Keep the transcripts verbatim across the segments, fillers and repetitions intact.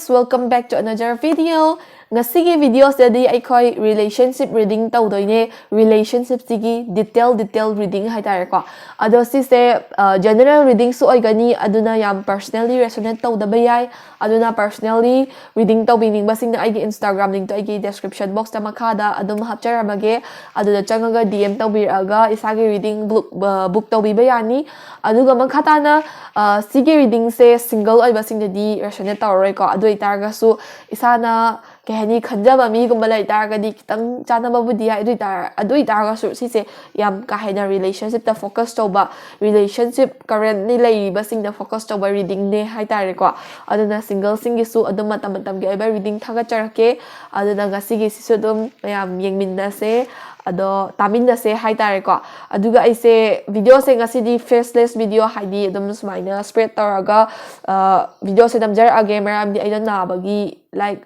Welcome back to another video. ꯉꯁꯤꯒꯤ videoꯁꯤꯗꯗꯤ ꯑꯩꯈꯣꯏ relationship reading ꯇꯧꯗꯣꯏꯅꯦ꯫ Relationshipꯁꯤꯒꯤ detail detail reading ꯍꯥꯏꯇꯥꯔꯦꯀꯣ꯫ ꯑꯗꯣ ꯁꯤꯁꯦ ꯑ, general readingꯁꯨ ꯑꯣꯏꯒꯅꯤ, ꯑꯗꯨꯅ ꯌꯥꯝ personally resonate ꯇꯧꯗꯕ ꯌꯥꯏ꯫ ꯑꯗꯨꯅ personally reading ꯇꯧꯕꯤꯅꯤꯡꯕꯁꯤꯡꯅ ꯑꯩꯒꯤ Instagram linkꯇꯣ ꯑꯩꯒꯤ description boxꯇ ꯃꯈꯥꯗ ꯑꯗꯨꯝ ꯍꯥꯞꯆꯔꯝꯃꯒꯦ꯫ ꯑꯗꯨꯗ ꯆꯪꯉꯒ D M ꯇꯧꯕꯤꯔꯛꯑꯒ ꯏꯁꯥꯒꯤ reading book ꯑ, book ꯇꯧꯕꯤꯕ ꯌꯥꯅꯤ꯫ ꯑꯗꯨꯒ ꯃꯈꯥ ꯇꯥꯅ ꯑ, ꯁꯤꯒꯤ readingꯁꯦ single ꯑꯣꯏꯕꯁꯤꯡꯗꯗꯤ resonate ꯇꯧꯔꯔꯣꯏꯀꯣ꯫ ꯑꯗꯨ ꯑꯣꯏꯇꯥꯔꯒꯁꯨ ꯏꯁꯥꯅ ꯀꯩ ꯍꯥꯏꯅꯤ, ꯈꯟꯖꯕ ꯃꯤꯒꯨꯝꯕ ꯂꯩ ꯇꯥꯔꯒꯗꯤ ꯈꯤꯇꯪ ꯆꯥꯟꯅꯕꯕꯨꯗꯤ ꯌꯥꯏ꯫ ꯑꯗꯨ ꯑꯣꯏꯇꯥꯔ-, ꯑꯗꯨ ꯑꯣꯏꯇꯥꯔꯒꯁꯨ ꯁꯤꯁꯦ ꯌꯥꯝ ꯀꯥ ꯍꯦꯟꯅ relationshipꯇ focus ꯇꯧꯕ, relationship currently ꯂꯩꯔꯤꯕꯁꯤꯡꯗ focus ꯇꯧꯕ readingꯅꯦ ꯍꯥꯏꯇꯥꯔꯦꯀꯣ꯫ ꯑꯗꯨꯅ singleꯁꯤꯡꯒꯤꯁꯨ ꯑꯗꯨꯝ ꯃꯇꯝ ꯃꯇꯝꯒꯤ ꯑꯣꯏꯕ reading ꯊꯥꯒꯠꯆꯔꯛꯀꯦ꯫ ꯑꯗꯨꯅ ꯉꯁꯤꯒꯤꯁꯤꯁꯨ ꯑꯗꯨꯝ ꯃꯌꯥꯝ ꯌꯦꯡꯃꯤꯟꯅꯁꯦ, ꯑꯗꯣ ꯇꯥꯃꯤꯟꯅꯁꯦ ꯍꯥꯏꯇꯥꯔꯦꯀꯣ꯫ ꯑꯗꯨꯒ ꯑꯩꯁꯦ videoꯁꯦ ꯉꯁꯤꯗꯤ faceless video, ꯍꯥꯏꯗꯤ ꯑꯗꯨꯝ ꯁꯨꯃꯥꯏꯅ spread ꯇꯧꯔꯒ ꯑ, videoꯁꯦ ꯅꯝꯖꯔꯛꯑꯒꯦ, ꯃꯔꯝꯗꯤ ꯑꯩꯗꯣ ꯅꯥꯕꯒꯤ, like,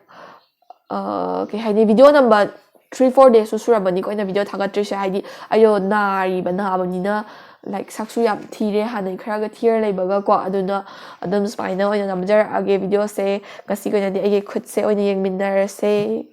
ꯑ, ꯀꯩ ꯍꯥꯏꯅꯤ, video ꯅꯝꯕ three four daysꯁꯨ ꯁꯨꯔꯝꯃꯅꯤꯀꯣ ꯑꯩꯅ video ꯊꯥꯒꯠꯇ꯭ꯔꯤꯁꯦ꯫ ꯍꯥꯏꯗꯤ ꯑꯩꯗꯣ ꯅꯥꯔꯤꯕ, ꯅꯥꯕꯅꯤꯅ, like, ꯁꯛꯁꯨ ꯌꯥꯝ ꯊꯤꯔꯦ, ꯍꯥꯟꯅꯩ ꯈꯔꯒ ꯊꯤꯔ ꯂꯩꯕꯒꯀꯣ꯫ ꯑꯗꯨꯅ ꯑꯗꯨꯝ ꯁꯨꯃꯥꯏꯅ ꯑꯣꯏꯅ ꯅꯝꯖꯔꯛꯑꯒꯦ videoꯁꯦ꯫ ꯉꯁꯤꯒꯤ ꯑꯣꯏꯅꯗꯤ ꯑꯩꯒꯤ ꯈꯨꯠꯁꯦ ꯑꯣꯏꯅ ꯌꯦꯡꯃꯤꯟꯅꯔꯁꯦ꯫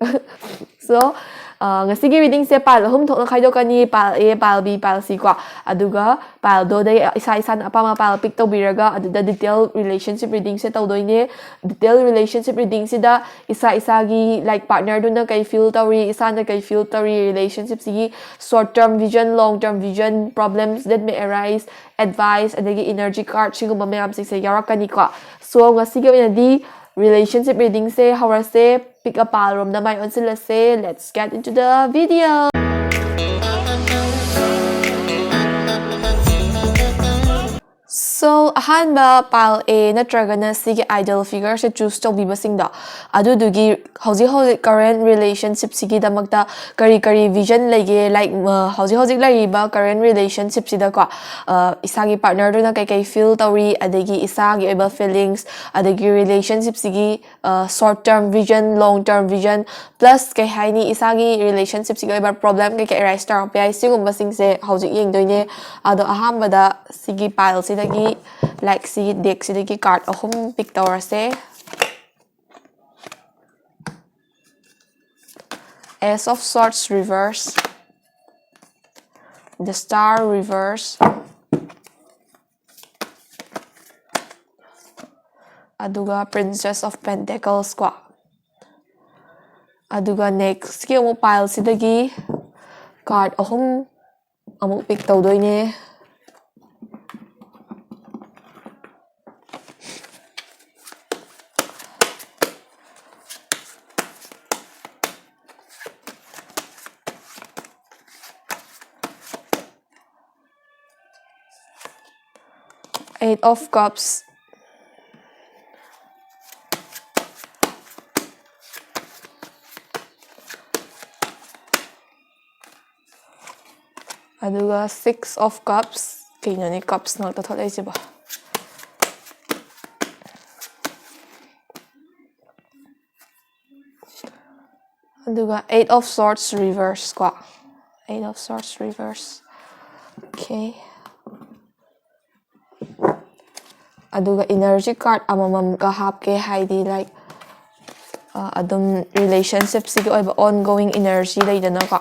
So, ꯑ, ꯉꯁꯤꯒꯤ readingꯁꯦ pile ꯑꯍꯨꯝ ꯊꯣꯛꯅ ꯈꯥꯏꯗꯣꯛꯀꯅꯤ: pile A, pile B, pile C ꯀꯣ꯫ ꯑꯗꯨꯒ pileꯗꯣꯗꯩ ꯏꯁꯥ ꯏꯁꯥꯅ ꯑꯄꯥꯝꯕ pile pick ꯇꯧꯕꯤꯔꯒ ꯑꯗꯨꯗ detail relationship readingꯁꯦ ꯇꯧꯗꯣꯏꯅꯦ꯫ Detail relationship readingꯁꯤꯗ ꯏꯁꯥ ꯏꯁꯥꯒꯤ, like, partnerꯗꯨꯅ ꯀꯩ feel ꯇꯧꯔꯤ, ꯏꯁꯥꯅ ꯀꯩ feel ꯇꯧꯔꯤ, relationshipꯁꯤꯒꯤ short term vision, long term vision, problems that may arise, advice, ꯑꯗꯒꯤ energy card, ꯁꯤꯒꯨꯝꯕ ꯃꯌꯥꯝꯁꯤꯡꯁꯦ ꯌꯥꯎꯔꯛꯀꯅꯤꯀꯣ꯫ So, ꯉꯁꯤꯒꯤ ꯑꯣꯏꯅꯗꯤ relationship readingꯁꯦ ꯍꯧꯔꯁꯦ꯫ Pick a pileꯔꯣꯝꯗ my ꯑꯣꯟꯁꯤꯜꯂꯁꯦ꯫ Let's get into the video. So, ꯑꯍꯥꯟꯕ pile A ꯅꯠꯇ꯭ꯔꯒꯅ ꯁꯤꯒꯤ idol figureꯁꯦ choose ꯇꯧꯕꯤꯕꯁꯤꯡꯗꯣ, ꯑꯗꯨꯗꯨꯒꯤ ꯍꯧꯖꯤꯛ ꯍꯧꯖꯤꯛ current relationshipꯁꯤꯒꯤꯗꯃꯛꯇ ꯀꯔꯤ ꯀꯔꯤ vision ꯂꯩꯒꯦ, like, ꯑ, ꯍꯧꯖꯤꯛ ꯍꯧꯖꯤꯛ ꯂꯩꯔꯤꯕ current relationshipꯁꯤꯗꯀꯣ, ꯑ, ꯏꯁꯥꯒꯤ partnerꯗꯨꯅ ꯀꯩꯀꯩ feel ꯇꯧꯔꯤ, ꯑꯗꯒꯤ ꯏꯁꯥꯒꯤ ꯑꯣꯏꯕ feelings, ꯑꯗꯒꯤ relationshipꯁꯤꯒꯤ, ꯑ, short term vision, long term vision, plus ꯀꯩ ꯍꯥꯏꯅꯤ, ꯏꯁꯥꯒꯤ relationshipꯁꯤꯒꯤ ꯑꯣꯏꯕ problem ꯀꯩꯀꯩ arise ꯇꯧꯔꯛꯄ ꯌꯥꯏ, ꯁꯤꯒꯨꯝꯕꯁꯤꯡꯁꯦ ꯍꯧꯖꯤꯛ ꯌꯦꯡꯗꯣꯏꯅꯦ꯫ ꯑꯗꯣ ꯑꯍꯥꯟꯕꯗ ꯁꯤꯒꯤ pileꯁꯤꯗꯒꯤ, like, ꯁꯤꯒꯤ deckꯁꯤꯗꯒꯤ card ꯑꯍꯨꯝ pick ꯇꯧꯔꯁꯦ꯫ Ace of Swords reverse, the Star reverse, ꯑꯗꯨꯒ Princess of Pentacles ꯀꯣ꯫ ꯑꯗꯨꯒ next ꯀꯤ ꯑꯃꯨꯛ pile ꯁꯤꯗꯒꯤ card ꯑꯍꯨꯝ ꯑꯃꯨꯛ pick ꯇꯧꯗꯣꯏꯅꯦ꯫ Eight of Cups, ꯑꯗꯨꯒ Six of Cups, ꯀꯩꯅꯣꯅꯦ cups ꯉꯥꯛꯇ ꯊꯣꯛꯂꯛꯏꯁꯤꯕꯣ? ꯑꯗꯨꯒ Eight of Swords reverse ꯀꯣ꯫ Eight of Swords reverse. Okay. ꯑꯗꯨꯒ energy card ꯑꯃꯃꯝꯒ ꯍꯥꯞꯀꯦ, ꯍꯥꯏꯗꯤ, like, ꯑ, ꯑꯗꯨꯝ relationship ꯁꯤꯒꯤ ꯑꯣꯏꯕ ongoing energy ꯂꯩꯗꯅꯀꯣ꯫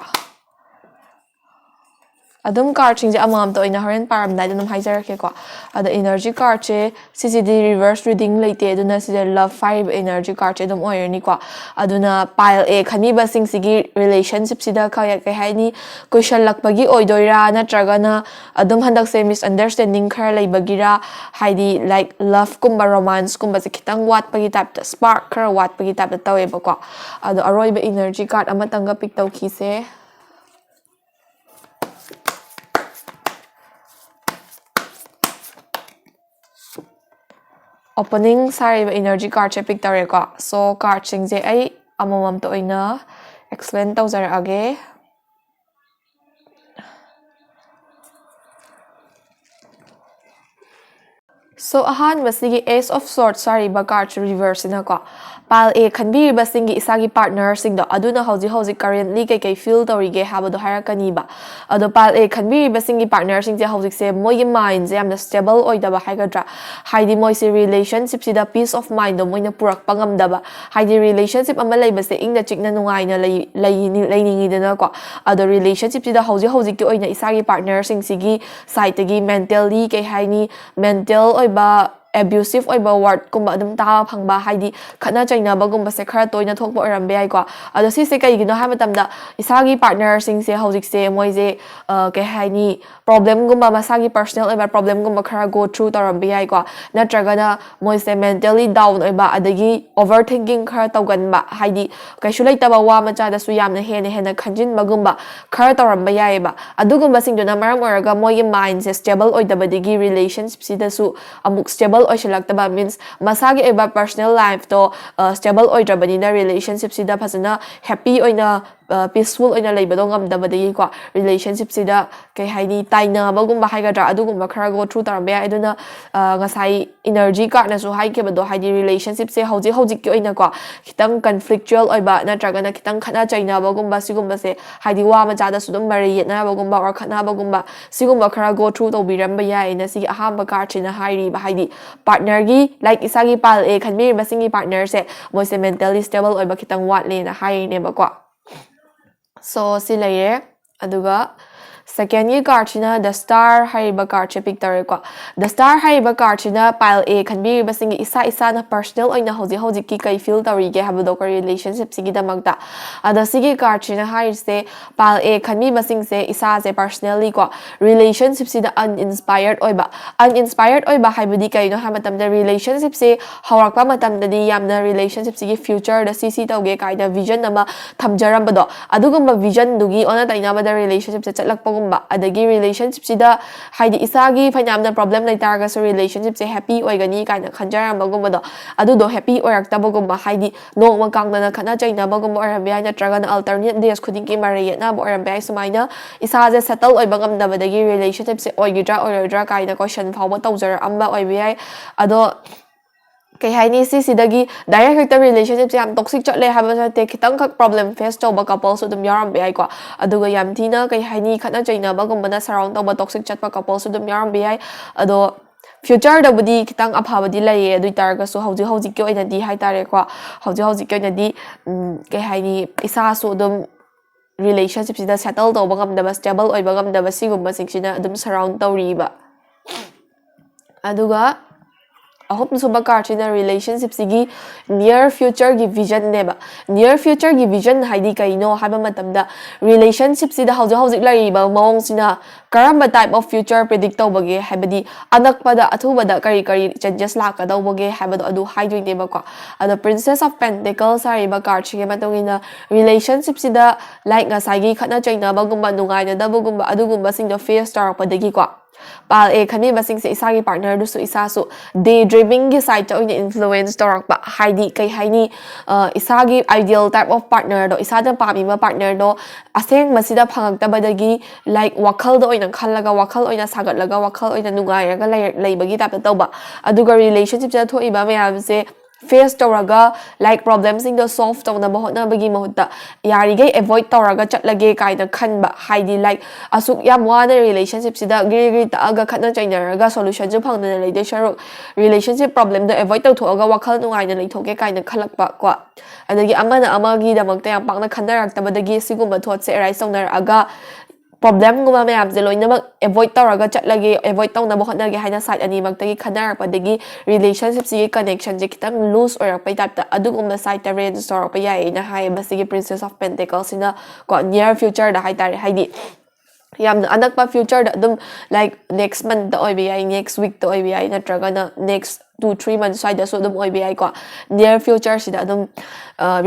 ꯑꯗꯨꯝ card ꯁꯤꯡꯁꯦ ꯑꯃꯃꯝꯇ ꯑꯣꯏꯅ ꯍꯣꯔꯦꯟ ꯄꯥꯔꯝꯗꯥꯏꯗ ꯑꯗꯨꯝ ꯍꯥꯏꯖꯔꯛꯀꯦꯀꯣ꯫ ꯑꯗꯣ energy card ꯁꯦ ꯁꯤꯁꯤꯗꯤ reverse reading ꯂꯩꯇꯦ, ꯑꯗꯨꯅ ꯁꯤꯁꯦ love ꯍꯥꯏꯔꯤꯕ energy card ꯁꯦ ꯑꯗꯨꯝ ꯑꯣꯏꯔꯅꯤꯀꯣ꯫ ꯑꯗꯨꯅ pile A ꯈꯟꯕꯤꯕꯁꯤꯡꯁꯤꯒꯤ relationship ꯁꯤꯗ ꯀꯩ, ꯀꯩ ꯍꯥꯏꯅꯤ, ꯀꯨꯏꯁꯜꯂꯛꯄꯒꯤ ꯑꯣꯏꯗꯣꯏꯔꯥ, ꯅꯠꯇ꯭ꯔꯒꯅ ꯑꯗꯨꯝ ꯍꯟꯗꯛꯁꯦ misunderstanding ꯈꯔ ꯂꯩꯕꯒꯤꯔꯥ, ꯍꯥꯏꯗꯤ, like, love ꯀꯨꯝꯕ, romance ꯀꯨꯝꯕꯁꯦ ꯈꯤꯇꯪ ꯋꯥꯠꯄꯒꯤ type ꯇ, spark ꯈꯔ ꯋꯥꯠꯄꯒꯤ type ꯇ ꯇꯧꯋꯦꯕꯀꯣ꯫ ꯑꯗꯣ ꯑꯔꯣꯏꯕ energy card ꯑꯃꯇꯪꯒ pick ꯇꯧꯈꯤꯁꯦ꯫ Opening ꯁꯥꯔꯤꯕ energy card ꯁꯦ pick ꯇꯧꯔꯦꯀꯣ꯫ So, card ꯁꯤꯡꯁꯦ ꯑꯩ ꯑꯃꯃꯝꯇ ꯑꯣꯏꯅ explain ꯇꯧꯖꯔꯛꯑꯒꯦ꯫ So, ꯑꯍꯥꯟꯕꯁꯤꯒꯤ Ace of Swords ꯁꯥꯔꯤꯕ card say reverse ꯁꯤꯅꯀꯣ, Pile A ꯈꯟꯕꯤꯔꯤꯕꯁꯤꯡꯒꯤ ꯏꯁꯥꯒꯤ partnerꯁꯤꯡꯗꯣ, ꯑꯗꯨꯅ ꯍꯧꯖꯤꯛ ꯍꯧꯖꯤꯛ currently ꯀꯩꯀꯩ feel ꯇꯧꯔꯤꯒꯦ ꯍꯥꯏꯕꯗꯣ ꯍꯥꯏꯔꯛꯀꯅꯤꯕ꯫ ꯑꯗꯣ Pile A ꯈꯟꯕꯤꯔꯤꯕꯁꯤꯡꯒꯤ partnerꯁꯤꯡꯁꯦ ꯍꯧꯖꯤꯛꯁꯦ ꯃꯣꯏꯒꯤ mindꯁꯦ ꯌꯥꯝꯅ stable ꯑꯣꯏꯗꯕ ꯍꯥꯏꯒꯗ꯭ꯔꯥ, ꯍꯥꯏꯗꯤ ꯃꯣꯏꯁꯦ relationshipꯁꯤꯗ peace of mindꯗꯣ ꯃꯣꯏꯅ ꯄꯨꯔꯛꯄ ꯉꯝꯗꯕ, ꯍꯥꯏꯗꯤ relationship ꯑꯃ ꯂꯩꯕꯁꯦ ꯏꯪꯅ ꯆꯤꯛꯅ ꯅꯨꯡꯉꯥꯏꯅ ꯂꯩ- ꯂꯩꯅꯤ- ꯂꯩꯅꯤꯡꯉꯤꯗꯅꯀꯣ꯫ ꯑꯗꯣ relationshipꯁꯤꯗ ꯍꯧꯖꯤꯛ ꯍꯧꯖꯤꯛꯀꯤ ꯑꯣꯏꯅ ꯏꯁꯥꯒꯤ partnerꯁꯤꯡꯁꯤꯒꯤ sideꯇꯒꯤ mentally ꯀꯩ ꯍꯥꯏꯅꯤ, mental ꯑꯣꯏꯕ abusive ꯑꯣꯏꯕ wordꯀꯨꯝꯕ ꯑꯗꯨꯝ ꯇꯥꯕ ꯐꯪꯕ, ꯍꯥꯏꯗꯤ ꯈꯠꯅ ꯆꯩꯅꯕꯒꯨꯝꯕꯁꯦ ꯈꯔ ꯇꯣꯏꯅ ꯊꯣꯛꯄ ꯑꯣꯏꯔꯝꯕ ꯌꯥꯏꯀꯣ꯫ ꯑꯗꯣ ꯁꯤꯁꯦ ꯀꯩꯒꯤꯅꯣ ꯍꯥꯏꯕ ꯃꯇꯝꯗ ꯏꯁꯥꯒꯤ partnerꯁꯤꯡꯁꯦ ꯍꯧꯖꯤꯛꯁꯦ ꯃꯣꯏꯁꯦ, ꯑ, ꯀꯩ ꯍꯥꯏꯅꯤ, problemꯒꯨꯝꯕ, ꯃꯁꯥꯒꯤ personal ꯑꯣꯏꯕ problemꯒꯨꯝꯕ ꯈꯔ go through ꯇꯧꯔꯝꯕ ꯌꯥꯏꯀꯣ꯫ ꯅꯠꯇ꯭ꯔꯒꯅ ꯃꯣꯏꯁꯦ mentally down ꯑꯣꯏꯕ, ꯑꯗꯒꯤ overthinking ꯈꯔ ꯇꯧꯒꯟꯕ, ꯍꯥꯏꯗꯤ ꯀꯩꯁꯨ ꯂꯩꯇꯕ ꯋꯥ ꯃꯆꯥꯗꯁꯨ ꯌꯥꯝꯅ ꯍꯦꯟꯅ ꯍꯦꯟꯅ ꯈꯟꯖꯤꯟꯕꯒꯨꯝꯕ ꯈꯔ ꯇꯧꯔꯝꯕ ꯌꯥꯏꯑꯕ꯫ ꯑꯗꯨꯒꯨꯝꯕꯁꯤꯡꯗꯨꯅ ꯃꯔꯝ ꯑꯣꯏꯔꯒ ꯃꯣꯏꯒꯤ mindꯁꯦ stable ꯑꯣꯏꯗꯕꯗꯒꯤ relationshipꯁꯤꯗꯁꯨ ꯑꯃꯨꯛ stable ꯑꯣꯏꯁꯤꯜꯂꯛꯇꯕ, means ꯃꯁꯥꯒꯤ ꯑꯣꯏꯕ personal lifeꯇꯣ, ꯑ, stable ꯑꯣꯏꯗ꯭ꯔꯕꯅꯤꯅ relationshipꯁꯤꯗ ꯐꯖꯅ happy ꯑꯣꯏꯅ, ꯑ, peaceful ꯑꯣꯏꯅ ꯂꯩꯕꯗꯣ ꯉꯝꯗꯕꯗꯒꯤꯀꯣ, relationshipꯁꯤꯗ ꯀꯩ ꯍꯥꯏꯅꯤ, ꯇꯥꯏꯅꯕꯒꯨꯝꯕ ꯍꯥꯏꯒꯗ꯭ꯔꯥ, ꯑꯗꯨꯒꯨꯝꯕ ꯈꯔ go through ꯇꯧꯔꯝꯕ ꯌꯥꯏ꯫ ꯑꯗꯨꯅ, ꯑ, ꯉꯁꯥꯏ energy cardꯅꯁꯨ ꯍꯥꯏꯈꯤꯕꯗꯣ, ꯍꯥꯏꯗꯤ relationshipꯁꯦ ꯍꯧꯖꯤꯛ ꯍꯧꯖꯤꯛꯀꯤ ꯑꯣꯏꯅꯀꯣ ꯈꯤꯇꯪ conflictual ꯑꯣꯏꯕ ꯅꯠꯇ꯭ꯔꯒꯅ ꯈꯤꯇꯪ ꯈꯠꯅ ꯆꯩꯅꯕꯒꯨꯝꯕ ꯁꯤꯒꯨꯝꯕꯁꯦ, ꯍꯥꯏꯗꯤ ꯋꯥ ꯃꯆꯥꯗꯁꯨ ꯑꯗꯨꯝ ꯃꯔꯩ ꯌꯦꯠꯅꯕꯒꯨꯝꯕ or ꯈꯠꯅꯕꯒꯨꯝꯕ ꯁꯤꯒꯨꯝꯕ ꯈꯔ go through ꯇꯧꯕꯤꯔꯝꯕ ꯌꯥꯏꯅ ꯁꯤꯒꯤ ꯑꯍꯥꯟꯕ cardꯁꯤꯅ ꯍꯥꯏꯔꯤꯕ, ꯍꯥꯏꯗꯤ partnerꯒꯤ, like ꯏꯁꯥꯒꯤ Pile A ꯈꯟꯕꯤꯔꯤꯕꯁꯤꯡꯒꯤ partnerꯁꯦ ꯃꯣꯏꯁꯦ mentally stable ꯑꯣꯏꯕ ꯈꯤꯇꯪ ꯋꯥꯠꯂꯦꯅ ꯍꯥꯏꯔꯤꯅꯦꯕꯀꯣ꯫ So ꯁꯤ ꯂꯩꯔꯦ꯫ ꯑꯗꯨꯒ secondꯒꯤ cardꯁꯤꯅ The Star ꯍꯥꯏꯔꯤꯕ cardꯁꯦ pick ꯇꯧꯔꯦꯀꯣ꯫ The Star ꯍꯥꯏꯔꯤꯕ cardꯁꯤꯅ Pile A ꯈꯟꯕꯤꯔꯤꯕꯁꯤꯡꯒꯤ ꯏꯁꯥ ꯏꯁꯥꯅ personal ꯑꯣꯏꯅ ꯍꯧꯖꯤꯛ ꯍꯧꯖꯤꯛꯀꯤ ꯀꯩ feel ꯇꯧꯔꯤꯒꯦ ꯍꯥꯏꯕꯗꯣ, ꯑꯩꯈꯣꯏ relationshipꯁꯤꯒꯤꯗꯃꯛꯇ꯫ ꯑꯗꯣ ꯁꯤꯒꯤ cardꯁꯤꯅ ꯍꯥꯏꯔꯤꯁꯦ, Pile A ꯈꯟꯕꯤꯕꯁꯤꯡꯁꯦ ꯏꯁꯥꯁꯦ personally ꯀꯣ relationshipꯁꯤꯗ uninspired ꯑꯣꯏꯕ꯫ Uninspired ꯑꯣꯏꯕ ꯍꯥꯏꯕꯗꯤ ꯀꯩꯅꯣ ꯍꯥꯏꯕ ꯃꯇꯝꯗ, relationshipꯁꯦ ꯍꯧꯔꯛꯄ ꯃꯇꯝꯗꯗꯤ ꯌꯥꯝꯅ relationshipꯁꯤꯒꯤ futureꯗ ꯁꯤ ꯁꯤ ꯇꯧꯒꯦ ꯀꯥꯏꯅ vision ꯑꯃ ꯊꯝꯖꯔꯝꯕꯗꯣ, ꯑꯗꯨꯒꯨꯝꯕ visionꯗꯨꯒꯤ ꯑꯣꯟꯅ ꯇꯩꯅꯕꯗ relationshipꯁꯦ ꯆꯠꯂꯛꯄꯒꯨꯝꯕ, ꯑꯗꯒꯤ relationshipꯁꯤꯗ ꯍꯥꯏꯗꯤ ꯏꯁꯥꯒꯤ ꯐꯅꯌꯥꯝꯅ problem ꯂꯩꯇꯥꯔꯒꯁꯨ relationshipꯁꯦ happy ꯑꯣꯏꯒꯅꯤ ꯀꯥꯏꯅ ꯈꯟꯖꯔꯝꯕꯒꯨꯝꯕꯗꯣ, ꯑꯗꯨꯗꯣ happy ꯑꯣꯏꯔꯛꯇꯕꯒꯨꯝꯕ, ꯍꯥꯏꯗꯤ ꯅꯣꯡꯃ ꯀꯥꯡꯗꯅ ꯈꯠꯅ ꯆꯩꯅꯕꯒꯨꯝꯕ ꯑꯣꯏꯔꯝꯕ ꯌꯥꯏ, ꯅꯠꯇ꯭ꯔꯒꯅ alternate days ꯈꯨꯗꯤꯡꯒꯤ ꯃꯔꯩ ꯌꯦꯠꯅꯕ ꯑꯣꯏꯔꯝꯕ ꯌꯥꯏ꯫ ꯁꯨꯃꯥꯏꯅ ꯏꯁꯥꯁꯦ settle ꯑꯣꯏꯕ ꯉꯝꯗꯕꯗꯒꯤ relationshipꯁꯦ ꯑꯣꯏꯒꯗ꯭ꯔꯥ ꯑꯣꯏꯔꯣꯏꯗ꯭ꯔꯥ ꯀꯥꯏꯅ question ꯐꯥꯎꯕ ꯇꯧꯖꯔꯛꯑꯝꯕ ꯑꯣꯏꯕ ꯌꯥꯏ꯫ ꯑꯗꯣ ꯀꯩ ꯍꯥꯏꯅꯤ, ꯁꯤꯁꯤꯗꯒꯤ ꯗꯥꯏꯔꯦꯛ ꯍꯦꯛꯇ ꯔꯤꯂꯦꯁꯟꯁꯤꯞꯁꯦ ꯌꯥꯝ ꯇꯣꯛꯁꯤꯛ ꯆꯠꯂꯦ ꯍꯥꯏꯕꯁꯨ ꯅꯠꯇꯦ, ꯈꯤꯇꯪꯈꯛ ꯄ꯭ꯔꯣꯕ꯭ꯂꯦꯝ ꯐꯦꯁ ꯇꯧꯕ ꯀꯄꯜꯁꯨ ꯑꯗꯨꯝ ꯌꯥꯎꯔꯝꯕ ꯌꯥꯏꯀꯣ꯫ ꯑꯗꯨꯒ ꯌꯥꯝ ꯊꯤꯅ ꯀꯩ ꯍꯥꯏꯅꯤ, ꯈꯠꯅ ꯆꯩꯅꯕꯒꯨꯝꯕꯅ ꯁꯔꯥꯎꯟ ꯇꯧꯕ ꯇꯣꯛꯁꯤꯛ ꯆꯠꯄ ꯀꯄꯜꯁꯨ ꯑꯗꯨꯝ ꯌꯥꯎꯔꯝꯕ ꯌꯥꯏ꯫ ꯑꯗꯣ ꯐ꯭ꯌꯨꯆꯔꯗꯕꯨꯗꯤ ꯈꯤꯇꯪ ꯑꯐꯕꯗꯤ ꯂꯩꯌꯦ, ꯑꯗꯨ ꯑꯣꯏ ꯇꯥꯔꯒꯁꯨ ꯍꯧꯖꯤꯛ ꯍꯧꯖꯤꯛꯀꯤ ꯑꯣꯏꯅꯗꯤ ꯍꯥꯏ ꯇꯥꯔꯦꯀꯣ, ꯍꯧꯖꯤꯛ ꯍꯧꯖꯤꯛꯀꯤ ꯑꯣꯏꯅꯗꯤ ꯎꯝ, ꯀꯩ ꯍꯥꯏꯅꯤ, ꯏꯁꯥꯁꯨ ꯑꯗꯨꯝ ꯔꯤꯂꯦꯁꯟꯁꯤꯞꯁꯤꯗ ꯁꯦꯇꯜ ꯇꯧꯕ ꯉꯝꯗꯕ, ꯁ꯭ꯇꯦꯕꯜ ꯑꯣꯏꯕ ꯉꯝꯗꯕ, ꯁꯤꯒꯨꯝꯕꯁꯤꯡꯁꯤꯅ ꯑꯗꯨꯝ ꯁꯔꯥꯎꯟ ꯇꯧꯔꯤꯕ꯫ ꯑꯗꯨꯒ ꯑꯍꯨꯝꯁꯨꯕ ꯀꯥꯔꯠꯁꯤꯅ ꯔꯤꯂꯦꯁꯟꯁꯤꯞꯁꯤꯒꯤ ꯅꯤꯌꯔ ꯐ꯭ꯌꯨꯆꯔꯒꯤ ꯚꯤꯖꯟꯅꯦꯕ꯫ ꯅꯤꯌꯔ ꯐ꯭ꯌꯨꯆꯔꯒꯤ ꯚꯤꯖꯟ ꯍꯥꯏꯗꯤ ꯀꯩꯅꯣ ꯍꯥꯏꯕ ꯃꯇꯝꯗ, ꯔꯤꯂꯦꯁꯟꯁꯤꯞꯁꯤꯗ ꯍꯧꯖꯤꯛ ꯍꯧꯖꯤꯛ ꯂꯩꯔꯤꯕ ꯃꯑꯣꯡꯁꯤꯅ ꯀꯔꯝꯕ ꯇꯥꯏꯞ ꯑꯣꯐ ꯐ꯭ꯌꯨꯆꯔ ꯄ꯭ꯔꯤꯗꯤꯛ ꯇꯧꯕꯒꯦ ꯍꯥꯏꯕꯗꯤ, ꯑꯅꯛꯄꯗ ꯑꯊꯨꯕꯗ ꯀꯔꯤ ꯀꯔꯤ ꯆꯦꯟꯖꯦꯁ ꯂꯥꯛꯀꯗꯧꯕꯒꯦ ꯍꯥꯏꯕꯗꯣ ꯑꯗꯨ ꯍꯥꯏꯗꯣꯏꯅꯦꯕꯀꯣ꯫ ꯑꯗꯣ Princess of Pentacles ꯍꯥꯏꯔꯤꯕ ꯀꯥꯔꯠꯁꯤꯒꯤ ꯃꯇꯨꯡ ꯏꯟꯅ, ꯔꯤꯂꯦꯁꯟꯁꯤꯞꯁꯤꯗ ꯂꯥꯏꯛ ꯉꯁꯥꯏꯒꯤ ꯈꯠꯅ ꯆꯩꯅꯕꯒꯨꯝꯕ, ꯅꯨꯡꯉꯥꯏꯅꯗꯕꯒꯨꯝꯕ, ꯑꯗꯨꯒꯨꯝꯕꯁꯤꯡꯗꯣ ꯐꯦꯁ ꯇꯧꯔꯛꯄꯗꯒꯤꯀꯣ, ꯄꯥꯜꯂꯛꯑꯦ ꯈꯟꯕꯤꯕꯁꯤꯡꯁꯦ, ꯏꯁꯥꯒꯤ ꯄꯥꯔꯠꯅꯔꯗꯨꯁꯨ ꯏꯁꯥꯁꯨ ꯗꯦ ꯗ꯭ꯔꯤꯃꯤꯡꯒꯤ ꯁꯥꯏꯠꯇ ꯑꯣꯏꯅ ꯏꯟꯐ꯭ꯂꯨꯋꯦꯟꯁ ꯇꯧꯔꯛꯄ, ꯍꯥꯏꯗꯤ ꯀꯩ ꯍꯥꯏꯅꯤ, ꯑ, ꯏꯁꯥꯒꯤ ideal type of partnerꯗꯣ, ꯏꯁꯥꯅ ꯄꯥꯝꯃꯤꯕ ꯄꯥꯔꯠꯅꯔꯗꯣ ꯑꯁꯦꯡꯕꯁꯤꯗ ꯐꯪꯉꯛꯇꯕꯗꯒꯤ, ꯂꯥꯏꯛ ꯋꯥꯈꯜꯗ ꯑꯣꯏꯅ ꯈꯜꯂꯒ, ꯋꯥꯈꯜ ꯑꯣꯏꯅ ꯁꯥꯒꯠꯂꯒ, ꯋꯥꯈꯜ ꯑꯣꯏꯅ ꯅꯨꯡꯉꯥꯏꯔꯒ ꯂꯩꯔ-, ꯂꯩꯕꯒꯤ ꯇꯥꯏꯞꯇ ꯇꯧꯕ꯫ ꯑꯗꯨꯒ ꯔꯤꯂꯦꯁꯟꯁꯤꯞꯁꯤꯗ ꯊꯣꯛꯏꯕ ꯃꯌꯥꯝꯁꯦ ꯐꯦꯁ ꯇꯧꯔꯒ, ꯂꯥꯏꯛ ꯄ꯭ꯔꯣꯕ꯭ꯂꯦꯝꯁꯤꯡꯗꯣ ꯁꯣꯜꯚ ꯇꯧꯅꯕ ꯍꯣꯠꯅꯕꯒꯤ ꯃꯍꯨꯠꯇ, ꯌꯥꯔꯤꯈꯩ ꯑꯦꯚꯣꯏꯗ ꯇꯧꯔꯒ ꯆꯠꯂꯒꯦ ꯀꯥꯏꯅ ꯈꯟꯕ, ꯍꯥꯏꯗꯤ ꯂꯥꯏꯛ ꯑꯁꯨꯛ ꯌꯥꯝ ꯋꯥꯅ ꯔꯤꯂꯦꯁꯟꯁꯤꯞꯁꯤꯗ ꯒ꯭ꯔꯤ ꯒ꯭ꯔꯤ ꯇꯛꯑꯒ ꯈꯠꯅ ꯆꯩꯅꯔꯒ ꯁꯣꯂꯨꯁꯟꯁꯨ ꯐꯪꯗꯅ ꯂꯩꯗꯣꯏ ꯁꯔꯨꯛ, ꯔꯤꯂꯦꯁꯟꯁꯤꯞ ꯄ꯭ꯔꯣꯕ꯭ꯂꯦꯝꯗꯣ ꯑꯦꯚꯣꯏꯗ ꯇꯧꯊꯣꯛꯑꯒ ꯋꯥꯈꯜ ꯅꯨꯡꯉꯥꯏꯅ ꯂꯩꯊꯣꯛꯀꯦ ꯀꯥꯏꯅ ꯈꯜꯂꯛꯄ ꯀꯣ꯫ ꯑꯗꯒꯤ ꯑꯃꯅ ꯑꯃꯒꯤꯗꯃꯛꯇ ꯌꯥꯝ ꯄꯥꯛꯅ ꯈꯟꯅꯔꯛꯇꯕꯗꯒꯤ ꯁꯤꯒꯨꯝꯕ ꯊꯣꯠꯁꯦ ꯑꯦꯔꯥꯏꯁ ꯇꯧꯅꯔꯛꯑꯒ, ꯄ꯭ꯔꯣꯕ꯭ꯂꯦꯝꯒꯨꯝꯕ ꯃꯌꯥꯝꯁꯦ ꯂꯣꯏꯅꯃꯛ ꯑꯦꯚꯣꯏꯗ ꯇꯧꯔꯒ ꯆꯠꯂꯒꯦ, ꯑꯦꯚꯣꯏꯗ ꯇꯧꯅꯕ ꯍꯣꯠꯅꯒꯦ ꯍꯥꯏꯅ ꯁꯥꯏꯠ ꯑꯅꯤꯃꯛꯇꯒꯤ ꯈꯟꯅꯔꯛꯄꯗꯒꯤ ꯔꯤꯂꯦꯁꯟꯁꯤꯞꯁꯤꯒꯤ ꯀꯅꯦꯛꯁꯟꯁꯦ ꯈꯤꯇꯪ ꯂꯨꯖ ꯑꯣꯏꯔꯛꯄꯩ ꯇꯥꯏꯞꯇ, ꯑꯗꯨꯒꯨꯝꯕ ꯁꯥꯏꯠꯇ ꯔꯦꯟꯖ ꯇꯧꯔꯛꯄ ꯌꯥꯏꯌꯦꯅ ꯍꯥꯏꯌꯦ ꯃꯁꯤꯒꯤ Princess of Pentaclesꯁꯤꯅ ꯀꯣ, ꯅꯤꯌꯔ ꯐ꯭ꯌꯨꯆꯔꯗ ꯍꯥꯏꯇꯥꯔꯦ, ꯍꯥꯏꯗꯤ ꯌꯥꯝꯅ ꯑꯅꯛꯄ ꯐ꯭ꯌꯨꯆꯔꯗ ꯑꯗꯨꯝ, ꯂꯥꯏꯛ ꯅꯦꯛꯁ ꯃꯟꯠꯇ ꯑꯣꯏꯕ ꯌꯥꯏ, ꯅꯦꯛꯁ ꯋꯤꯛꯇ ꯑꯣꯏꯕ ꯌꯥꯏ, ꯅꯠꯇ꯭ꯔꯒꯅ ꯅꯦꯛꯁ ꯇꯨ ꯊ꯭ꯔꯤ ꯃꯟꯠꯁ ꯁ꯭ꯋꯥꯏꯗꯁꯨ ꯑꯗꯨꯝ ꯑꯣꯏꯕ ꯌꯥꯏꯀꯣ꯫ ꯅꯤꯌꯔ ꯐ꯭ꯌꯨꯆꯔꯁꯤꯗ ꯑꯗꯨꯝ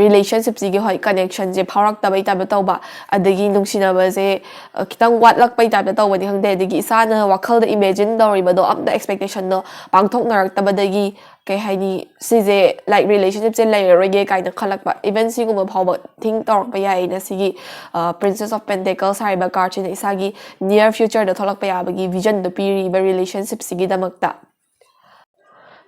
ꯔꯤꯂꯦꯁꯟꯁꯤꯞꯁꯤꯒꯤ, ꯍꯣꯏ, ꯀꯅꯦꯛꯁꯟꯁꯦ ꯐꯥꯎꯔꯛꯇꯕꯩ ꯇꯥꯏꯞꯇ ꯇꯧꯕ, ꯑꯗꯒꯤ ꯅꯨꯡꯁꯤꯅꯕꯁꯦ ꯑ, ꯈꯤꯇꯪ ꯋꯥꯠꯂꯛꯄꯩ ꯇꯥꯏꯞꯇ ꯇꯧꯕꯅꯤ ꯈꯪꯗꯦ, ꯑꯗꯒꯤ ꯏꯁꯥꯅ ꯋꯥꯈꯜꯗ ꯏꯃꯦꯖꯤꯟ ꯇꯧꯔꯤꯕꯗꯣ ꯑꯝꯇ ꯑꯦꯛꯁꯄꯦꯛꯇꯦꯁꯟꯗꯣ ꯄꯥꯡꯊꯣꯛꯅꯔꯛꯇꯕꯗꯒꯤ, ꯀꯩ ꯍꯥꯏꯅꯤ, ꯁꯤꯁꯦ, ꯂꯥꯏꯛ ꯔꯤꯂꯦꯁꯟꯁꯤꯞꯁꯦ ꯂꯩꯔꯔꯣꯏꯒꯦ ꯀꯥꯏꯅ ꯈꯜꯂꯛꯄ, ꯏꯚꯟ ꯁꯤꯒꯨꯝꯕ ꯐꯥꯎꯕ ꯊꯤꯡ ꯇꯧꯔꯛꯄ ꯌꯥꯏꯌꯦꯅ ꯁꯤꯒꯤ Princess of Pentacles ꯍꯥꯏꯔꯤꯕ ꯀꯥꯔꯠꯁꯤꯅ ꯏꯁꯥꯒꯤ ꯅꯤꯌꯔ ꯐ꯭ꯌꯨꯆꯔꯗ ꯊꯣꯛꯂꯛꯄ ꯌꯥꯕꯒꯤ ꯚꯤꯖꯟꯗꯣ ꯄꯤꯔꯤꯕ ꯔꯤꯂꯦꯁꯟꯁꯤꯞꯁꯤꯒꯤꯗꯃꯛꯇ꯫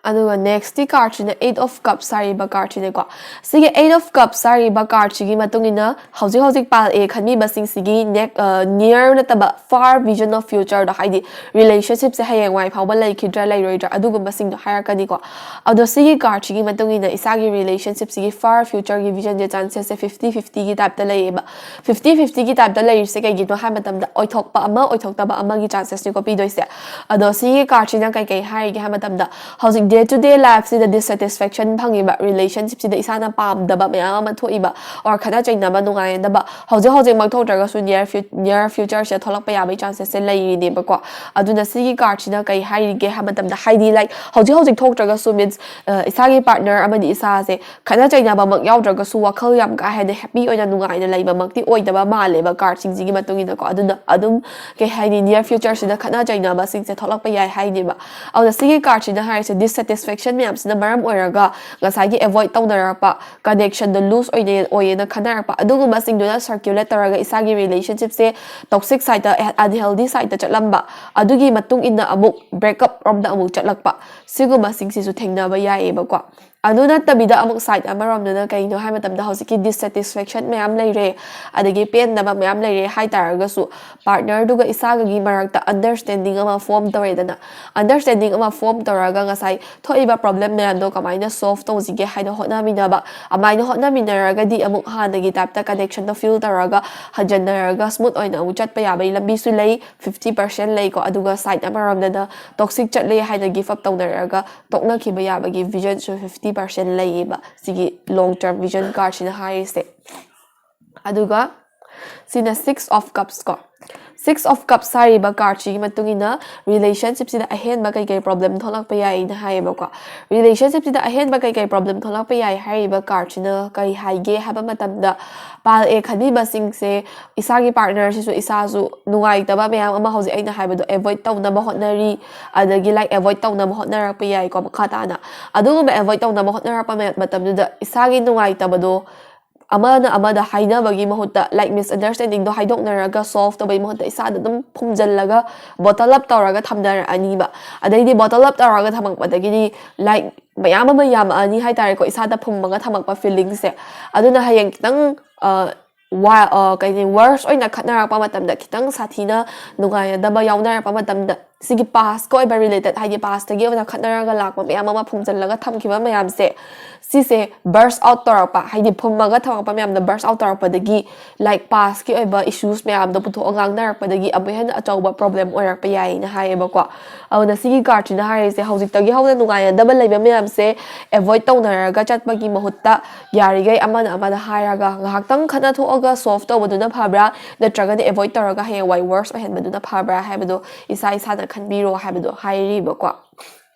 ꯑꯗꯨꯒ next ꯀꯥꯔꯠꯁꯤꯅ Eight of Cups ꯍꯥꯏꯔꯤꯕ ꯀꯥꯔꯠꯁꯤꯅꯦꯀꯣ꯫ ꯁꯤꯒꯤ Eight of Cups ꯍꯥꯏꯔꯤꯕ ꯀꯥꯔꯠꯁꯤꯒꯤ ꯃꯇꯨꯡ ꯏꯟꯅ ꯍꯧꯖꯤꯛ ꯍꯧꯖꯤꯛ ꯄꯥꯜ ꯑꯦ ꯈꯟꯕꯤꯕꯁꯤꯡꯁꯤꯒꯤ ꯅꯦꯛ near ꯅꯠꯇꯕ far vision of future ꯗꯣ, ꯍꯥꯏꯗꯤ relationship ꯁꯦ ꯍꯌꯦꯡꯋꯥꯏ ꯐꯥꯎꯕ ꯂꯩꯈꯤꯗ꯭ꯔꯥ ꯂꯩꯔꯣꯏꯗ꯭ꯔꯥ ꯑꯗꯨꯒꯨꯝꯕꯁꯤꯡꯗꯣ ꯍꯥꯏꯔꯛꯀꯅꯤꯀꯣ꯫ ꯑꯗꯣ ꯁꯤꯒꯤ ꯀꯥꯔꯠꯁꯤꯒꯤ ꯃꯇꯨꯡ ꯏꯟꯅ ꯏꯁꯥꯒꯤ relationship ꯁꯤꯒꯤ far future ꯒꯤ vision ꯁꯦ chances ꯁꯦ fifty fifty ꯒꯤ type ꯇ ꯂꯩꯌꯦꯕ꯫ Fifty fifty ꯒꯤ type ꯇ ꯂꯩꯔꯤꯁꯦ ꯀꯩꯒꯤꯅꯣ ꯍꯥꯏꯕ ꯃꯇꯝꯗ ꯑꯣꯏꯊꯣꯛꯄ ꯑꯃ ꯑꯣꯏꯊꯣꯛꯇꯕ ꯑꯃꯒꯤ chances ꯅꯤꯀꯣ ꯄꯤꯗꯣꯏꯁꯦ꯫ ꯑꯗꯣ ꯁꯤꯒꯤ ꯀꯥꯔꯠꯁꯤꯅ ꯀꯩꯀꯩ ꯍꯥꯏꯔꯤꯒꯦ ꯍꯥꯏꯕ ꯃꯇꯝꯗ ꯍꯧꯖꯤꯛ day to day life ꯁꯤꯗ dissatisfaction ꯐꯪꯉꯤꯕ, relationship ꯁꯤꯗ ꯏꯁꯥꯅ ꯄꯥꯝꯗꯕ ꯃꯌꯥꯝ ꯑꯃ ꯊꯣꯛꯏꯕ, or ꯈꯠꯅ ꯆꯩꯅꯕ ꯅꯨꯡꯉꯥꯏꯅꯗꯕ ꯍꯧꯖꯤꯛ ꯍꯧꯖꯤꯛꯃꯛ ꯊꯣꯛꯇ꯭ꯔꯒꯁꯨ near fu- near future ꯁꯤꯗ ꯊꯣꯛꯂꯛꯄ ꯌꯥꯕꯒꯤ chances ꯁꯦ ꯂꯩꯔꯤꯅꯦꯕꯀꯣ꯫ ꯑꯗꯨꯅ ꯁꯤꯒꯤ ꯀꯥꯔꯠꯁꯤꯅ ꯀꯩ ꯍꯥꯏꯔꯤꯒꯦ ꯍꯥꯏꯕ ꯃꯇꯝꯗ ꯍꯥꯏꯗꯤ like ꯍꯧꯖꯤꯛ ꯍꯧꯖꯤꯛ ꯊꯣꯛꯇ꯭ꯔꯒꯁꯨ means ꯏꯁꯥꯒꯤ partner ꯑꯃꯗꯤ ꯏꯁꯥꯁꯦ ꯈꯠꯅ ꯆꯩꯅꯕꯃꯛ ꯌꯥꯎꯗ꯭ꯔꯒꯁꯨ ꯋꯥꯈꯜ ꯌꯥꯝ ꯀꯥ ꯍꯦꯟꯅ happy ꯑꯣꯏꯅ ꯅꯨꯡꯉꯥꯏꯅ ꯂꯩꯕꯃꯛꯇꯤ ꯑꯣꯏꯗꯕ ꯃꯥꯜꯂꯦꯕ ꯀꯥꯔꯠꯁꯤꯡꯁꯤꯒꯤ ꯃꯇꯨꯡ ꯏꯟꯅꯀꯣ꯫ ꯑꯗꯨꯅ ꯑꯗꯨꯝ ꯀꯩ ꯍꯥꯏꯅꯤ near future ꯁꯤꯗ ꯈꯠꯅ ꯆꯩꯅꯕꯁꯤꯡꯁꯦ ꯊꯣꯛꯂꯛꯄ ꯌꯥꯏ ꯍꯥꯏꯅꯦꯕ꯫ ꯑꯗꯨꯅ ꯁꯤꯒꯤ ꯀꯥꯔꯠꯁꯤꯅ ꯍꯥꯏꯔꯤꯁꯦ dissatisfaction ꯃꯌꯥꯝꯁꯤꯅ ꯃꯔꯝ ꯑꯣꯏꯔꯒ ꯉꯁꯥꯏꯒꯤ avoid ꯇꯧꯅꯔꯛꯄ, connection ꯗꯣ loose ꯑꯣꯏꯅ ꯑꯣꯏꯌꯦꯅ ꯈꯟꯅꯔꯛꯄ ꯑꯗꯨꯒꯨꯝꯕꯁꯤꯡꯗꯨꯅ circulate ꯇꯧꯔꯒ ꯏꯁꯥꯒꯤ relationship ꯁꯦ toxic side ꯇ, unhealthy side ꯇ ꯆꯠꯂꯝꯕ, ꯑꯗꯨꯒꯤ ꯃꯇꯨꯡ ꯏꯟꯅ ꯑꯃꯨꯛ breakup ꯔꯣꯝꯗ ꯑꯃꯨꯛ ꯆꯠꯂꯛꯄ, ꯁꯤꯒꯨꯝꯕꯁꯤꯡꯁꯤꯁꯨ ꯊꯦꯡꯅꯕ ꯌꯥꯏꯌꯦꯕꯀꯣ꯫ ꯑꯗꯨ ꯅꯠꯇꯕꯤꯗ ꯑꯃꯨꯛ side ꯑꯃꯔꯣꯝꯗꯅ ꯀꯩꯅꯣ ꯍꯥꯏꯕ ꯃꯇꯝꯗ ꯍꯧꯖꯤꯛꯀꯤ dissatisfaction ꯃꯌꯥꯝ ꯂꯩꯔꯦ, ꯑꯗꯒꯤ ꯄꯦꯟꯗꯕ ꯃꯌꯥꯝ ꯂꯩꯔꯦ ꯍꯥꯏꯇꯥꯔꯒꯁꯨ partner ꯗꯨꯒ ꯏꯁꯥꯒꯒꯤ ꯃꯔꯛꯇ understanding ꯑꯃ form ꯇꯧꯔꯦꯗꯅ꯫ Understanding ꯑꯃ form ꯇꯧꯔꯒ ꯉꯁꯥꯏ ꯊꯣꯛꯏꯕ problem ꯃꯌꯥꯝꯗꯣ ꯀꯃꯥꯏꯅ solve ꯇꯧꯁꯤꯒꯦ ꯍꯥꯏꯅ ꯍꯣꯠꯅꯃꯤꯟꯅꯕ, ꯑꯗꯨꯃꯥꯏꯅ ꯍꯣꯠꯅꯃꯤꯟꯅꯔꯒꯗꯤ ꯑꯃꯨꯛ ꯍꯥꯟꯅꯒꯤ type ꯇ connection ꯗꯣ feel ꯇꯧꯔꯒ ꯍꯟꯖꯟꯅꯔꯒ smooth ꯑꯣꯏꯅ ꯑꯃꯨꯛ ꯆꯠꯄ ꯌꯥꯕꯒꯤ ꯂꯝꯕꯤꯁꯨ ꯂꯩ, fifty percent ꯂꯩꯀꯣ꯫ ꯑꯗꯨꯒ side ꯑꯃꯔꯣꯝꯗꯅ toxic ꯆꯠꯂꯦ ꯍꯥꯏꯅ give up ꯇꯧꯅꯔꯒ ꯇꯣꯛꯅꯈꯤꯕ ꯌꯥꯕꯒꯤ vision ꯁꯨ fifty percent ꯂꯩꯌꯦꯕ ꯁꯤꯒꯤ long term vision card ꯁꯤꯅ ꯍꯥꯏꯔꯤꯁꯦ꯫ ꯑꯗꯨꯒ ꯁꯤꯅ Six of Cups ꯀꯣ꯫ Six of Cups ꯍꯥꯏꯔꯤꯕ card ꯁꯤꯒꯤ ꯃꯇꯨꯡ ꯏꯟꯅ relationship ꯁꯤꯗ ꯑꯍꯦꯟꯕ ꯀꯩꯀꯩ problem ꯊꯣꯛꯂꯛꯄ ꯌꯥꯏꯅ ꯍꯥꯏꯌꯦꯕꯀꯣ꯫ Relationship ꯁꯤꯗ ꯑꯍꯦꯟꯕ ꯀꯩꯀꯩ problem ꯊꯣꯛꯂꯛꯄ ꯌꯥꯏ ꯍꯥꯏꯔꯤꯕ card ꯁꯤꯅ ꯀꯩ ꯍꯥꯏꯒꯦ ꯍꯥꯏꯕ ꯃꯇꯝꯗ, ꯄꯥꯜ ꯑꯦ ꯈꯟꯕꯤꯕꯁꯤꯡꯁꯦ ꯏꯁꯥꯒꯤ partner ꯁꯤꯁꯨ ꯏꯁꯥꯁꯨ ꯅꯨꯡꯉꯥꯏꯇꯕ ꯃꯌꯥꯝ ꯑꯃ ꯍꯧꯖꯤꯛ ꯑꯩꯅ ꯍꯥꯏꯕꯗꯣ avoid ꯇꯧꯅꯕ ꯍꯣꯠꯅꯔꯤ, ꯑꯗꯒꯤ like avoid ꯇꯧꯅꯕ ꯍꯣꯠꯅꯔꯛꯄ ꯌꯥꯏꯀꯣ ꯃꯈꯥ ꯇꯥꯅ꯫ ꯑꯗꯨꯒꯨꯝꯕ avoid ꯇꯧꯅꯕ ꯍꯣꯠꯅꯔꯛꯄ ꯃ- ꯃꯇꯝꯗꯨꯗ ꯏꯁꯥꯒꯤ ꯅꯨꯡꯉꯥꯏꯇꯕꯗꯣ ꯑꯃꯅ ꯑꯃꯗ ꯍꯥꯏꯅꯕꯒꯤ ꯃꯍꯨꯠꯇ, like, misunderstandingꯗꯣ ꯍꯥꯏꯗꯣꯛꯅꯔꯒ solve ꯇꯧꯕꯒꯤ ꯃꯍꯨꯠꯇ ꯏꯁꯥꯗ ꯑꯗꯨꯝ ꯐꯨꯝꯖꯜꯂꯒ bottle up ꯇꯧꯔꯒ ꯊꯝꯅꯔꯛꯑꯅꯤꯕ꯫ ꯑꯗꯩꯗꯤ bottle up ꯇꯧꯔꯒ ꯊꯝꯃꯛꯄꯗꯒꯤꯗꯤ, like, ꯃꯌꯥꯝ ꯑꯃ ꯌꯥꯝꯃꯛꯑꯅꯤ ꯍꯥꯏꯇꯥꯔꯦꯀꯣ, ꯏꯁꯥꯗ ꯐꯨꯝꯃꯒ ꯊꯝꯃꯛꯄ feelingsꯁꯦ꯫ ꯑꯗꯨꯅ ꯍꯌꯦꯡ ꯈꯤꯇꯪ, ꯑ, ꯋꯥ-, ꯑ, ꯀꯩ ꯍꯥꯏꯅꯤ, worse ꯑꯣꯏꯅ ꯈꯠꯅꯔꯛꯄ ꯃꯇꯝꯗ, ꯈꯤꯇꯪ ꯁꯥꯊꯤꯅ ꯅꯨꯡꯉꯥꯏꯅꯗꯕ ꯌꯥꯎꯅꯔꯛꯄ ꯃꯇꯝꯗ, ꯁꯤꯒꯤ pastꯀ ꯑꯣꯏꯕ related, ꯍꯥꯏꯗꯤ pastꯇꯒꯤ ꯑꯣꯏꯅ ꯈꯠꯅꯔꯒ ꯂꯥꯛꯄ ꯃꯌꯥꯝ ꯑꯃ ꯐꯨꯝꯖꯜꯂꯒ ꯊꯝꯈꯤꯕ ꯃꯌꯥꯝꯁꯦ, ꯁꯤꯁꯦ burst out ꯇꯧꯔꯛꯄ, ꯍꯥꯏꯗꯤ ꯐꯨꯝꯃꯒ ꯊꯝꯃꯛꯄ ꯃꯌꯥꯝꯗꯣ burst out ꯇꯧꯔꯛꯄꯗꯒꯤ, like, pastꯀꯤ ꯑꯣꯏꯕ issues ꯃꯌꯥꯝꯗꯣ ꯄꯨꯊꯣꯛꯑ ꯉꯥꯡꯅꯔꯛꯄꯗꯒꯤ ꯑꯃꯨꯛ ꯍꯦꯟꯅ ꯑꯆꯧꯕ problem ꯑꯣꯏꯔꯛꯄ ꯌꯥꯏꯅ ꯍꯥꯏꯌꯦꯕꯀꯣ꯫ ꯑꯗꯨꯅ ꯁꯤꯒꯤ cardꯁꯤꯅ ꯍꯥꯏꯔꯤꯁꯦ, ꯍꯧꯖꯤꯛꯇꯒꯤ ꯍꯧꯅ ꯅꯨꯡꯉꯥꯏꯅꯗꯕ ꯂꯩꯕ ꯃꯌꯥꯝꯁꯦ avoid ꯇꯧꯅꯔꯒ ꯆꯠꯄꯒꯤ ꯃꯍꯨꯠꯇ, ꯌꯥꯔꯤꯈꯩ ꯑꯃꯅ ꯑꯃꯗ ꯍꯥꯏꯔꯒ ꯉꯥꯏꯍꯥꯛꯇꯪ ꯈꯠꯅ ꯊꯣꯛꯑꯒ solve ꯇꯧꯕꯗꯨꯅ ꯐꯕ꯭ꯔꯥ, ꯅꯠꯇ꯭ꯔꯒꯅ avoid ꯇꯧꯔꯒ ꯍꯌꯦꯡꯋꯥꯏ worse ꯑꯣꯏꯍꯟꯕꯗꯨꯅ ꯐꯕ꯭ꯔꯥ ꯍꯥꯏꯕꯗꯣ ꯏꯁꯥ ꯏꯁꯥꯅ ꯈꯟꯕꯤꯔꯣ ꯍꯥꯏꯕꯗꯣ ꯍꯥꯏꯔꯤꯕꯀꯣ꯫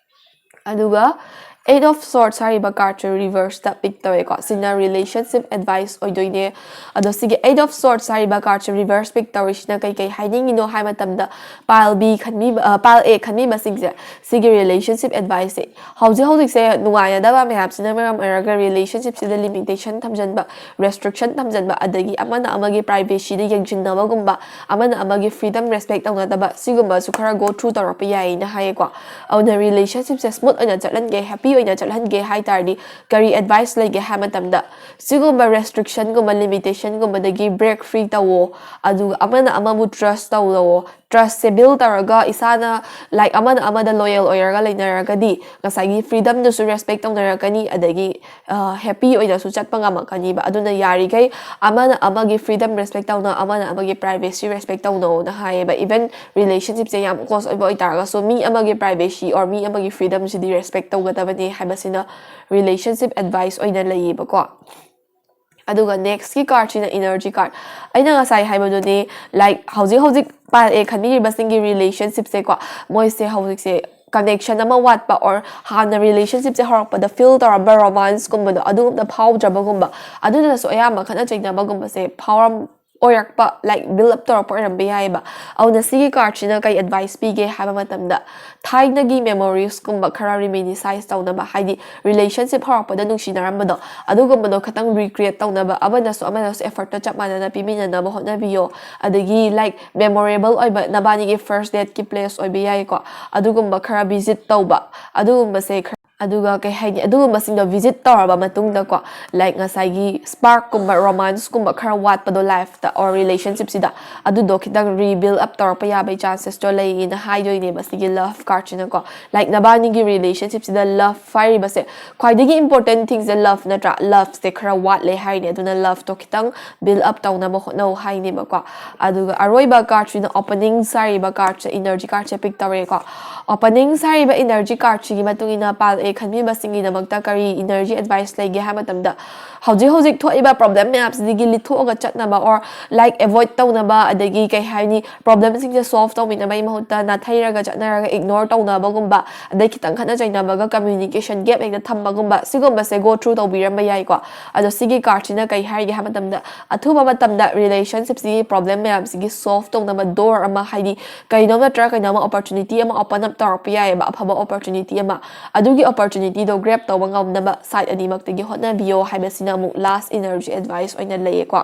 ꯑꯗꯨꯒ Eight of Swords ꯍꯥꯏꯔꯤꯕ cardꯁꯦ reverseꯇ pick ꯇꯧꯋꯦꯀꯣ꯫ ꯁꯤꯅ relationship advice ꯑꯣꯏꯗꯣꯏꯅꯦ꯫ ꯑꯗꯣ ꯁꯤꯒꯤ Eight of Swords ꯍꯥꯏꯔꯤꯕ cardꯁꯦ reverse pick ꯇꯧꯔꯤꯁꯤꯅ ꯀꯩꯀꯩ ꯍꯥꯏꯅꯤꯡꯉꯤꯅꯣ ꯍꯥꯏ ꯃꯇꯝꯗ, pile B ꯈꯟꯕꯤꯕ, ꯑ, pile A ꯈꯟꯕꯤꯕꯁꯤꯡꯁꯦ, ꯁꯤꯒꯤ relationship adviceꯁꯦ, ꯍꯧꯖꯤꯛ ꯍꯧꯖꯤꯛꯁꯦ ꯅꯨꯡꯉꯥꯏꯅꯗꯕ ꯃꯌꯥꯝꯁꯤꯅ ꯃꯔꯝ ꯑꯣꯏꯔꯒ relationshipꯁꯤꯗ limitation ꯊꯝꯖꯤꯟꯕ, restriction ꯊꯝꯖꯤꯟꯕ, ꯑꯗꯒꯤ ꯑꯃꯅ ꯑꯃꯒꯤ privacyꯗ ꯌꯦꯡꯁꯤꯟꯅꯕꯒꯨꯝꯕ, ꯑꯃꯅ ꯑꯃꯒꯤ freedom respect ꯇꯧꯅꯗꯕ, ꯁꯤꯒꯨꯝꯕꯁꯨ ꯈꯔ go through ꯇꯧꯔꯛꯄ ꯌꯥꯏꯌꯦꯅ ꯍꯥꯏꯌꯦꯀꯣ꯫ ꯑꯗꯨꯅ relationshipꯁꯦ smooth ꯑꯣꯏꯅ ꯆꯠꯍꯟꯒꯦ, happy ꯑꯣꯏꯅ ꯆꯠꯍꯟꯒꯦ ꯍꯥꯏ ꯇꯥꯔꯗꯤ, ꯀꯔꯤ advice ꯂꯩꯒꯦ ꯍꯥꯏ ꯃꯇꯝꯗ, ꯁꯤꯒꯨꯝꯕ restrictionꯒꯨꯝꯕ, limitationꯒꯨꯝꯕꯗꯒꯤ break free ꯇꯧꯋꯣ꯫ ꯑꯗꯨꯒ ꯑꯃꯅ ꯑꯃꯕꯨ trust ꯇꯧꯋꯣ꯫ Trustꯁꯦ build ꯇꯧꯔꯒ ꯏꯁꯥꯅ, like, ꯑꯃꯅ ꯑꯃꯗ loyal ꯑꯣꯏꯔꯒ ꯂꯩꯅꯔꯒꯗꯤ, ꯉꯁꯥꯏꯒꯤ freedomꯗꯨꯁꯨ respect ꯇꯧꯅꯔꯛꯀꯅꯤ, ꯑꯗꯒꯤ, ꯑ, happy ꯑꯣꯏꯅꯁꯨ ꯆꯠꯄ ꯉꯝꯃꯛꯀꯅꯤꯕ꯫ ꯑꯗꯨꯅ ꯌꯥꯔꯤꯈꯩ ꯑꯃꯅ ꯑꯃꯒꯤ freedom respect ꯇꯧꯅ, ꯑꯃꯅ ꯑꯃꯒꯤ privacy respect ꯇꯧꯅꯧꯅ ꯍꯥꯏꯌꯦꯕ꯫ Even relationshipꯁꯦ ꯌꯥꯝ close ꯑꯣꯏꯕ ꯑꯣꯏꯇꯥꯔꯒꯁꯨ, ꯃꯤ ꯑꯃꯒꯤ privacy or ꯃꯤ ꯑꯃꯒꯤ freedomꯁꯤꯗꯤ respect ꯇꯧꯒꯗꯕꯅꯦ ꯍꯥꯏꯕꯁꯤꯅ relationship advice ꯑꯣꯏꯅ ꯂꯩꯌꯦꯕꯀꯣ꯫ ꯑꯗꯨꯒ nextꯀꯤ cardꯁꯤꯅ energy card꯫ ꯑꯩꯅ ꯉꯁꯥꯏ ꯍꯥꯏꯕꯗꯨꯅꯤ, like, ꯍꯧꯖꯤꯛ ꯍꯧꯖꯤꯛ pile A ꯈꯟꯕꯤꯔꯤꯕꯁꯤꯡꯒꯤ relationshipꯁꯦꯀꯣ, ꯃꯣꯏꯁꯦ ꯍꯧꯖꯤꯛꯁꯦ connection ꯑꯃ ꯋꯥꯠꯄ, or ꯍꯥꯟꯅ relationshipꯁꯦ ꯍꯧꯔꯛꯄꯗ feel ꯇꯧꯔꯝꯕ romanceꯀꯨꯝꯕꯗꯣ, ꯑꯗꯨꯒꯨꯝꯕ ꯐꯥꯎꯗ꯭ꯔꯕꯒꯨꯝꯕ, ꯑꯗꯨꯅꯁꯨ ꯑꯌꯥꯝꯕ ꯈꯠꯅ ꯆꯩꯅꯕꯒꯨꯝꯕꯁꯦ ꯐꯥꯎꯔꯝ-, ꯑꯣꯏꯔꯛꯄ, like build up ꯇꯧꯔꯛꯄ ꯑꯣꯏꯔꯝꯕ ꯌꯥꯏꯑꯕ꯫ ꯑꯗꯨꯅ ꯁꯤꯒꯤ cardꯁꯤꯅ ꯀꯩ advice ꯄꯤꯒꯦ ꯍꯥꯏꯕ ꯃꯇꯝꯗ, ꯊꯥꯏꯅꯒꯤ memoriesꯀꯨꯝꯕ ꯈꯔ reminisce ꯇꯧꯅꯕ, ꯍꯥꯏꯗꯤ relationship ꯍꯧꯔꯛꯄꯗ ꯅꯨꯡꯁꯤꯅꯔꯝꯕꯗꯣ, ꯑꯗꯨꯒꯨꯝꯕꯗꯣ ꯈꯤꯇꯪ recreate ꯇꯧꯅꯕ, ꯑꯃꯅꯁꯨ ꯑꯃꯅꯁꯨ effortꯇꯣ ꯆꯞ ꯃꯥꯟꯅꯅ ꯄꯤꯃꯤꯟꯅꯅꯕ ꯍꯣꯠꯅꯕꯤꯌꯣ꯫ ꯑꯗꯒꯤ like memorable ꯑꯣꯏꯕ ꯅꯕꯥꯅꯤꯒꯤ first dateꯀꯤ place ꯑꯣꯏꯕ ꯌꯥꯏꯀꯣ, ꯑꯗꯨꯒꯨꯝꯕ ꯈꯔ visit ꯇꯧꯕ, ꯑꯗꯨꯒꯨꯝꯕꯁꯦ ꯈꯔ, ꯑꯗꯨꯒ ꯀꯩ ꯍꯥꯏꯅꯤ, ꯑꯗꯨꯒꯨꯝꯕꯁꯤꯡꯗꯣ visit ꯇꯧꯔꯕ ꯃꯇꯨꯡꯗꯀꯣ, like ꯉꯁꯥꯏꯒꯤ sparkꯀꯨꯝꯕ, romanceꯀꯨꯝꯕ ꯈꯔ ꯋꯥꯠꯄꯗꯣ lifeꯇ or relationshipꯁꯤꯗ, ꯑꯗꯨꯗꯣ ꯈꯤꯇꯪ rebuild up ꯇꯧꯔꯛꯄ ꯌꯥꯕꯒꯤ chancesꯇꯣ ꯂꯩꯌꯦꯅ ꯍꯥꯏꯗꯣꯏꯅꯦꯕ ꯁꯤꯒꯤ love cardꯁꯤꯅꯀꯣ꯫ Like ꯅꯕꯥꯅꯤꯒꯤ relationshipꯁꯤꯗ love ꯍꯥꯏꯔꯤꯕꯁꯦ ꯈ꯭ꯋꯥꯏꯗꯒꯤ important thingꯁꯦ love ꯅꯠꯇ꯭ꯔꯥ? Loveꯁꯦ ꯈꯔ ꯋꯥꯠꯂꯦ ꯍꯥꯏꯅꯦ, ꯑꯗꯨꯅ loveꯇꯣ ꯈꯤꯇꯪ build up ꯇꯧꯅꯕ ꯍꯣꯠꯅꯧ ꯍꯥꯏꯅꯦꯕꯀꯣ꯫ ꯑꯗꯨꯒ ꯑꯔꯣꯏꯕ cardꯁꯤꯅ openings ꯍꯥꯏꯔꯤꯕ cardꯁꯦ, energy cardꯁꯦ pick ꯇꯧꯔꯦꯀꯣ꯫ Openings ꯍꯥꯏꯔꯤꯕ energy cardꯁꯤꯒꯤ ꯃꯇꯨꯡ ꯏꯟꯅ pile A ꯈꯟꯕꯤꯕꯁꯤꯡꯒꯤꯗꯃꯛꯇ ꯀꯔꯤ energy advice ꯂꯩꯒꯦ ꯍꯥꯏꯕ ꯃꯇꯝꯗ, ꯍꯧꯖꯤꯛ ꯍꯧꯖꯤꯛ ꯊꯣꯛꯏꯕ problem ꯃꯌꯥꯝꯁꯤꯗꯒꯤ ꯂꯤꯊꯣꯛꯑꯒ ꯆꯠꯅꯕ or like avoid ꯇꯧꯅꯕ, ꯑꯗꯒꯤ ꯀꯩ ꯍꯥꯏꯅꯤ, problemꯁꯤꯡꯁꯦ solve ꯇꯧꯃꯤꯟꯅꯕꯒꯤ ꯃꯍꯨꯠꯇ ꯅꯥꯊꯩꯔꯒ ꯆꯠꯅꯔꯒ ignore ꯇꯧꯅꯕꯒꯨꯝꯕ, ꯑꯗꯩ ꯈꯤꯇꯪ ꯈꯠꯅ ꯆꯩꯅꯕꯒ communication gap ꯍꯦꯛꯇ ꯊꯝꯕꯒꯨꯝꯕ, ꯁꯤꯒꯨꯝꯕꯁꯦ go through ꯇꯧꯕꯤꯔꯝꯕ ꯌꯥꯏꯀꯣ꯫ ꯑꯗꯣ ꯁꯤꯒꯤ cardꯁꯤꯅ ꯀꯩ ꯍꯥꯏꯔꯤꯒꯦ ꯍꯥꯏꯕ ꯃꯇꯝꯗ, ꯑꯊꯨꯕ ꯃꯇꯝꯗ relationshipꯁꯤꯒꯤ problem ꯃꯌꯥꯝꯁꯤꯒꯤ solve ꯇꯧꯅꯕ door ꯑꯃ, ꯍꯥꯏꯗꯤ ꯀꯩꯅꯣꯝ ꯅꯠꯇ꯭ꯔꯒ ꯀꯩꯅꯣꯝ opportunity ꯑꯃ open up ꯇꯧꯔꯛꯄ ꯌꯥꯏꯑꯕ, ꯑꯐꯕ opportunity ꯑꯃ꯫ ꯑꯗꯨꯒꯤ opportunityꯗꯣ grab ꯇꯧꯕ ꯉꯝꯅꯕ side ꯑꯅꯤꯃꯛꯇꯒꯤ ꯍꯣꯠꯅꯕꯤꯌꯣ ꯍꯥꯏꯕꯁꯤꯅ ꯑꯃꯨꯛ last energy advice ꯑꯣꯏꯅ ꯂꯩꯌꯦꯀꯣ꯫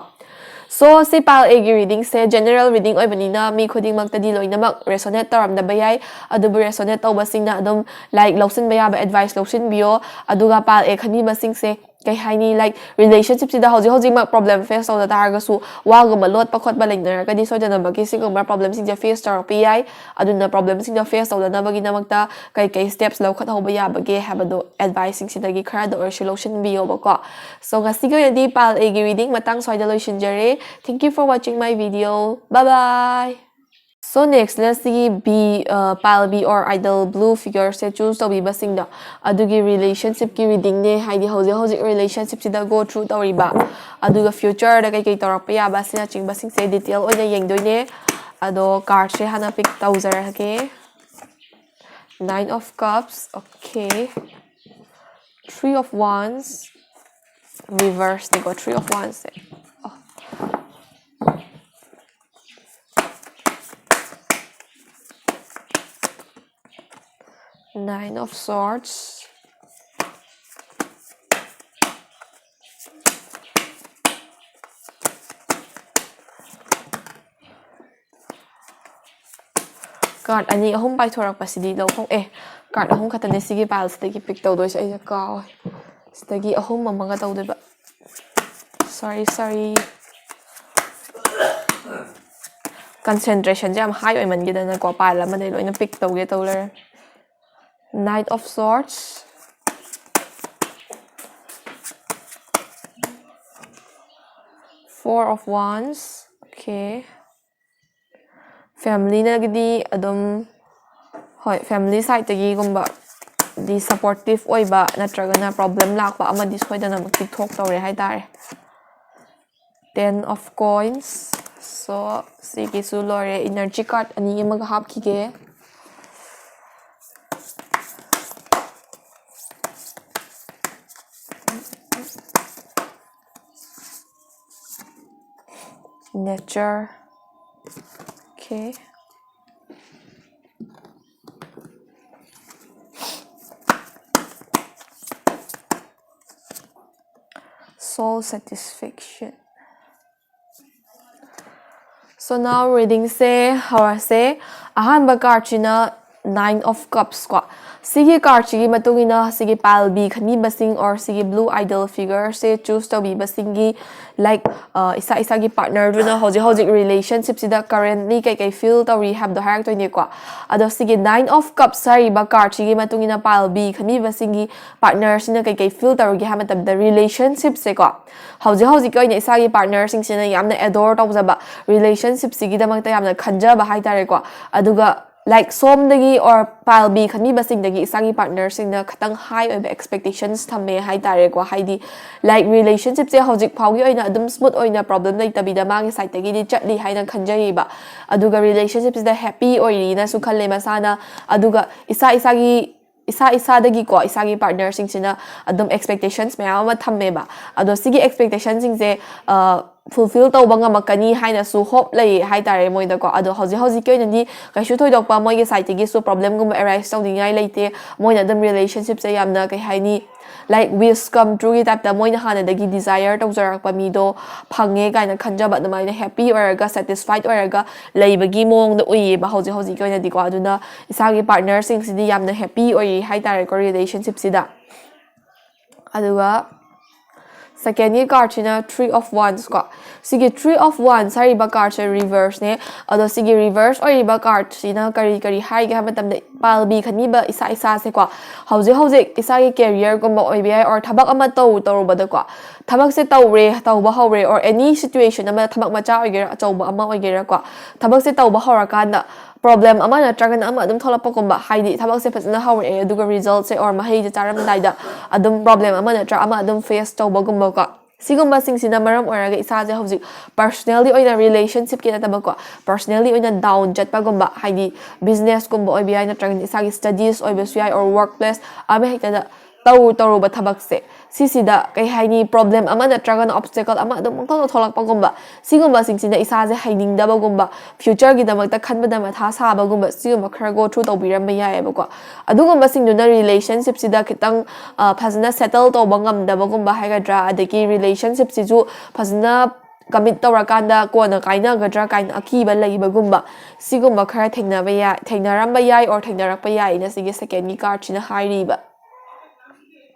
So ꯁꯤ pile Aꯒꯤ readingꯁꯦ general reading ꯑꯣꯏꯕꯅꯤꯅ ꯃꯤ ꯈꯨꯗꯤꯡꯃꯛꯇꯗꯤ ꯂꯣꯏꯅꯃꯛ resonate ꯇꯧꯔꯝꯗꯕ ꯌꯥꯏ, ꯑꯗꯨꯕꯨ resonate ꯇꯧꯕꯁꯤꯡꯅ ꯑꯗꯨꯝ like ꯂꯧꯁꯤꯟꯕ ꯌꯥꯕ advice ꯂꯧꯁꯤꯟꯕꯤꯌꯣ꯫ ꯑꯗꯨꯒ pile A ꯈꯟꯕꯤꯕꯁꯤꯡꯁꯦ ꯀꯩ ꯍꯥꯏꯅꯤ, like relationshipꯁꯤꯗ ꯍꯧꯖꯤꯛ ꯍꯧꯖꯤꯛꯃꯛ problem face ꯇꯧꯗ ꯇꯥꯔꯒꯁꯨ ꯋꯥꯒꯨꯝꯕ ꯂꯣꯠꯄ ꯈꯣꯠꯄ ꯂꯩꯅꯔꯒꯗꯤ ꯁꯣꯏꯗꯅꯃꯛꯀꯤ ꯁꯤꯒꯨꯝꯕ problemꯁꯤꯡꯁꯦ face ꯇꯧꯔꯛꯄ ꯌꯥꯏ꯫ ꯑꯗꯨꯅ problemꯁꯤꯡꯗꯣ face ꯇꯧꯗꯅꯕꯒꯤꯗꯃꯛꯇ ꯀꯩ ꯀꯩ steps ꯂꯧꯈꯠꯍꯧꯕ ꯌꯥꯕꯒꯦ ꯍꯥꯏꯕꯗꯣ adviceꯁꯤꯡꯁꯤꯗꯒꯤ ꯈꯔꯗ ꯑꯣꯏꯔꯁꯨ ꯂꯧꯁꯤꯟꯕꯤꯌꯣꯕꯀꯣ꯫ So ꯉꯁꯤꯒꯤ ꯑꯣꯏꯅꯗꯤ pile Aꯒꯤ reading ꯃꯇꯥꯡ ꯁ꯭ꯋꯥꯏꯗ ꯂꯣꯏꯁꯤꯟꯖꯔꯦ꯫ Thank you for watching my video. Bye bye. So nextꯅ ꯁꯤꯒꯤ B, uh, pile B or idle blue figureꯁꯦ choose ꯇꯧꯕꯤꯕꯁꯤꯡꯗꯣ, ꯑꯗꯨꯒꯤ relationshipꯀꯤ readingꯅꯦ, ꯍꯥꯏꯗꯤ ꯍꯧꯖꯤꯛ ꯍꯧꯖꯤꯛ relationshipꯁꯤꯗ go through ꯇꯧꯔꯤꯕ, ꯑꯗꯨꯒ futureꯗ ꯀꯩꯀꯩ ꯇꯧꯔꯛꯄ ꯌꯥꯕ ꯑꯁꯤꯅꯆꯤꯡꯕꯁꯤꯡꯁꯦ detail ꯑꯣꯏꯅ ꯌꯦꯡꯗꯣꯏꯅꯦ꯫ ꯑꯗꯣ cardꯁꯦ ꯍꯥꯟꯅ pick ꯇꯧꯖꯔꯒꯦ꯫ Nine of Cups, okay. Three of Wands, reverseꯅꯤꯀꯣ, Three of Wandsꯁꯦ꯫ Oh. Nine of Swords. Card ꯑꯅꯤ ꯑꯍꯨꯝ ꯄꯥꯏꯊꯣꯔꯛꯄꯁꯤꯗꯤ ꯂꯧꯐꯝ, ꯑꯦ, card ꯑꯍꯨꯝ ꯈꯛꯇꯅꯦ ꯁꯤꯒꯤ pile ꯁꯤꯗꯒꯤ pick ꯇꯧꯗꯣꯏꯁꯦ, ꯑꯩꯅ ꯀꯥꯎꯋꯦ꯫ ꯁꯤꯗꯒꯤ ꯑꯍꯨꯝ ꯑꯃꯒ ꯇꯧꯗꯣꯏꯕ꯫ Sorry, sorry. Concentration ꯁꯦ ꯌꯥꯝ high ꯑꯣꯏꯃꯟꯈꯤꯗꯅꯀꯣ, pile ꯑꯃꯗꯩ ꯂꯣꯏꯅ pick ꯇꯧꯒꯦ ꯇꯧ ꯂꯩꯔꯦ꯫ Knight of Swords. Four of Wands. Okay. Family ꯅꯒꯤꯗꯤ ꯑꯗꯨꯝ, ꯍꯣꯏ, family side ꯇꯒꯤꯒꯨꯝꯕ ꯗꯤ supportive ꯑꯣꯏꯕ ꯅꯠꯇ꯭ꯔꯒꯅ problem ꯂꯥꯛꯄ ꯑꯃꯗꯤ ꯁꯣꯏꯗꯅꯃꯛꯀꯤ ꯊꯣꯛꯇꯧꯔꯦ ꯍꯥꯏꯇꯥꯔꯦ꯫ Ten of Coins. So, ꯁꯤꯒꯤꯁꯨ ꯂꯣꯏꯔꯦ꯫ Energy card ꯑꯅꯤ ꯑꯃꯒ ꯍꯥꯞꯈꯤꯒꯦ꯫ Nature. Okay. Soul Satisfaction. So now reading ꯁꯦ ꯍꯧꯔꯁꯦ꯫ ꯑꯍꯥꯟꯕ card ꯁꯤꯅ Nine of Cups ꯀꯣ꯫ ꯁꯤꯒꯤ card ꯁꯤꯒꯤ ꯃꯇꯨꯡ ꯏꯟꯅ ꯁꯤꯒꯤ pile B ꯈꯟꯕꯤꯕꯁꯤꯡ or ꯁꯤꯒꯤ blue idol figure ꯁꯦ choose ꯇꯧꯕꯤꯕꯁꯤꯡꯒꯤ, like, ꯑ, ꯏꯁꯥ ꯏꯁꯥꯒꯤ partner ꯗꯨꯅ ꯍꯧꯖꯤꯛ ꯍꯧꯖꯤꯛ relationship ꯁꯤꯗ currently ꯀꯩꯀꯩ feel ꯇꯧꯔꯤ ꯍꯥꯏꯕꯗꯣ ꯍꯥꯏꯔꯛꯇꯣꯏꯅꯦꯀꯣ꯫ ꯑꯗꯣ ꯁꯤꯒꯤ Nine of Cups ꯍꯥꯏꯔꯤꯕ card ꯁꯤꯒꯤ ꯃꯇꯨꯡ ꯏꯟꯅ pile B ꯈꯟꯕꯤꯕꯁꯤꯡꯒꯤ partner ꯁꯤꯅ ꯀꯩꯀꯩ feel ꯇꯧꯔꯤꯒꯦ ꯍꯥꯏꯕ ꯃꯇꯝꯗ, relationship ꯁꯦꯀꯣ, ꯍꯧꯖꯤꯛ ꯍꯧꯖꯤꯛꯀꯤ ꯑꯣꯏꯅ ꯏꯁꯥꯒꯤ partner ꯁꯤꯡꯁꯤꯅ ꯌꯥꯝꯅ adore ꯇꯧꯖꯕ, relationship ꯁꯤꯒꯤꯗꯃꯛꯇ ꯌꯥꯝꯅ ꯈꯟꯖꯕ ꯍꯥꯏꯇꯥꯔꯦꯀꯣ꯫ ꯑꯗꯨꯒ, like, ꯁꯣꯝꯗꯒꯤ or pile B ꯈꯟꯕꯤꯕꯁꯤꯡꯗꯒꯤ ꯏꯁꯥꯒꯤ partner ꯁꯤꯡꯅ ꯈꯤꯇꯪ high ꯑꯣꯏꯕ expectations ꯊꯝꯃꯦ ꯍꯥꯏꯇꯥꯔꯦꯀꯣ꯫ ꯍꯥꯏꯗꯤ, like, relationship ꯁꯦ ꯍꯧꯖꯤꯛ ꯐꯥꯎꯒꯤ ꯑꯣꯏꯅ ꯑꯗꯨꯝ smooth ꯑꯣꯏꯅ problem ꯂꯩꯇꯕꯤꯗ ꯃꯥꯒꯤ side ꯇꯒꯤꯗꯤ ꯆꯠꯂꯤ ꯍꯥꯏꯅ ꯈꯟꯖꯩꯌꯦꯕ꯫ ꯑꯗꯨꯒ relationship ꯁꯤꯗ happy ꯑꯣꯏꯔꯤꯅꯁꯨ ꯈꯜꯂꯦ ꯃꯁꯥꯅ꯫ ꯑꯗꯨꯒ ꯏꯁꯥ ꯏꯁꯥꯒꯤ ꯏꯁꯥ ꯏꯁꯥꯗꯒꯤꯀꯣ, ꯏꯁꯥꯒꯤ partner ꯁꯤꯡꯁꯤꯅ ꯑꯗꯨꯝ expectations ꯃꯌꯥꯝ ꯑꯃ ꯊꯝꯃꯦꯕ꯫ ꯑꯗꯣ ꯁꯤꯒꯤ expectation ꯁꯤꯡꯁꯦ, ꯑ, fulfill ꯇꯧꯕ ꯉꯝꯃꯛꯀꯅꯤ ꯍꯥꯏꯅꯁꯨ hope ꯂꯩ ꯍꯥꯏꯇꯥꯔꯦ ꯃꯣꯏꯗꯀꯣ꯫ ꯑꯗꯣ ꯍꯧꯖꯤꯛ ꯍꯧꯖꯤꯛꯀꯤ ꯑꯣꯏꯅꯗꯤ ꯀꯩꯁꯨ ꯊꯣꯏꯗꯣꯛꯄ ꯃꯣꯏꯒꯤ sideꯇꯒꯤꯁꯨ problemꯒꯨꯝꯕ arise ꯇꯧꯅꯤꯡꯉꯥꯏ ꯂꯩꯇꯦ꯫ ꯃꯣꯏꯅ ꯑꯗꯨꯝ relationshipꯁꯦ ꯌꯥꯝꯅ, ꯀꯩ ꯍꯥꯏꯅꯤ, like wish come trueꯒꯤ typeꯇ ꯃꯣꯏꯅ ꯍꯥꯟꯅꯗꯒꯤ desire ꯇꯧꯖꯔꯛꯄ ꯃꯤꯗꯣ ꯐꯪꯉꯦ ꯀꯥꯏꯅ ꯈꯟꯖꯕ, ꯑꯗꯨꯃꯥꯏꯅ happy ꯑꯣꯏꯔꯒ, satisfied ꯑꯣꯏꯔꯒ ꯂꯩꯕꯒꯤ ꯃꯑꯣꯡꯗ ꯎꯏꯌꯦꯕ ꯍꯧꯖꯤꯛ ꯍꯧꯖꯤꯛꯀꯤ ꯑꯣꯏꯅꯗꯤꯀꯣ꯫ ꯑꯗꯨꯅ ꯏꯁꯥꯒꯤ partnerꯁꯤꯡꯁꯤꯗꯤ ꯌꯥꯝꯅ happy ꯑꯣꯏꯔꯤ ꯍꯥꯏꯇꯥꯔꯦꯀꯣ relationshipꯁꯤꯗ꯫ ꯑꯗꯨꯒ secondꯒꯤ cardꯁꯤꯅ Three of Wands ꯀꯣ꯫ ꯁꯤꯒꯤ Three of Wands ꯍꯥꯏꯔꯤꯕ cardꯁꯦ reverseꯅꯦ꯫ ꯑꯗꯣ ꯁꯤꯒꯤ reverse ꯑꯣꯏꯔꯤꯕ cardꯁꯤꯅ ꯀꯔꯤ ꯀꯔꯤ ꯍꯥꯏꯒꯦ ꯍꯥꯏꯕ ꯃꯇꯝꯗ, ꯄꯥꯜꯕꯤ ꯈꯟꯕꯤꯕ ꯏꯁꯥ ꯏꯁꯥꯁꯦꯀꯣ, ꯍꯧꯖꯤꯛ ꯍꯧꯖꯤꯛ ꯏꯁꯥꯒꯤ careerꯒꯨꯝꯕ ꯑꯣꯏꯕ ꯌꯥꯏ, or ꯊꯕꯛ ꯑꯃ ꯇꯧ ꯇꯧꯔꯨꯕꯗꯀꯣ, ꯊꯕꯛꯁꯦ ꯇꯧꯔꯦ, ꯇꯧꯕ ꯍꯧꯔꯦ, or any situation ꯑꯃ, ꯊꯕꯛ ꯃꯆꯥ ꯑꯣꯏꯒꯦꯔꯥ ꯑꯆꯧꯕ ꯑꯃ ꯑꯣꯏꯒꯦꯔꯥꯀꯣ, ꯊꯕꯛꯁꯦ ꯇꯧꯕ ꯍꯧꯔꯀꯥꯟꯗ problem ꯑꯃ ꯅꯠꯇ꯭ꯔꯒꯅ ꯑꯃ ꯑꯗꯨꯝ ꯊꯣꯛꯂꯛꯄꯒꯨꯝꯕ, ꯍꯥꯏꯗꯤ ꯊꯕꯛꯁꯦ ꯐꯖꯅ ꯍꯧꯔꯛꯑꯦ ꯑꯗꯨꯒ resultꯁꯦ or ꯃꯍꯩꯁꯦ ꯆꯥꯔꯝꯗꯥꯏꯗ ꯑꯗꯨꯝ problem ꯑꯃ ꯅꯠꯇ꯭ꯔ ꯑꯃ ꯑꯗꯨꯝ face ꯇꯧꯕꯒꯨꯝꯕꯀꯣ꯫ ꯁꯤꯒꯨꯝꯕꯁꯤꯡꯁꯤꯅ ꯃꯔꯝ ꯑꯣꯏꯔꯒ ꯏꯁꯥꯁꯦ ꯍꯧꯖꯤꯛ personally ꯑꯣꯏꯅ, relationshipꯀꯤ ꯅꯠꯇꯕꯀꯣ, personally ꯑꯣꯏꯅ down ꯆꯠꯄꯒꯨꯝꯕ, ꯍꯥꯏꯗꯤ businessꯀꯨꯝꯕ ꯑꯣꯏꯕ ꯌꯥꯏ, ꯅꯠꯇ꯭ꯔꯒꯅ ꯏꯁꯥꯒꯤ studies ꯑꯣꯏꯕꯁꯨ ꯌꯥꯏ, or workplace ꯑꯃ ꯍꯦꯛꯇꯗ ꯇꯧꯔꯨ ꯇꯧꯔꯨꯕ ꯊꯕꯛꯁꯦ, ꯁꯤꯁꯤꯗ ꯀꯩ ꯍꯥꯏꯅꯤ, problem ꯑꯃ ꯅꯠꯇ꯭ꯔꯒꯅ obstacle ꯑꯃ ꯑꯗꯨꯝ ꯄꯪꯊꯣꯛꯇ ꯊꯣꯛꯂꯛꯄꯒꯨꯝꯕ, ꯁꯤꯒꯨꯝꯕꯁꯤꯡꯁꯤꯅ ꯏꯁꯥꯁꯦ ꯍꯩꯅꯤꯡꯗꯕꯒꯨꯝꯕ, futureꯒꯤꯗꯃꯛꯇ ꯈꯟꯕꯗ ꯃꯊꯥ ꯁꯥꯕꯒꯨꯝꯕ, ꯁꯤꯒꯨꯝꯕ ꯈꯔ go through ꯇꯧꯕꯤꯔꯝꯕ ꯌꯥꯏꯑꯕꯀꯣ꯫ ꯑꯗꯨꯒꯨꯝꯕꯁꯤꯡꯗꯨꯅ relationshipꯁꯤꯗ ꯈꯤꯇꯪ, ꯑ, ꯐꯖꯅ settle ꯇꯧꯕ ꯉꯝꯗꯕꯒꯨꯝꯕ ꯍꯥꯏꯒꯗ꯭ꯔꯥ, ꯑꯗꯒꯤ relationshipꯁꯤꯁꯨ ꯐꯖꯅ commit ꯇꯧꯔꯀꯥꯟꯗ ꯀꯣꯟꯅ ꯀꯥꯏꯅꯒꯗ꯭ꯔꯥ ꯀꯥꯏꯅ ꯑꯀꯤꯕ ꯂꯩꯕꯒꯨꯝꯕ, ꯁꯤꯒꯨꯝꯕ ꯈꯔ ꯊꯦꯡꯅꯕ ꯌꯥꯏ, ꯊꯦꯡꯅꯔꯝꯕ ꯌꯥꯏ, or ꯊꯦꯡꯅꯔꯛꯄ ꯌꯥꯏꯅ ꯁꯤꯒꯤ secondꯒꯤ cardꯁꯤꯅ ꯍꯥꯏꯔꯤꯕ꯫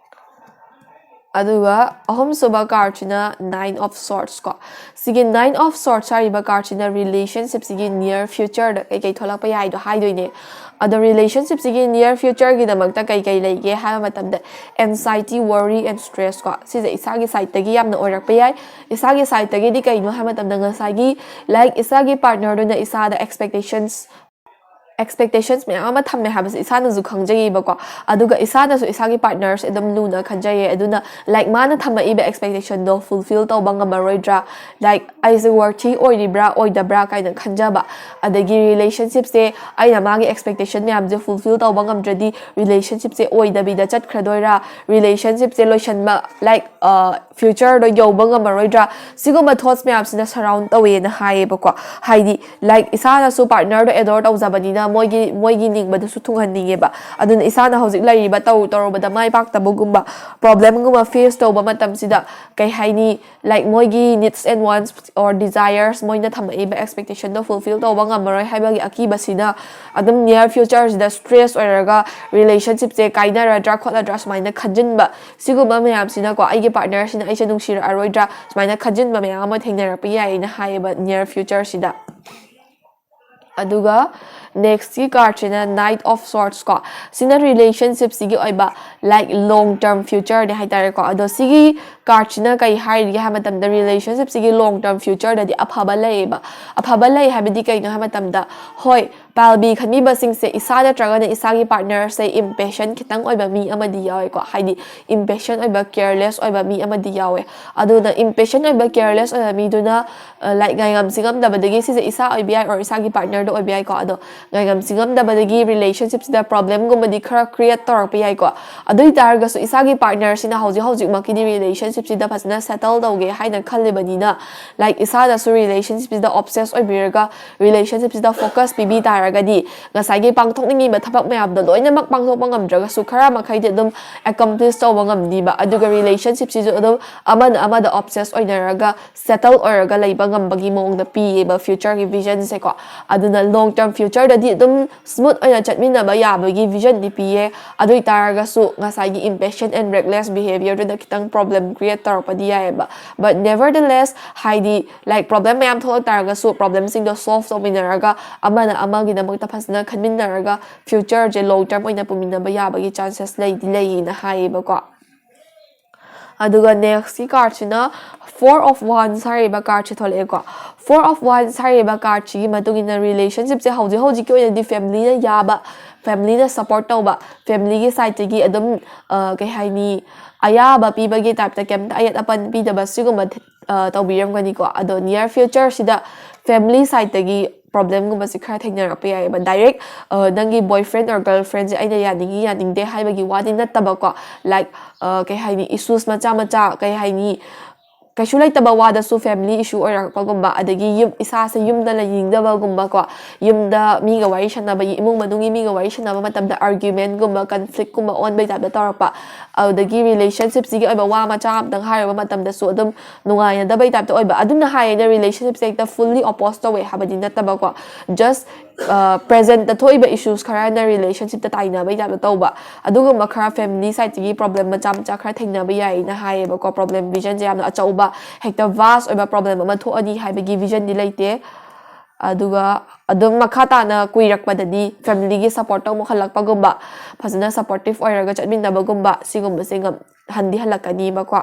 ꯑꯗꯨꯒ ꯑꯍꯨꯝꯁꯨꯕ cardꯁꯤꯅ Nine of Swords ꯀꯣ꯫ ꯁꯤꯒꯤ Nine of Swords ꯍꯥꯏꯔꯤꯕ cardꯁꯤꯅ relationshipꯁꯤꯒꯤ near futureꯗ ꯀꯩꯀꯩ ꯊꯣꯛꯂꯛꯄ ꯌꯥꯏꯗꯣ ꯍꯥꯏꯗꯣꯏꯅꯦ꯫ ꯑꯗꯣ relationshipꯁꯤꯒꯤ near futureꯒꯤꯗꯃꯛꯇ ꯀꯩꯀꯩ ꯂꯩꯒꯦ ꯍꯥꯏꯕ ꯃꯇꯝꯗ, anxiety, worry and stress ꯀꯣ, ꯁꯤꯁꯦ ꯏꯁꯥꯒꯤ sideꯇꯒꯤ ꯌꯥꯝꯅ ꯑꯣꯏꯔꯛꯄ ꯌꯥꯏ꯫ ꯏꯁꯥꯒꯤ sideꯇꯒꯤꯗꯤ ꯀꯩꯅꯣ ꯍꯥꯏꯕ ꯃꯇꯝꯗ, ꯉꯁꯥꯏꯒꯤ, like, ꯏꯁꯥꯒꯤ partnerꯗꯨꯅ ꯏꯁꯥꯗ expectations expectations ꯃꯌꯥꯝ ꯑꯃ ꯊꯝꯃꯦ ꯍꯥꯏꯕꯁꯦ ꯏꯁꯥꯅꯁꯨ ꯈꯪꯖꯩꯌꯦꯕꯀꯣ꯫ ꯑꯗꯨꯒ ꯏꯁꯥꯅꯁꯨ ꯏꯁꯥꯒꯤ partnerꯁꯦ ꯑꯗꯨꯝ ꯂꯨꯅ ꯈꯟꯖꯩꯌꯦ꯫ ꯑꯗꯨꯅ, like, ꯃꯥꯅ ꯊꯝꯃꯛꯏꯕ expectationꯗꯣ fulfill ꯇꯧꯕ ꯉꯝꯃꯔꯣꯏꯗ꯭ꯔꯥ? Like, ꯑꯩꯁꯦ worthy ꯑꯣꯏꯔꯤꯕ꯭ꯔꯥ ꯑꯣꯏꯗꯕ꯭ꯔꯥ ꯀꯥꯏꯅ ꯈꯟꯖꯕ꯫ ꯑꯗꯒꯤ relationshipꯁꯦ ꯑꯩꯅ ꯃꯥꯒꯤ expectation ꯃꯌꯥꯝꯁꯦ fulfill ꯇꯧꯕ ꯉꯝꯗ꯭ꯔꯗꯤ relationshipꯁꯦ ꯑꯣꯏꯗꯕꯤꯗ ꯆꯠꯈ꯭ꯔꯗꯣꯏꯔꯥ? Relationshipꯁꯦ ꯂꯣꯏꯁꯟꯕ, like, futureꯗꯣ ꯌꯧꯕ ꯉꯝꯃꯔꯣꯏꯗ꯭ꯔꯥ? ꯁꯤꯒꯨꯝꯕ thoughts ꯃꯌꯥꯝꯁꯤꯅ surround ꯇꯧꯋꯦꯅ ꯍꯥꯏꯌꯦꯕꯀꯣ꯫ ꯍꯥꯏꯗꯤ, like, ꯏꯁꯥꯅꯁꯨ partnerꯗꯣ adore ꯇꯧꯖꯕꯅꯤꯅ ꯃꯣꯏꯒꯤ, ꯃꯣꯏꯒꯤ ꯅꯤꯡꯕꯗꯨꯁꯨ ꯊꯨꯡꯍꯟꯅꯤꯡꯉꯦꯕ꯫ ꯑꯗꯨꯅ ꯏꯁꯥꯅ ꯍꯧꯖꯤꯛ ꯂꯩꯔꯤꯕ ꯇꯧꯔꯨ ꯇꯧꯔꯨꯕꯗ ꯃꯥꯏ ꯄꯥꯛꯇꯕꯒꯨꯝꯕ problemꯒꯨꯝꯕ face ꯇꯧꯕ ꯃꯇꯝꯁꯤꯗ, ꯀꯩ ꯍꯥꯏꯅꯤ, like, ꯃꯣꯏꯒꯤ needs and wants or desires, ꯃꯣꯏꯅ ꯊꯝꯃꯛꯏꯕ expectationꯗꯣ fulfill ꯇꯧꯕ ꯉꯝꯃꯔꯣꯏ ꯍꯥꯏꯕꯒꯤ ꯑꯀꯤꯕꯁꯤꯅ ꯑꯗꯨꯝ near futureꯁꯤꯗ stress ꯑꯣꯏꯔꯒ relationshipꯁꯦ ꯀꯥꯏꯅꯔꯗ꯭ꯔꯥ ꯈꯣꯠꯂꯗ꯭ꯔꯥ ꯁꯨꯃꯥꯏꯅ ꯈꯟꯖꯤꯟꯕ, ꯁꯤꯒꯨꯝꯕ ꯃꯌꯥꯝꯁꯤꯅꯀꯣ, ꯑꯩꯒꯤ partnerꯁꯤꯅ ꯑꯩꯁꯦ ꯅꯨꯡꯁꯤꯔꯛꯑꯔꯣꯏꯗ꯭ꯔꯥ ꯁꯨꯃꯥꯏꯅ ꯈꯟꯖꯤꯟꯕ ꯃꯌꯥꯝ ꯑꯃ ꯊꯦꯡꯅꯔꯛꯄ ꯌꯥꯏꯌꯦꯅ ꯍꯥꯏꯌꯦꯕ near futureꯁꯤꯗ꯫ ꯑꯗꯨꯒ nextꯀꯤ cardꯁꯤꯅ Knight of Swords ꯀꯣ, ꯁꯤꯅ relationshipꯁꯤꯒꯤ ꯑꯣꯏꯕ, like, long term futureꯅꯦ ꯍꯥꯏꯇꯥꯔꯦꯀꯣ꯫ ꯑꯗꯣ ꯁꯤꯒꯤ cardꯁꯤꯅ ꯀꯩ ꯍꯥꯏꯔꯤꯒꯦ ꯍꯥꯏꯕ ꯃꯇꯝꯗ, relationshipꯁꯤꯒꯤ long term futureꯗꯗꯤ ꯑꯐꯕ ꯂꯩꯌꯦꯕ꯫ ꯑꯐꯕ ꯂꯩ ꯍꯥꯏꯕꯗꯤ ꯀꯩꯅꯣ ꯍꯥꯏꯕ ꯃꯇꯝꯗ, ꯍꯣꯏ, ꯄꯥꯜꯕꯤ ꯈꯟꯕꯤꯕꯁꯤꯡꯁꯦ ꯏꯁꯥ ꯅꯠꯇ꯭ꯔꯒꯅ ꯏꯁꯥꯒꯤ partnerꯁꯦ impatient ꯈꯤꯇꯪ ꯑꯣꯏꯕ ꯃꯤ ꯑꯃꯗꯤ ꯌꯥꯎꯋꯦꯀꯣ꯫ ꯍꯥꯏꯗꯤ, impatient ꯑꯣꯏꯕ, careless ꯑꯣꯏꯕ ꯃꯤ ꯑꯃꯗꯤ ꯌꯥꯎꯋꯦ꯫ ꯑꯗꯨꯅ impatient ꯑꯣꯏꯕ, careless ꯑꯣꯏꯕ ꯃꯤꯗꯨꯅ, ꯑ, like, ꯉꯥꯏꯉꯝ ꯁꯤꯡꯉꯝꯗꯕꯗꯒꯤ, ꯁꯤꯁꯦ ꯏꯁꯥ ꯑꯣꯏꯕ ꯌꯥꯏ or ꯏꯁꯥꯒꯤ partnerꯗ ꯑꯣꯏꯕ ꯌꯥꯏꯀꯣ꯫ ꯑꯗꯣ ꯉꯥꯏꯉꯝ ꯁꯤꯡꯉꯝꯗꯕꯗꯒꯤ relationshipꯁꯤꯗ problemꯒꯨꯝꯕꯗꯤ ꯈꯔ create ꯇꯧꯔꯛꯄ ꯌꯥꯏꯀꯣ꯫ ꯑꯗꯨ ꯑꯣꯏ ꯇꯥꯔꯒꯁꯨ ꯏꯁꯥꯒꯤ partnerꯁꯤꯅ ꯍꯧꯖꯤꯛ ꯍꯧꯖꯤꯛꯃꯛꯀꯤꯗꯤ relationshipꯁꯤꯗ ꯐꯖꯅ settle ꯇꯧꯒꯦ ꯍꯥꯏꯅ ꯈꯜꯂꯤꯕꯅꯤꯅ, like, ꯏꯁꯥꯅꯁꯨ relationshipꯁꯤꯗ obsess ꯑꯣꯏꯕꯤꯔꯒ relationshipꯁꯤꯗ focus ꯄꯤꯕꯤ ꯇꯥꯔꯒꯗꯤ, ꯉꯁꯥꯏꯒꯤ ꯄꯥꯡꯊꯣꯛꯅꯤꯡꯉꯤꯕ ꯊꯕꯛ ꯃꯌꯥꯝꯗꯣ ꯂꯣꯏꯅꯃꯛ ꯄꯥꯡꯊꯣꯛꯄ ꯉꯝꯗ꯭ꯔꯒꯁꯨ ꯈꯔ ꯃꯈꯩꯗꯤ ꯑꯗꯨꯝ accomplish ꯇꯧꯕ ꯉꯝꯅꯤꯕ꯫ ꯑꯗꯨꯒ relationshipꯁꯤꯁꯨ ꯑꯗꯨꯝ ꯑꯃꯅ ꯑꯃꯗ obsess ꯑꯣꯏꯅꯔꯒ settle ꯑꯣꯏꯔꯒ ꯂꯩꯕ ꯉꯝꯕꯒꯤ ꯃꯑꯣꯡꯗ ꯄꯤꯌꯦꯕ futureꯒꯤ visionꯁꯦꯀꯣ꯫ ꯑꯗꯨꯅ long term futureꯗꯗꯤ ꯑꯗꯨꯝ smooth ꯑꯣꯏꯅ ꯆꯠꯃꯤꯟꯅꯕ ꯌꯥꯕꯒꯤ visionꯗꯤ ꯄꯤꯌꯦ꯫ ꯑꯗꯨ ꯑꯣꯏ ꯇꯥꯔꯒꯁꯨ ꯉꯁꯥꯏꯒꯤ impatient and reckless behaviorꯗꯨꯅ ꯈꯤꯇꯪ problem create ꯇꯧꯔꯛꯄꯗꯤ ꯌꯥꯏꯌꯦꯕ꯫ But nevertheless, ꯍꯥꯏꯗꯤ, like, problem ꯃꯌꯥꯝ ꯊꯣꯛꯂꯛ ꯇꯥꯔꯒꯁꯨ problemꯁꯤꯡꯗꯣ solve ꯇꯧꯃꯤꯟꯅꯔꯒ ꯑꯃꯅ ꯑꯃꯒꯤꯗꯃꯛꯇ ꯐꯖꯅ ꯈꯟꯃꯤꯟꯅꯔꯒ futureꯁꯦ long term ꯑꯣꯏꯅ ꯄꯨꯃꯤꯟꯅꯕ ꯌꯥꯕꯒꯤ chances ꯂꯩꯗꯤ ꯂꯩꯌꯦꯅ ꯍꯥꯏꯌꯦꯕꯀꯣ꯫ ꯑꯗꯨꯒ next ꯀꯤ card ꯁꯤꯅ Four of Wands ꯍꯥꯏꯔꯤꯕ card say ꯊꯣꯛꯂꯛꯑꯦꯀꯣ꯫ Four of Wands ꯍꯥꯏꯔꯤꯕ card ꯁꯤꯒꯤ ꯃꯇꯨꯡ ꯏꯟꯅ relationship ꯁꯦ ꯍꯧꯖꯤꯛ ꯍꯧꯖꯤꯛꯀꯤ ꯑꯣꯏꯅꯗꯤ family ꯅ ꯌꯥꯕ, family ꯅ support ꯇꯧꯕ, family ꯒꯤ side ꯇꯒꯤ ꯑꯗꯨꯝ, ꯑ, ꯀꯩ ꯍꯥꯏꯅꯤ, ꯑꯌꯥꯕ ꯄꯤꯕꯒꯤ type ꯇ, ꯀꯩꯝꯇ ꯑꯌꯦꯠ ꯑꯄꯟ ꯄꯤꯗꯕ ꯁꯤꯒꯨꯝꯕ ꯊꯤ-, ꯑ, ꯇꯧꯕꯤꯔꯝꯒꯅꯤꯀꯣ꯫ ꯑꯗꯣ near future ꯁꯤꯗ family side ꯇꯒꯤ problem ꯒꯨꯝꯕꯁꯦ ꯈꯔ ꯊꯦꯡꯅꯔꯛꯄ ꯌꯥꯏꯑꯕ꯫ Direct, ꯑ, ꯅꯪꯒꯤ boyfriend or girlfriend ꯁꯦ ꯑꯩꯅ ꯌꯥꯅꯤꯡꯉꯤ ꯌꯥꯅꯤꯡꯗꯦ ꯍꯥꯏꯕꯒꯤ ꯋꯥꯗꯤ ꯅꯠꯇꯕꯀꯣ, like, ꯑ, ꯀꯩ ꯍꯥꯏꯅꯤ, issues ꯃꯆꯥ ꯃꯆꯥ, ꯀꯩ ꯍꯥꯏꯅꯤ, ꯀꯩꯁꯨ ꯂꯩꯇꯕ ꯋꯥꯗꯁꯨ family issue ꯑꯣꯏꯔꯛꯄꯒꯨꯝꯕ, ꯑꯗꯒꯤ ꯌꯨꯝ, ꯏꯁꯥꯁꯦ ꯌꯨꯝꯗ ꯂꯩꯅꯤꯡꯗꯕꯒꯨꯝꯕꯀꯣ, ꯌꯨꯝꯗ ꯃꯤꯒ ꯋꯥꯔꯤ ꯁꯥꯟꯅꯕ, ꯏꯃꯨꯡ ꯃꯅꯨꯡꯒꯤ ꯃꯤꯒ ꯋꯥꯔꯤ ꯁꯥꯟꯅꯕ ꯃꯇꯝꯗ argument ꯒꯨꯝꯕ, conflict ꯀꯨꯝꯕ ꯑꯣꯟꯕꯩ type ꯇ ꯇꯧꯔꯛꯄ, ꯑꯗꯨꯗꯒꯤ relationship ꯁꯤꯒꯤ ꯑꯣꯏꯕ ꯋꯥ ꯃꯆꯥ ꯑꯝꯇꯪ ꯍꯥꯏꯔꯨꯕ ꯃꯇꯝꯗꯁꯨ ꯑꯗꯨꯝ ꯅꯨꯡꯉꯥꯏꯅꯗꯕꯩ type ꯇ ꯑꯣꯏꯕ꯫ ꯑꯗꯨꯅ ꯍꯥꯏꯌꯦꯅ relationship ꯁꯦ ꯍꯦꯛꯇ fully oppose ꯇꯧꯋꯦ ꯍꯥꯏꯕꯗꯤ ꯅꯠꯇꯕꯀꯣ, just, ꯑ, present ꯇ ꯊꯣꯛꯏꯕ issues ꯈꯔꯅ relationship ꯇ ꯇꯥꯏꯅꯕꯩ type ꯇ ꯇꯧꯕ, ꯑꯗꯨꯒꯨꯝꯕ ꯈꯔ family side ꯇꯒꯤ problem ꯃꯆꯥ ꯃꯆꯥ ꯈꯔ ꯊꯦꯡꯅꯕ ꯌꯥꯏꯅ ꯍꯥꯏꯌꯦꯕꯀꯣ꯫ Problem vision ꯁꯦ ꯌꯥꯝꯅ ꯑꯆꯧꯕ, ꯍꯦꯛꯇ vast ꯑꯣꯏꯕ problem ꯑꯃ ꯊꯣꯛꯑꯅꯤ ꯍꯥꯏꯕꯒꯤ vision ꯗꯤ ꯂꯩꯇꯦ꯫ ꯑꯗꯨꯒ ꯑꯗꯨꯝ ꯃꯈꯥ ꯇꯥꯅ ꯀꯨꯏꯔꯛꯄꯗꯗꯤ family ꯒꯤ support ꯇꯧ ꯃꯨꯛꯍꯜꯂꯛꯄꯒꯨꯝꯕ, ꯐꯖꯅ supportive ꯑꯣꯏꯔꯒ ꯆꯠꯃꯤꯟꯅꯕꯒꯨꯝꯕ, ꯁꯤꯒꯨꯝꯕꯁꯦ ꯉꯝ-, ꯍꯟꯗꯤ ꯍꯜꯂꯛꯀꯅꯤꯕꯀꯣ꯫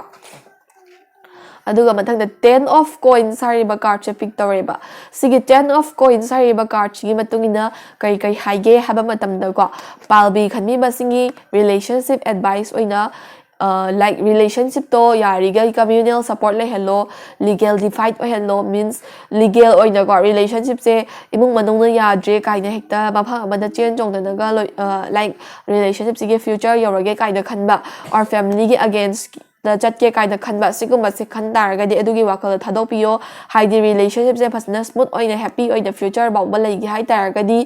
ꯑꯗꯨꯒ ꯃꯊꯪꯗ Ten of Coins ꯍꯥꯏꯔꯤꯕ card ꯁꯦ pick ꯇꯧꯔꯦꯕ꯫ ꯁꯤꯒꯤ Ten of Coins ꯍꯥꯏꯔꯤꯕ card ꯁꯤꯒꯤ ꯃꯇꯨꯡ ꯏꯟꯅ ꯀꯔꯤ ꯀꯔꯤ ꯍꯥꯏꯒꯦ ꯍꯥꯏꯕ ꯃꯇꯝꯗꯀꯣ, ꯄꯥꯜꯕꯤ ꯈꯟꯕꯤꯕꯁꯤꯡꯒꯤ relationship advice ꯑꯣꯏꯅ, ꯑ, like, relationship ꯇꯣ ꯌꯥꯔꯤꯈꯩ communal support ꯂꯩꯍꯜꯂꯣ, legal divide ꯑꯣꯏꯍꯜꯂꯣ, means legal ꯑꯣꯏꯅꯀꯣ, relationship ꯁꯦ ꯏꯃꯨꯡ ꯃꯅꯨꯡꯅ ꯌꯥꯗ꯭ꯔꯦ ꯀꯥꯏꯅ ꯍꯦꯛꯇ ꯃꯐꯝ ꯑꯃꯗ ꯆꯦꯟ ꯆꯣꯡꯗꯅꯒ ꯂꯣꯏ-, ꯑ, like, relationship ꯁꯤꯒꯤ future ꯌꯧꯔꯒꯦ ꯀꯥꯏꯅ ꯈꯟꯕ, or family ꯒꯤ against ꯗ ꯆꯠꯀꯦ ꯀꯥꯏꯅ ꯈꯟꯕ, ꯁꯤꯒꯨꯝꯕꯁꯦ ꯈꯟ ꯇꯥꯔꯒꯗꯤ ꯑꯗꯨꯒꯤ ꯋꯥꯈꯜꯗꯣ ꯊꯥꯗꯣꯛꯄꯤꯌꯣ꯫ ꯍꯥꯏꯗꯤ relationship ꯁꯦ ꯐꯖꯅ smooth ꯑꯣꯏꯅ, happy ꯑꯣꯏꯅ future ꯐꯥꯎꯕ ꯂꯩꯒꯦ ꯍꯥꯏ ꯇꯥꯔꯒꯗꯤ,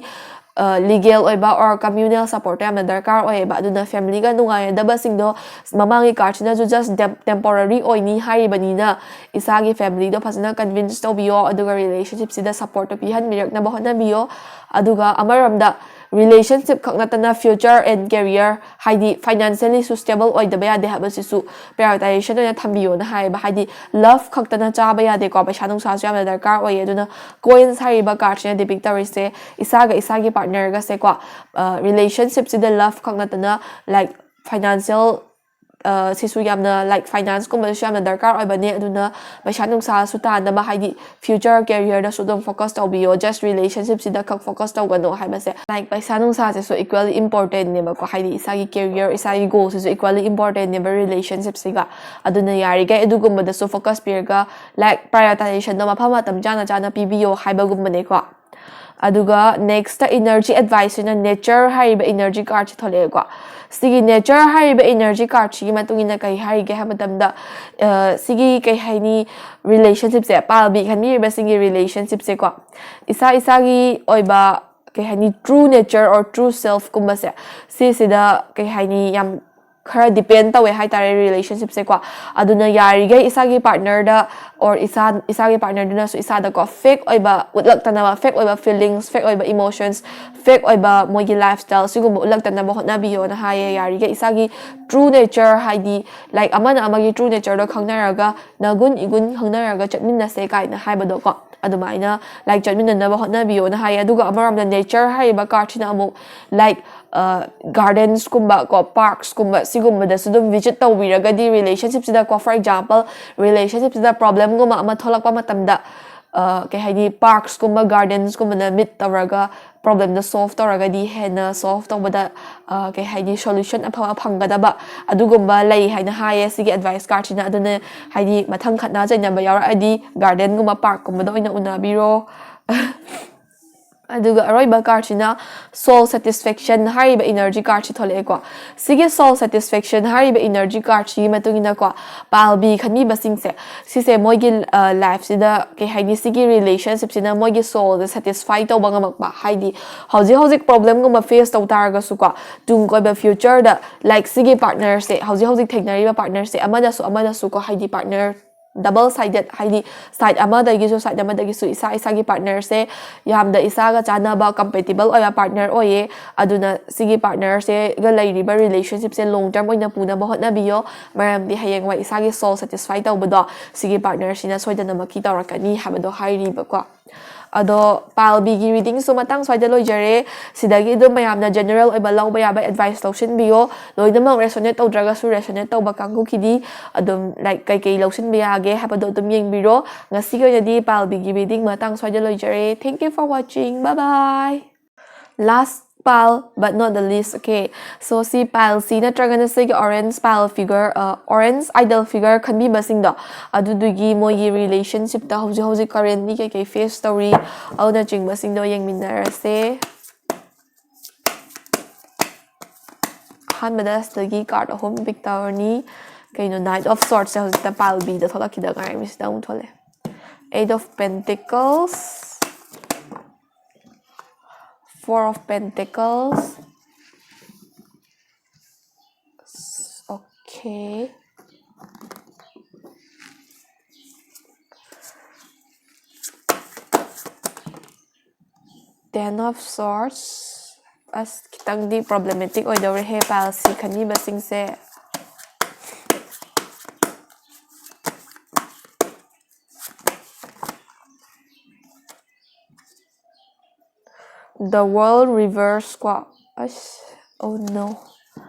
ꯑ, legal ꯑꯣꯏꯕ or communal support ꯇꯣ ꯌꯥꯝꯅ ꯗꯔꯀꯥꯔ ꯑꯣꯏꯌꯦꯕ꯫ ꯑꯗꯨꯅ family ꯒ ꯅꯨꯡꯉꯥꯏꯅꯗꯕꯁꯤꯡꯗꯣ, ꯃꯃꯥꯡꯒꯤ card ꯁꯤꯅꯁꯨ just tem-, temporary ꯑꯣꯏꯅꯤ ꯍꯥꯏꯔꯤꯕꯅꯤꯅ, ꯏꯁꯥꯒꯤ family ꯗꯣ ꯐꯖꯅ convince ꯇꯧꯕꯤꯌꯣ, ꯑꯗꯨꯒ relationship ꯁꯤꯗ support ꯇꯣ ꯄꯤꯍꯟꯕꯤꯔꯛꯅꯕ ꯍꯣꯠꯅꯕꯤꯌꯣ꯫ ꯑꯗꯨꯒ ꯑꯃꯔꯣꯝꯗ relationship ꯈꯛ ꯅꯠꯇꯅ future and career, ꯍꯥꯏꯗꯤ financially ꯁꯨ stable ꯑꯣꯏꯗꯕ ꯌꯥꯗꯦ ꯍꯥꯏꯕꯁꯤꯁꯨ prioritization ꯑꯣꯏꯅ ꯊꯝꯕꯤꯌꯣꯅ ꯍꯥꯏꯌꯦꯕ꯫ ꯍꯥꯏꯗꯤ love ꯈꯛꯇꯅ ꯆꯥꯕ ꯌꯥꯗꯦꯀꯣ, ꯄꯩꯁꯥ ꯅꯨꯡꯁꯥꯁꯨ ꯌꯥꯝꯅ ꯗꯔꯀꯥꯔ ꯑꯣꯏꯌꯦ꯫ ꯑꯗꯨꯅ coins ꯍꯥꯏꯔꯤꯕ card ꯁꯤꯅ depict ꯇꯧꯔꯤꯁꯦ ꯏꯁꯥꯒ ꯏꯁꯥꯒꯤ partner ꯒꯁꯦꯀꯣ, ꯑ, relationship ꯁꯤꯗ love ꯈꯛ ꯅꯠꯇꯅ, like, financial ꯁꯤꯁꯨ ꯌꯥꯝꯅ, like, finance ꯀꯨꯝꯕꯗꯁꯨ ꯌꯥꯝꯅ ꯗꯔꯀꯥꯔ ꯑꯣꯏꯕꯅꯦ꯫ ꯑꯗꯨꯅ ꯄꯩꯁꯥ ꯅꯨꯡꯁꯥꯁꯨ ꯇꯥꯟꯅꯕ, ꯍꯥꯏꯗꯤ future career ꯗꯁꯨ ꯑꯗꯨꯝ focus ꯇꯧꯕꯤꯌꯣ, just relationship ꯁꯤꯗ ꯈꯛ focus ꯇꯧꯒꯅꯣ ꯍꯥꯏꯕꯁꯦ꯫ Like, ꯄꯩꯁꯥ ꯅꯨꯡꯁꯥꯁꯤꯁꯨ equally important ꯅꯦꯕꯀꯣ, ꯍꯥꯏꯗꯤ ꯏꯁꯥꯒꯤ career, ꯏꯁꯥꯒꯤ goal ꯁꯤꯁꯨ equally important ꯅꯦꯕ relationship ꯁꯤꯒ꯫ ꯑꯗꯨꯅ ꯌꯥꯔꯤꯈꯩ ꯑꯗꯨꯒꯨꯝꯕꯗꯁꯨ focus ꯄꯤꯔꯒ, like, prioritization ꯗꯣ ꯃꯐꯝ ꯃꯇꯝ ꯆꯥꯅ ꯆꯥꯅ ꯄꯤꯕꯤꯌꯣ ꯍꯥꯏꯕꯒꯨꯝꯕꯅꯦꯀꯣ꯫ ꯑꯗꯨꯒ next energy advice ꯁꯤꯅ nature ꯍꯥꯏꯔꯤꯕ energy card ꯁꯤ ꯊꯣꯛꯂꯛꯑꯦꯀꯣ꯫ ꯁꯤꯒꯤ nature ꯍꯥꯏꯔꯤꯕ energy card ꯁꯤꯒꯤ ꯃꯇꯨꯡ ꯏꯟꯅ ꯀꯩ ꯍꯥꯏꯔꯤꯒꯦ ꯍꯥꯏꯕ ꯃꯇꯝꯗ, ꯑ, ꯁꯤꯒꯤ, ꯀꯩ ꯍꯥꯏꯅꯤ, relationship ꯁꯦ, ꯄꯥꯜꯕꯤ ꯈꯟꯕꯤꯔꯤꯕꯁꯤꯡꯒꯤ relationship ꯁꯦꯀꯣ, ꯏꯁꯥ ꯏꯁꯥꯒꯤ ꯑꯣꯏꯕ, ꯀꯩ ꯍꯥꯏꯅꯤ, true nature or true self ꯀꯨꯝꯕꯁꯦ, ꯁꯤꯁꯤꯗ, ꯀꯩ ꯍꯥꯏꯅꯤ, ꯌꯥꯝ ꯈꯔ depend ꯇꯧꯋꯦ ꯍꯥꯏꯇꯥꯔꯦ relationship ꯁꯦꯀꯣ꯫ ꯑꯗꯨꯅ ꯌꯥꯔꯤꯈꯩ ꯏꯁꯥꯒꯤ partner ꯗ or ꯏꯁꯥ, ꯏꯁꯥꯒꯤ partner ꯗꯨꯅꯁꯨ ꯏꯁꯥꯗꯀꯣ fake ꯑꯣꯏꯕ ꯎꯠꯂꯛꯇꯅꯕ, fake ꯑꯣꯏꯕ feelings, fake ꯑꯣꯏꯕ emotions, fake ꯑꯣꯏꯕ ꯃꯣꯏꯒꯤ lifestyle ꯁꯤꯒꯨꯝꯕ ꯎꯠꯂꯛꯇꯅꯕ ꯍꯣꯠꯅꯕꯤꯌꯣꯅ ꯍꯥꯏꯌꯦ꯫ ꯌꯥꯔꯤꯈꯩ ꯏꯁꯥꯒꯤ true nature, ꯍꯥꯏꯗꯤ, like, ꯑꯃꯅ ꯑꯃꯒꯤ true nature ꯗꯣ ꯈꯪꯅꯔꯒ, ꯅꯒꯨꯟ ꯏꯒꯨꯟ ꯈꯪꯅꯔꯒ ꯆꯠꯃꯤꯟꯅꯁꯦ ꯀꯥꯏꯅ ꯍꯥꯏꯕꯗꯣꯀꯣ, ꯑꯗꯨꯃꯥꯏꯅ, like, ꯆꯠꯃꯤꯟꯅꯅꯕ ꯍꯣꯠꯅꯕꯤꯌꯣꯅ ꯍꯥꯏꯌꯦ꯫ ꯑꯗꯨꯒ ꯑꯃꯔꯣꯝꯗ nature ꯍꯥꯏꯔꯤꯕ card ꯁꯤꯅ ꯑꯃꯨꯛ, like, gardens ꯀꯨꯝꯕ ꯀꯣ, parks ꯀꯨꯝꯕ ꯁꯤꯒꯨꯝꯕꯗꯁꯨ ꯑꯗꯨꯝ visit ꯇꯧꯕꯤꯔꯒꯗꯤ relationship ꯁꯤꯗꯀꯣ, for example, relationship ꯁꯤꯗ problem ꯒꯨꯝꯕ ꯑꯃ ꯊꯣꯛꯂꯛꯄ ꯃꯇꯝꯗ, ꯑ, ꯀꯩ ꯍꯥꯏꯅꯤ, parks ꯀꯨꯝꯕ, gardens ꯀꯨꯝꯕꯅ meet ꯇꯧꯔꯒ problem ꯗꯣ solve ꯇꯧꯔꯒꯗꯤ ꯍꯦꯟꯅ solve ꯇꯧꯕꯗ, ꯑ, ꯀꯩ ꯍꯥꯏꯅꯤ, solution ꯑꯐꯕ ꯐꯪꯒꯗꯕ ꯑꯗꯨꯒꯨꯝꯕ ꯂꯩ ꯍꯥꯏꯅ ꯍꯥꯏꯌꯦ ꯁꯤꯒꯤ advice card ꯁꯤꯅ꯫ ꯑꯗꯨꯅ, ꯍꯥꯏꯗꯤ, ꯃꯊꯪ ꯈꯠꯅ ꯆꯩꯅꯕ ꯌꯥꯎꯔꯛꯑꯗꯤ garden ꯒꯨꯝꯕ, park ꯀꯨꯝꯕꯗ ꯑꯣꯏꯅ ꯎꯅꯕꯤꯔꯣ꯫ ꯑꯗꯨꯒ ꯑꯔꯣꯏꯕ card ꯁꯤꯅ soul satisfaction ꯍꯥꯏꯔꯤꯕ energy card ꯁꯤ ꯊꯣꯛꯂꯛꯑꯦꯀꯣ꯫ ꯁꯤꯒꯤ soul satisfaction ꯍꯥꯏꯔꯤꯕ energy card ꯁꯤꯒꯤ ꯃꯇꯨꯡ ꯏꯟꯅꯀꯣ, ꯄꯥꯜꯕꯤ ꯈꯟꯕꯤꯕꯁꯤꯡꯁꯦ, ꯁꯤꯁꯦ ꯃꯣꯏꯒꯤ, ꯑ, life ꯁꯤꯗ, ꯀꯩ ꯍꯥꯏꯅꯤ, ꯁꯤꯒꯤ relationship ꯁꯤꯅ ꯃꯣꯏꯒꯤ soul ꯁꯦ satisfy ꯇꯧꯕ ꯉꯝꯃꯛꯄ, ꯍꯥꯏꯗꯤ ꯍꯧꯖꯤꯛ ꯍꯧꯖꯤꯛ problem ꯒꯨꯝꯕ face ꯇꯧ ꯇꯥꯔꯒꯁꯨꯀꯣ, ꯇꯨꯡ ꯀꯣꯏꯕ future ꯗ, like, ꯁꯤꯒꯤ partner ꯁꯦ, ꯍꯧꯖꯤꯛ ꯍꯧꯖꯤꯛ ꯊꯦꯡꯅꯔꯤꯕ partner ꯁꯦ, ꯑꯃꯅꯁꯨ ꯑꯃꯅꯁꯨꯀꯣ, ꯍꯥꯏꯗꯤ partner double sided, ꯍꯥꯏꯗꯤ side ꯑꯃꯗꯒꯤꯁꯨ side ꯑꯃꯗꯒꯤꯁꯨ ꯏꯁꯥ ꯏꯁꯥꯒꯤ partner ꯁꯦ ꯌꯥꯝꯅ ꯏꯁꯥꯒ ꯆꯥꯟꯅꯕ, compatible ꯑꯣꯏꯕ partner ꯑꯣꯏꯌꯦ꯫ ꯑꯗꯨꯅ ꯁꯤꯒꯤ partner ꯁꯦꯒ ꯂꯩꯔꯤꯕ relationship ꯁꯦ long term ꯑꯣꯏꯅ ꯄꯨꯅꯕ ꯍꯣꯠꯅꯕꯤꯌꯣ꯫ ꯃꯔꯝꯗꯤ ꯍꯌꯦꯡꯋꯥꯏ ꯏꯁꯥꯒꯤ soul satisfy ꯇꯧꯕꯗꯣ ꯁꯤꯒꯤ partner ꯁꯤꯅ ꯁꯣꯏꯗꯅꯃꯛꯀꯤ ꯇꯧꯔꯛꯀꯅꯤ ꯍꯥꯏꯕꯗꯣ ꯍꯥꯏꯔꯤꯕꯀꯣ꯫ ꯑꯗꯣ pile Bꯒꯤ readingꯁꯨ ꯃꯇꯥꯡ ꯁ꯭ꯋꯥꯏꯗ ꯂꯣꯏꯖꯔꯦ꯫ ꯁꯤꯗꯒꯤ ꯑꯗꯨꯝ ꯃꯌꯥꯝꯅ general ꯑꯣꯏꯕ ꯂꯧꯕ ꯌꯥꯕ advice ꯂꯧꯁꯤꯟꯕꯤꯌꯣ꯫ ꯂꯣꯏꯅꯃꯛ resonate ꯇꯧꯗ꯭ꯔꯒꯁꯨ resonate ꯇꯧꯕ ꯀꯥꯡꯕꯨꯒꯤꯗꯤ ꯑꯗꯨꯝ, like, ꯀꯩꯀꯩ ꯂꯧꯁꯤꯟꯕ ꯌꯥꯒꯦ ꯍꯥꯏꯕꯗꯣ ꯑꯗꯨꯝ ꯌꯦꯡꯕꯤꯔꯣ꯫ ꯉꯁꯤꯒꯤ ꯑꯣꯏꯅꯗꯤ pile Bꯒꯤ reading ꯃꯇꯥꯡ ꯁ꯭ꯋꯥꯏꯗ ꯂꯣꯏꯖꯔꯦ꯫ Thank you for watching. Bye bye. Last pile but not the least, okay? So ꯁꯤ pile C ꯅꯠꯇ꯭ꯔꯒꯅ ꯁꯤꯒꯤ orange pile figure, orange idol figure ꯈꯟꯕꯤꯕꯁꯤꯡꯗꯣ, ꯑꯗꯨꯗꯨꯒꯤ ꯃꯣꯏꯒꯤ relationshipꯇ ꯍꯧꯖꯤꯛ ꯍꯧꯖꯤꯛ currently ꯀꯩꯀꯩ face ꯇꯧꯔꯤ, ꯑꯗꯨꯅꯆꯤꯡꯕꯁꯤꯡꯗꯣ ꯌꯦꯡꯃꯤꯟꯅꯔꯁꯦ꯫ ꯑꯍꯥꯟꯕꯗ ꯁꯤꯗꯒꯤ card ꯑꯍꯨꯝ pick ꯇꯧꯔꯅꯤ꯫ ꯀꯩꯅꯣ, Knight of Swordsꯁꯦ ꯍꯧꯖꯤꯛꯇ pile Bꯗ ꯊꯣꯛꯂꯛꯈꯤꯗ ꯉꯥꯏꯔꯤ, ꯁꯤꯗ ꯑꯃꯨꯛ ꯊꯣꯛꯂꯛꯑꯦ꯫ Eight of Pentacles, Four of Pentacles. Okay. Ten of Swords. ꯑꯁ, ꯈꯤꯇꯪꯗꯤ problematic ꯑꯣꯏꯗꯧꯔꯦꯍꯦ, pile C ꯈꯟꯕꯤꯕꯁꯤꯡꯁꯦ꯫ The World reverse ꯀꯣ꯫ ꯑꯁ, oh no.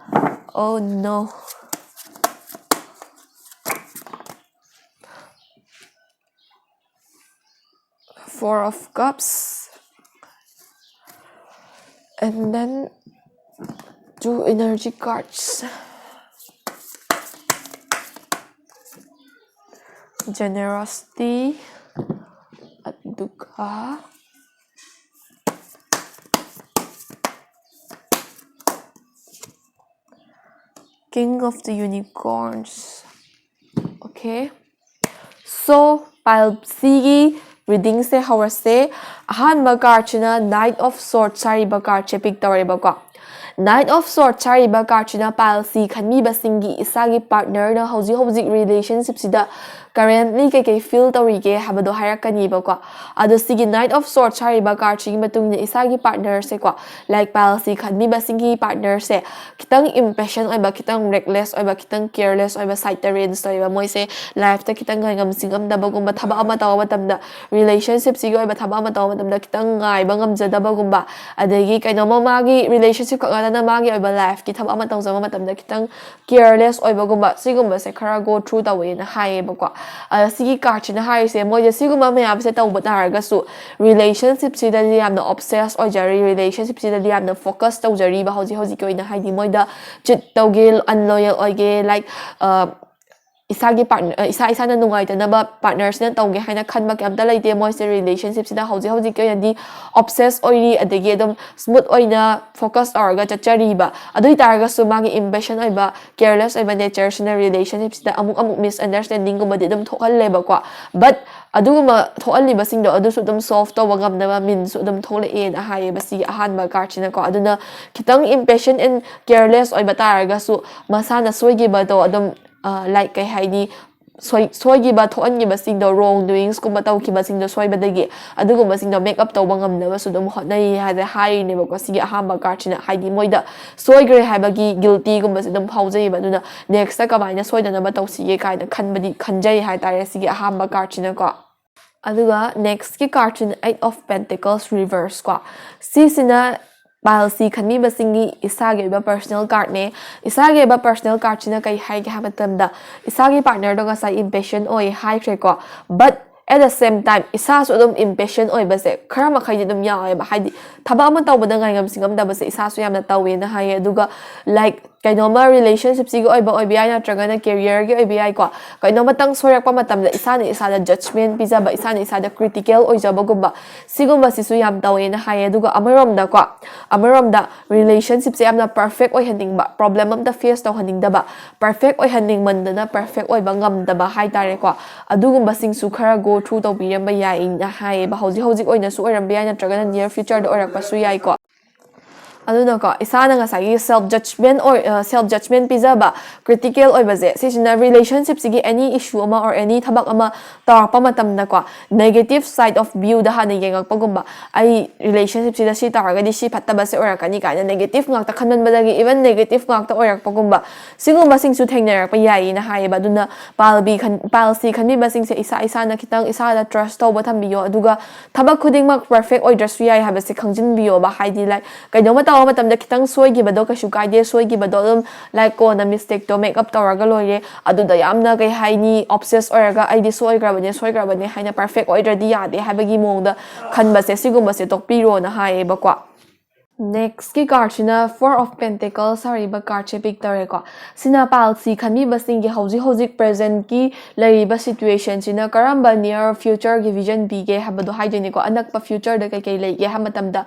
Oh no. Four of Cups. And then two energy cards. Generosity. ꯑꯗꯨꯒ King of the Unicorns. Okay. So, pile Cꯒꯤ readingꯁꯦ ꯍꯧꯔꯁꯦ꯫ ꯑꯍꯥꯟꯕ cardꯁꯤꯅ Knight of Swords ꯍꯥꯏꯔꯤꯕ cardꯁꯦ pick ꯇꯧꯔꯦꯕꯀꯣ꯫ Knight of Swords ꯍꯥꯏꯔꯤꯕ cardꯁꯤꯅ pile C ꯈꯟꯕꯤꯕꯁꯤꯡꯒꯤ ꯏꯁꯥꯒꯤ partnerꯅ ꯍꯧꯖꯤꯛ ꯍꯧꯖꯤꯛ relationshipꯁꯤꯗ Currently ꯀꯩꯀꯩ feel ꯇꯧꯔꯤꯒꯦ ꯍꯥꯏꯕꯗꯣ ꯍꯥꯏꯔꯛꯀꯅꯤꯕꯀꯣ꯫ ꯑꯗꯣ ꯁꯤꯒꯤ Knight of Swords ꯍꯥꯏꯔꯤꯕ cardꯁꯤꯒꯤ ꯃꯇꯨꯡ ꯏꯟꯅ ꯏꯁꯥꯒꯤ partnerꯁꯦꯀꯣ, like pileꯁꯤ ꯈꯟꯕꯤꯕꯁꯤꯡꯒꯤ partnerꯁꯦ ꯈꯤꯇꯪ impatient ꯑꯣꯏꯕ, ꯈꯤꯇꯪ reckless ꯑꯣꯏꯕ, ꯈꯤꯇꯪ careless ꯑꯣꯏꯕ sideꯇ range ꯇꯧꯋꯦꯕ꯫ ꯃꯣꯏꯁꯦ lifeꯇ ꯈꯤꯇꯪ ꯉꯥꯏꯉꯝꯁꯤꯡꯉꯝꯗꯕꯒꯨꯝꯕ, ꯊꯕꯛ ꯑꯃ ꯇꯧꯕ ꯃꯇꯝꯗ, relationshipꯁꯤꯒꯤ ꯑꯣꯏꯕ ꯊꯕꯛ ꯑꯃ ꯇꯧꯕ ꯃꯇꯝꯗ ꯈꯤꯇꯪ ꯉꯥꯏꯕ ꯉꯝꯖꯗꯕꯒꯨꯝꯕ, ꯑꯗꯒꯤ ꯀꯩꯅꯣꯝꯃ ꯃꯥꯒꯤ relationship ꯈꯛ ꯅꯠꯇꯅ ꯃꯥꯒꯤ ꯑꯣꯏꯕ lifeꯀꯤ ꯊꯕꯛ ꯑꯃ ꯇꯧꯖꯕ ꯃꯇꯝꯗ ꯈꯤꯇꯪ careless ꯑꯣꯏꯕꯒꯨꯝꯕ, ꯁꯤꯒꯨꯝꯕꯁꯦ ꯈꯔ go through ꯇꯧꯋꯦꯅ ꯍꯥꯏꯌꯦꯕꯀꯣ꯫ ꯑꯗ ꯁꯤꯒꯤ cardꯁꯤꯅ ꯍꯥꯏꯔꯤꯁꯦ, ꯃꯣꯏꯁꯦ ꯁꯤꯒꯨꯝꯕ ꯃꯌꯥꯝꯁꯦ ꯇꯧꯕ ꯇꯥꯔꯒꯁꯨ relationshipꯁꯤꯗꯗꯤ ꯌꯥꯝꯅ obsess ꯑꯣꯏꯖꯔꯤ, relationshipꯁꯤꯗꯗꯤ ꯌꯥꯝꯅ focus ꯇꯧꯖꯔꯤꯕ ꯍꯧꯖꯤꯛ ꯍꯧꯖꯤꯛꯀꯤ ꯑꯣꯏꯅ, ꯍꯥꯏꯗꯤ ꯃꯣꯏꯗ cheat ꯇꯧꯒꯦ, unloyal ꯑꯣꯏꯒꯦ, like ꯏꯁꯥꯒꯤ partner, ꯏꯁꯥ ꯏꯁꯥꯅ ꯅꯨꯡꯉꯥꯏꯇꯅꯕ partnerꯁꯤꯅ ꯇꯧꯒꯦ ꯍꯥꯏꯅ ꯈꯟꯕ ꯀꯩꯝꯇ ꯂꯩꯇꯦ꯫ ꯃꯣꯏꯁꯦ relationshipꯁꯤꯗ ꯍꯧꯖꯤꯛ ꯍꯧꯖꯤꯛꯀꯤ ꯑꯣꯏꯅꯗꯤ obsess ꯑꯣꯏꯔꯤ, ꯑꯗꯒꯤ ꯑꯗꯨꯝ smooth ꯑꯣꯏꯅ focus ꯇꯧꯔꯒ ꯆꯠꯆꯔꯤꯕ꯫ ꯑꯗꯨ ꯑꯣꯏ ꯇꯥꯔꯒꯁꯨ ꯃꯥꯒꯤ impatient ꯑꯣꯏꯕ, careless ꯑꯣꯏꯕ natureꯁꯤꯅ relationshipꯁꯤꯗ ꯑꯃꯨꯛ ꯑꯃꯨꯛ misunderstandingꯒꯨꯝꯕꯗꯤ ꯑꯗꯨꯝ ꯊꯣꯛꯍꯜꯂꯦꯕꯀꯣ꯫ But ꯑꯗꯨꯒꯨꯝꯕ ꯊꯣꯛꯍꯜꯂꯤꯕꯁꯤꯡꯗꯣ ꯑꯗꯨꯁꯨ ꯑꯗꯨꯝ solve ꯇꯧꯕ ꯉꯝꯅꯕ meansꯁꯨ ꯑꯗꯨꯝ ꯊꯣꯛꯂꯛꯑꯦꯅ ꯍꯥꯏꯌꯦꯕ ꯁꯤꯒꯤ ꯑꯍꯥꯟꯕ cardꯁꯤꯅꯀꯣ꯫ ꯑꯗꯨꯅ ꯈꯤꯇꯪ impatient and careless ꯑꯣꯏꯕ ꯇꯥꯔꯒꯁꯨ ꯃꯁꯥꯅ ꯁꯣꯏꯈꯤꯕꯗꯣ ꯑꯗꯨꯝ, like ꯀꯩ ꯍꯥꯏꯅꯤ, ꯁꯣꯏ-, ꯁꯣꯏꯈꯤꯕ ꯊꯣꯛꯍꯟꯈꯤꯕꯁꯤꯡꯗꯣ, wrong doingsꯀꯨꯝꯕ ꯇꯧꯈꯤꯕꯁꯤꯡꯗꯣ, ꯁꯣꯏꯕꯗꯒꯤ ꯑꯗꯨꯒꯨꯝꯕꯁꯤꯡꯗꯣ make up ꯇꯧꯕ ꯉꯝꯅꯕꯁꯨ ꯑꯗꯨꯝ ꯍꯣꯠꯅꯩ ꯍꯥꯏꯗꯤ ꯍꯥꯏꯔꯤꯅꯦꯕꯀꯣ ꯁꯤꯒꯤ ꯑꯍꯥꯟꯕ cardꯁꯤꯅ꯫ ꯍꯥꯏꯗꯤ ꯃꯣꯏꯗ ꯁꯣꯏꯈ꯭ꯔꯦ ꯍꯥꯏꯕꯒꯤ guiltyꯒꯨꯝꯕꯁꯦ ꯑꯗꯨꯝ ꯐꯥꯎꯖꯩꯌꯦꯕ꯫ ꯑꯗꯨꯅ nextꯇ ꯀꯃꯥꯏꯅ ꯁꯣꯏꯗꯅꯕ ꯇꯧꯁꯤꯒꯦ ꯀꯥꯏꯅ ꯈꯟꯕꯗꯤ ꯈꯟꯖꯩ ꯍꯥꯏꯇꯥꯔꯦ ꯁꯤꯒꯤ ꯑꯍꯥꯟꯕ cardꯁꯤꯅꯀꯣ꯫ ꯑꯗꯨꯒ nextꯀꯤ cardꯁꯤꯅ Eight of Pentacles reverse ꯀꯣ꯫ ꯁꯤꯁꯤꯅ pileꯁꯤ ꯈꯟꯕꯤꯕꯁꯤꯡꯒꯤ ꯏꯁꯥꯒꯤ ꯑꯣꯏꯕ personal cardꯅꯦ꯫ ꯏꯁꯥꯒꯤ ꯑꯣꯏꯕ personal cardꯁꯤꯅ ꯀꯩ ꯍꯥꯏꯒꯦ ꯍꯥꯏꯕ ꯃꯇꯝꯗ, ꯏꯁꯥꯒꯤ partnerꯗꯣ ꯉꯁꯥꯏ impatient ꯑꯣꯏ ꯍꯥꯏꯈ꯭ꯔꯦꯀꯣ, but at the same time ꯏꯁꯥꯁꯨ ꯑꯗꯨꯝ impatient ꯑꯣꯏꯕꯁꯦ ꯈꯔ ꯃꯈꯩꯗꯤ ꯑꯗꯨꯝ ꯌꯥꯎꯋꯦꯕ꯫ ꯍꯥꯏꯗꯤ ꯊꯕꯛ ꯑꯃ ꯇꯧꯕꯗ ꯉꯥꯏꯉꯝꯁꯤꯡꯉꯝꯗꯕꯁꯦ ꯏꯁꯥꯁꯨ ꯌꯥꯝꯅ ꯇꯧꯋꯦꯅ ꯍꯥꯏꯌꯦ꯫ ꯑꯗꯨꯒ like ꯀꯩꯅꯣꯝꯃ relationshipꯁꯤꯒꯤ ꯑꯣꯏꯕ ꯑꯣꯏꯕ ꯌꯥꯏ, ꯅꯠꯇ꯭ꯔꯒꯅ careerꯒꯤ ꯑꯣꯏꯕ ꯌꯥꯏꯀꯣ꯫ ꯀꯩꯅꯣꯝꯃꯇꯪ ꯁꯣꯏꯔꯛꯄ ꯃꯇꯝꯗ ꯏꯁꯥꯅ ꯏꯁꯥꯗ judgment ꯄꯤꯖꯕ, ꯏꯁꯥꯅ ꯏꯁꯥꯗ critical ꯑꯣꯏꯖꯕꯒꯨꯝꯕ, ꯁꯤꯒꯨꯝꯕꯁꯤꯁꯨ ꯌꯥꯝ ꯇꯧꯋꯦꯅ ꯍꯥꯏꯌꯦ꯫ ꯑꯗꯨꯒ ꯑꯃꯔꯣꯝꯗꯀꯣ, ꯑꯃꯔꯣꯝꯗ relationshipꯁꯦ ꯌꯥꯝꯅ perfect ꯑꯣꯏꯍꯟꯅꯤꯡꯕ, problem ꯑꯝꯇ face ꯇꯧꯍꯟꯅꯤꯡꯗꯕ, perfect ꯑꯣꯏꯍꯟꯅꯤꯡꯃꯟꯗꯅ perfect ꯑꯣꯏꯕ ꯉꯝꯗꯕ ꯍꯥꯏꯇꯥꯔꯦꯀꯣ꯫ ꯑꯗꯨꯒꯨꯝꯕꯁꯤꯡꯁꯨ ꯈꯔ go through ꯇꯧꯕꯤꯔꯝꯕ ꯌꯥꯏꯅ ꯍꯥꯏꯌꯦꯕ꯫ ꯍꯧꯖꯤꯛ ꯍꯧꯖꯤꯛ ꯑꯣꯏꯅꯁꯨ ꯑꯣꯏꯔꯝꯕ ꯌꯥꯏ, ꯅꯠꯇ꯭ꯔꯒꯅ near futureꯗ ꯑꯣꯏꯔꯛꯄꯁꯨ ꯌꯥꯏꯀꯣ꯫ ꯑꯗꯨꯅꯀꯣ, ꯏꯁꯥꯅ ꯉꯁꯥꯏꯒꯤ self judgment ꯑꯣꯏ self judgment ꯄꯤꯖꯕ, critical ꯑꯣꯏꯕꯁꯦ, ꯁꯤꯁꯤꯅ relationship ꯁꯤꯒꯤ any issue ꯑꯃ or any ꯊꯕꯛ ꯑꯃ ꯇꯧꯔꯛꯄ ꯃꯇꯝꯗꯀꯣ, negative side of view ꯗ ꯍꯥꯟꯅ ꯌꯦꯡꯉꯛꯄꯒꯨꯝꯕ, ꯑꯩ relationship ꯁꯤꯗ ꯁꯤ ꯇꯧꯔꯒꯗꯤ ꯁꯤ ꯐꯠꯇꯕꯁꯦ ꯑꯣꯏꯔꯛꯀꯅꯤ ꯀꯥꯏꯅ negative ꯉꯥꯛꯇ ꯈꯟꯃꯟꯕꯗꯒꯤ even negative ꯉꯥꯛꯇ ꯑꯣꯏꯔꯛꯄꯒꯨꯝꯕ, ꯁꯤꯒꯨꯝꯕꯁꯤꯡꯁꯨ ꯊꯦꯡꯅꯔꯛꯄ ꯌꯥꯏꯌꯦꯅ ꯍꯥꯏꯌꯦꯕ꯫ ꯑꯗꯨꯅ ꯄꯥꯜꯕꯤ ꯈꯟ ꯄꯥꯜꯁꯤ ꯈꯟꯕꯤꯕꯁꯤꯡꯁꯦ ꯏꯁꯥ ꯏꯁꯥꯅ ꯈꯤꯇꯪ ꯏꯁꯥꯗ trust ꯇꯧꯕ ꯊꯝꯕꯤꯌꯣ꯫ ꯑꯗꯨꯒ ꯊꯕꯛ ꯈꯨꯗꯤꯡꯃꯛ perfect ꯑꯣꯏꯗ꯭ꯔꯁꯨ ꯌꯥꯏ ꯍꯥꯏꯕꯁꯦ ꯈꯪꯖꯤꯟꯕꯤꯌꯣꯕ꯫ ꯍꯥꯏꯗꯤ, like, ꯀꯩꯅꯣꯝꯃ ꯇꯧꯕ ꯃꯇꯝꯗ ꯈꯤꯇꯪ ꯁꯣꯏꯈꯤꯕꯗꯣ ꯀꯩꯁꯨ ꯀꯥꯏꯗꯦ, ꯁꯣꯏꯈꯤꯕꯗꯣ ꯑꯗꯨꯝ, like, ꯀꯣꯟꯅ mistake ꯇꯣ make up ꯇꯧꯔꯒ ꯂꯣꯏꯔꯦ꯫ ꯑꯗꯨꯗ ꯌꯥꯝꯅ, ꯀꯩ ꯍꯥꯏꯅꯤ, obsess ꯑꯣꯏꯔꯒ "ꯑꯩꯗꯤ ꯁꯣꯏꯈ꯭ꯔꯕꯅꯦ, ꯁꯣꯏꯈ꯭ꯔꯕꯅꯦ" ꯍꯥꯏꯅ perfect ꯑꯣꯏꯗ꯭ꯔꯗꯤ ꯌꯥꯗꯦ ꯍꯥꯏꯕꯒꯤ ꯃꯑꯣꯡꯗ ꯈꯟꯕꯁꯦ, ꯁꯤꯒꯨꯝꯕꯁꯦ ꯇꯣꯛꯄꯤꯔꯣꯅ ꯍꯥꯏꯌꯦꯕꯀꯣ꯫ Next ꯀꯤ card ꯁꯤꯅ Four of Pentacles ꯍꯥꯏꯔꯤꯕ card ꯁꯦ pick ꯇꯧꯔꯦꯀꯣ꯫ ꯁꯤꯅ ꯄꯥꯜꯁꯤ ꯈꯟꯕꯤꯕꯁꯤꯡꯒꯤ ꯍꯧꯖꯤꯛ ꯍꯧꯖꯤꯛ present ꯀꯤ ꯂꯩꯔꯤꯕ situation ꯁꯤꯅ ꯀꯔꯝꯕ near future ꯒꯤ vision ꯄꯤꯒꯦ ꯍꯥꯏꯕꯗꯣ ꯍꯥꯏꯗꯣꯏꯅꯦꯀꯣ꯫ ꯑꯅꯛꯄ future ꯗ ꯀꯩꯀꯩ ꯂꯩꯒꯦ ꯍꯥꯏꯕ ꯃꯇꯝꯗ,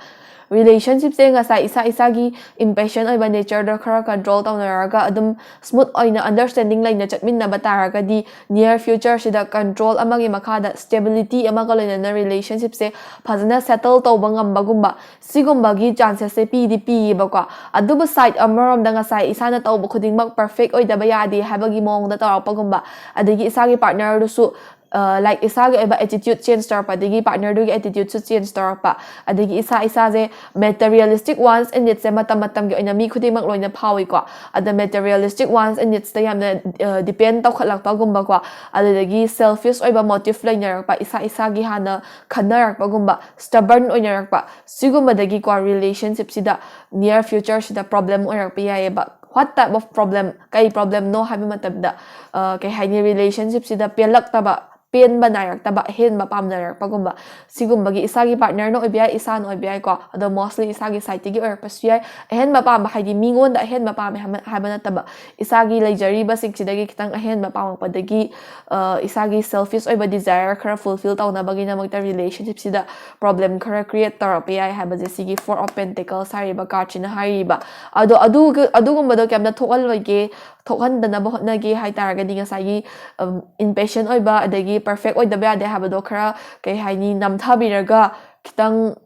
relationship ꯁꯦ ꯉꯁꯥꯏ ꯏꯁꯥ ꯏꯁꯥꯒꯤ impatient ꯑꯣꯏꯕ nature ꯗꯣ ꯈꯔ control ꯇꯧꯅꯔꯒ ꯑꯗꯨꯝ smooth ꯑꯣꯏꯅ understanding ꯂꯩꯅ ꯆꯠꯃꯤꯟꯅꯕ ꯇꯥꯔꯒꯗꯤ, near future ꯁꯤꯗ control ꯑꯃꯒꯤ ꯃꯈꯥꯗ stability ꯑꯃꯒ ꯂꯣꯏꯅꯅ relationship ꯁꯦ ꯐꯖꯅ settle ꯇꯧꯕ ꯉꯝꯕꯒꯨꯝꯕ, ꯁꯤꯒꯨꯝꯕꯒꯤ chances ꯁꯦ ꯄꯤꯗꯤ ꯄꯤꯌꯦꯕꯀꯣ꯫ ꯑꯗꯨꯕꯨ side ꯑꯃꯔꯣꯝꯗ ꯉꯁꯥꯏ ꯏꯁꯥꯅ ꯇꯧꯕ ꯈꯨꯗꯤꯡꯃꯛ perfect ꯑꯣꯏꯗꯕ ꯌꯥꯗꯦ ꯍꯥꯏꯕꯒꯤ ꯃꯑꯣꯡꯗ ꯇꯧꯔꯛꯄꯒꯨꯝꯕ, ꯑꯗꯒꯤ ꯏꯁꯥꯒꯤ partner ꯗꯨꯁꯨ, ꯑ, like, ꯏꯁꯥꯒꯤ ꯑꯣꯏꯕ attitude change ꯇꯧꯔꯛꯄ, ꯑꯗꯒꯤ partner ꯗꯨꯒꯤ attitude ꯁꯨ change ꯇꯧꯔꯛꯄ, ꯑꯗꯒꯤ ꯏꯁꯥ ꯏꯁꯥꯁꯦ materialistic wants and needs ꯁꯦ ꯃꯇꯝ ꯃꯇꯝꯒꯤ ꯑꯣꯏꯅ ꯃꯤ ꯈꯨꯗꯤꯡꯃꯛ ꯂꯣꯏꯅ ꯐꯥꯎꯏꯀꯣ꯫ ꯑꯗ materialistic wants and needs ꯇ ꯌꯥꯝꯅ, ꯑ, depend ꯇꯧꯈꯠꯂꯛꯄꯒꯨꯝꯕꯀꯣ, ꯑꯗꯨꯗꯒꯤ selfish ꯑꯣꯏꯕ motive ꯂꯩꯅꯔꯛꯄ, ꯏꯁꯥ ꯏꯁꯥꯒꯤ ꯍꯥꯟꯅ ꯈꯟꯅꯔꯛꯄꯒꯨꯝꯕ, stubborn ꯑꯣꯏꯅꯔꯛꯄ, ꯁꯤꯒꯨꯝꯕꯗꯒꯤꯀꯣ relationship ꯁꯤꯗ near future ꯁꯤꯗ problem ꯑꯣꯏꯔꯛꯄ ꯌꯥꯏꯌꯦꯕ꯫ What type of problem? ꯀꯩ problem ꯅꯣ ꯍꯥꯏꯕ ꯃꯇꯝꯗ, ꯑ, ꯀꯩ ꯍꯥꯏꯅꯤ, relationship ꯁꯤꯗ ꯄꯦꯜꯂꯛꯇꯕ, ꯄꯦꯟꯕ ꯅꯥꯏꯔꯛꯇꯕ, ꯑꯍꯦꯟꯕ ꯄꯥꯝꯅꯔꯛꯄꯒꯨꯝꯕ, ꯁꯤꯒꯨꯝꯕꯒꯤ ꯏꯁꯥꯒꯤ partner ꯅ ꯑꯣꯏꯕ ꯌꯥꯏ, ꯏꯁꯥꯅ ꯑꯣꯏꯕ ꯌꯥꯏꯀꯣ꯫ ꯑꯗꯣ mostly ꯏꯁꯥꯒꯤ side ꯇꯒꯤ ꯑꯣꯏꯔꯛꯄꯁꯨ ꯌꯥꯏ꯫ ꯑꯍꯦꯟꯕ ꯄꯥꯝꯕ ꯍꯥꯏꯗꯤ ꯃꯤꯉꯣꯟꯗ ꯑꯍꯦꯟꯕ ꯄꯥꯝꯃꯦ ꯍꯥꯏꯕ, ꯍꯥꯏꯕ ꯅꯠꯇꯕ, ꯏꯁꯥꯒꯤ ꯂꯩꯖꯔꯤꯕꯁꯤꯡꯁꯤꯗꯒꯤ ꯈꯤꯇꯪ ꯑꯍꯦꯟꯕ ꯄꯥꯝꯃꯛꯄꯗꯒꯤ, ꯑ, ꯏꯁꯥꯒꯤ selfish ꯑꯣꯏꯕ desire ꯈꯔ fulfill ꯇꯧꯅꯕꯒꯤꯗꯃꯛꯇ relationship ꯁꯤꯗ problem ꯈꯔ create ꯇꯧꯔꯛꯄ ꯌꯥꯏ ꯍꯥꯏꯕꯁꯦ ꯁꯤꯒꯤ Four of Pentacles ꯍꯥꯏꯔꯤꯕ card ꯁꯤꯅ ꯍꯥꯏꯔꯤꯕ꯫ ꯑꯗꯣ ꯑꯗꯨꯒ-, ꯑꯗꯨꯒꯨꯝꯕꯗꯣ ꯀꯩꯝꯇ ꯊꯣꯛꯍꯜꯂꯣꯏꯒꯦ, ꯊꯣꯛꯍꯟꯗꯅꯕ ꯍꯣꯠꯅꯒꯦ ꯍꯥꯏ ꯇꯥꯔꯒꯗꯤ ꯉꯁꯥꯏꯒꯤ, ꯎꯝ, impatient ꯑꯣꯏꯕ ꯑꯗꯒꯤ perfect ꯑꯣꯏꯗꯕ ꯌꯥꯗꯦ ꯍꯥꯏꯕꯗꯣ ꯈꯔ, ꯀꯩ ꯍꯥꯏꯅꯤ, ꯅꯝꯊꯕꯤꯔꯒ ꯈꯤꯇꯪ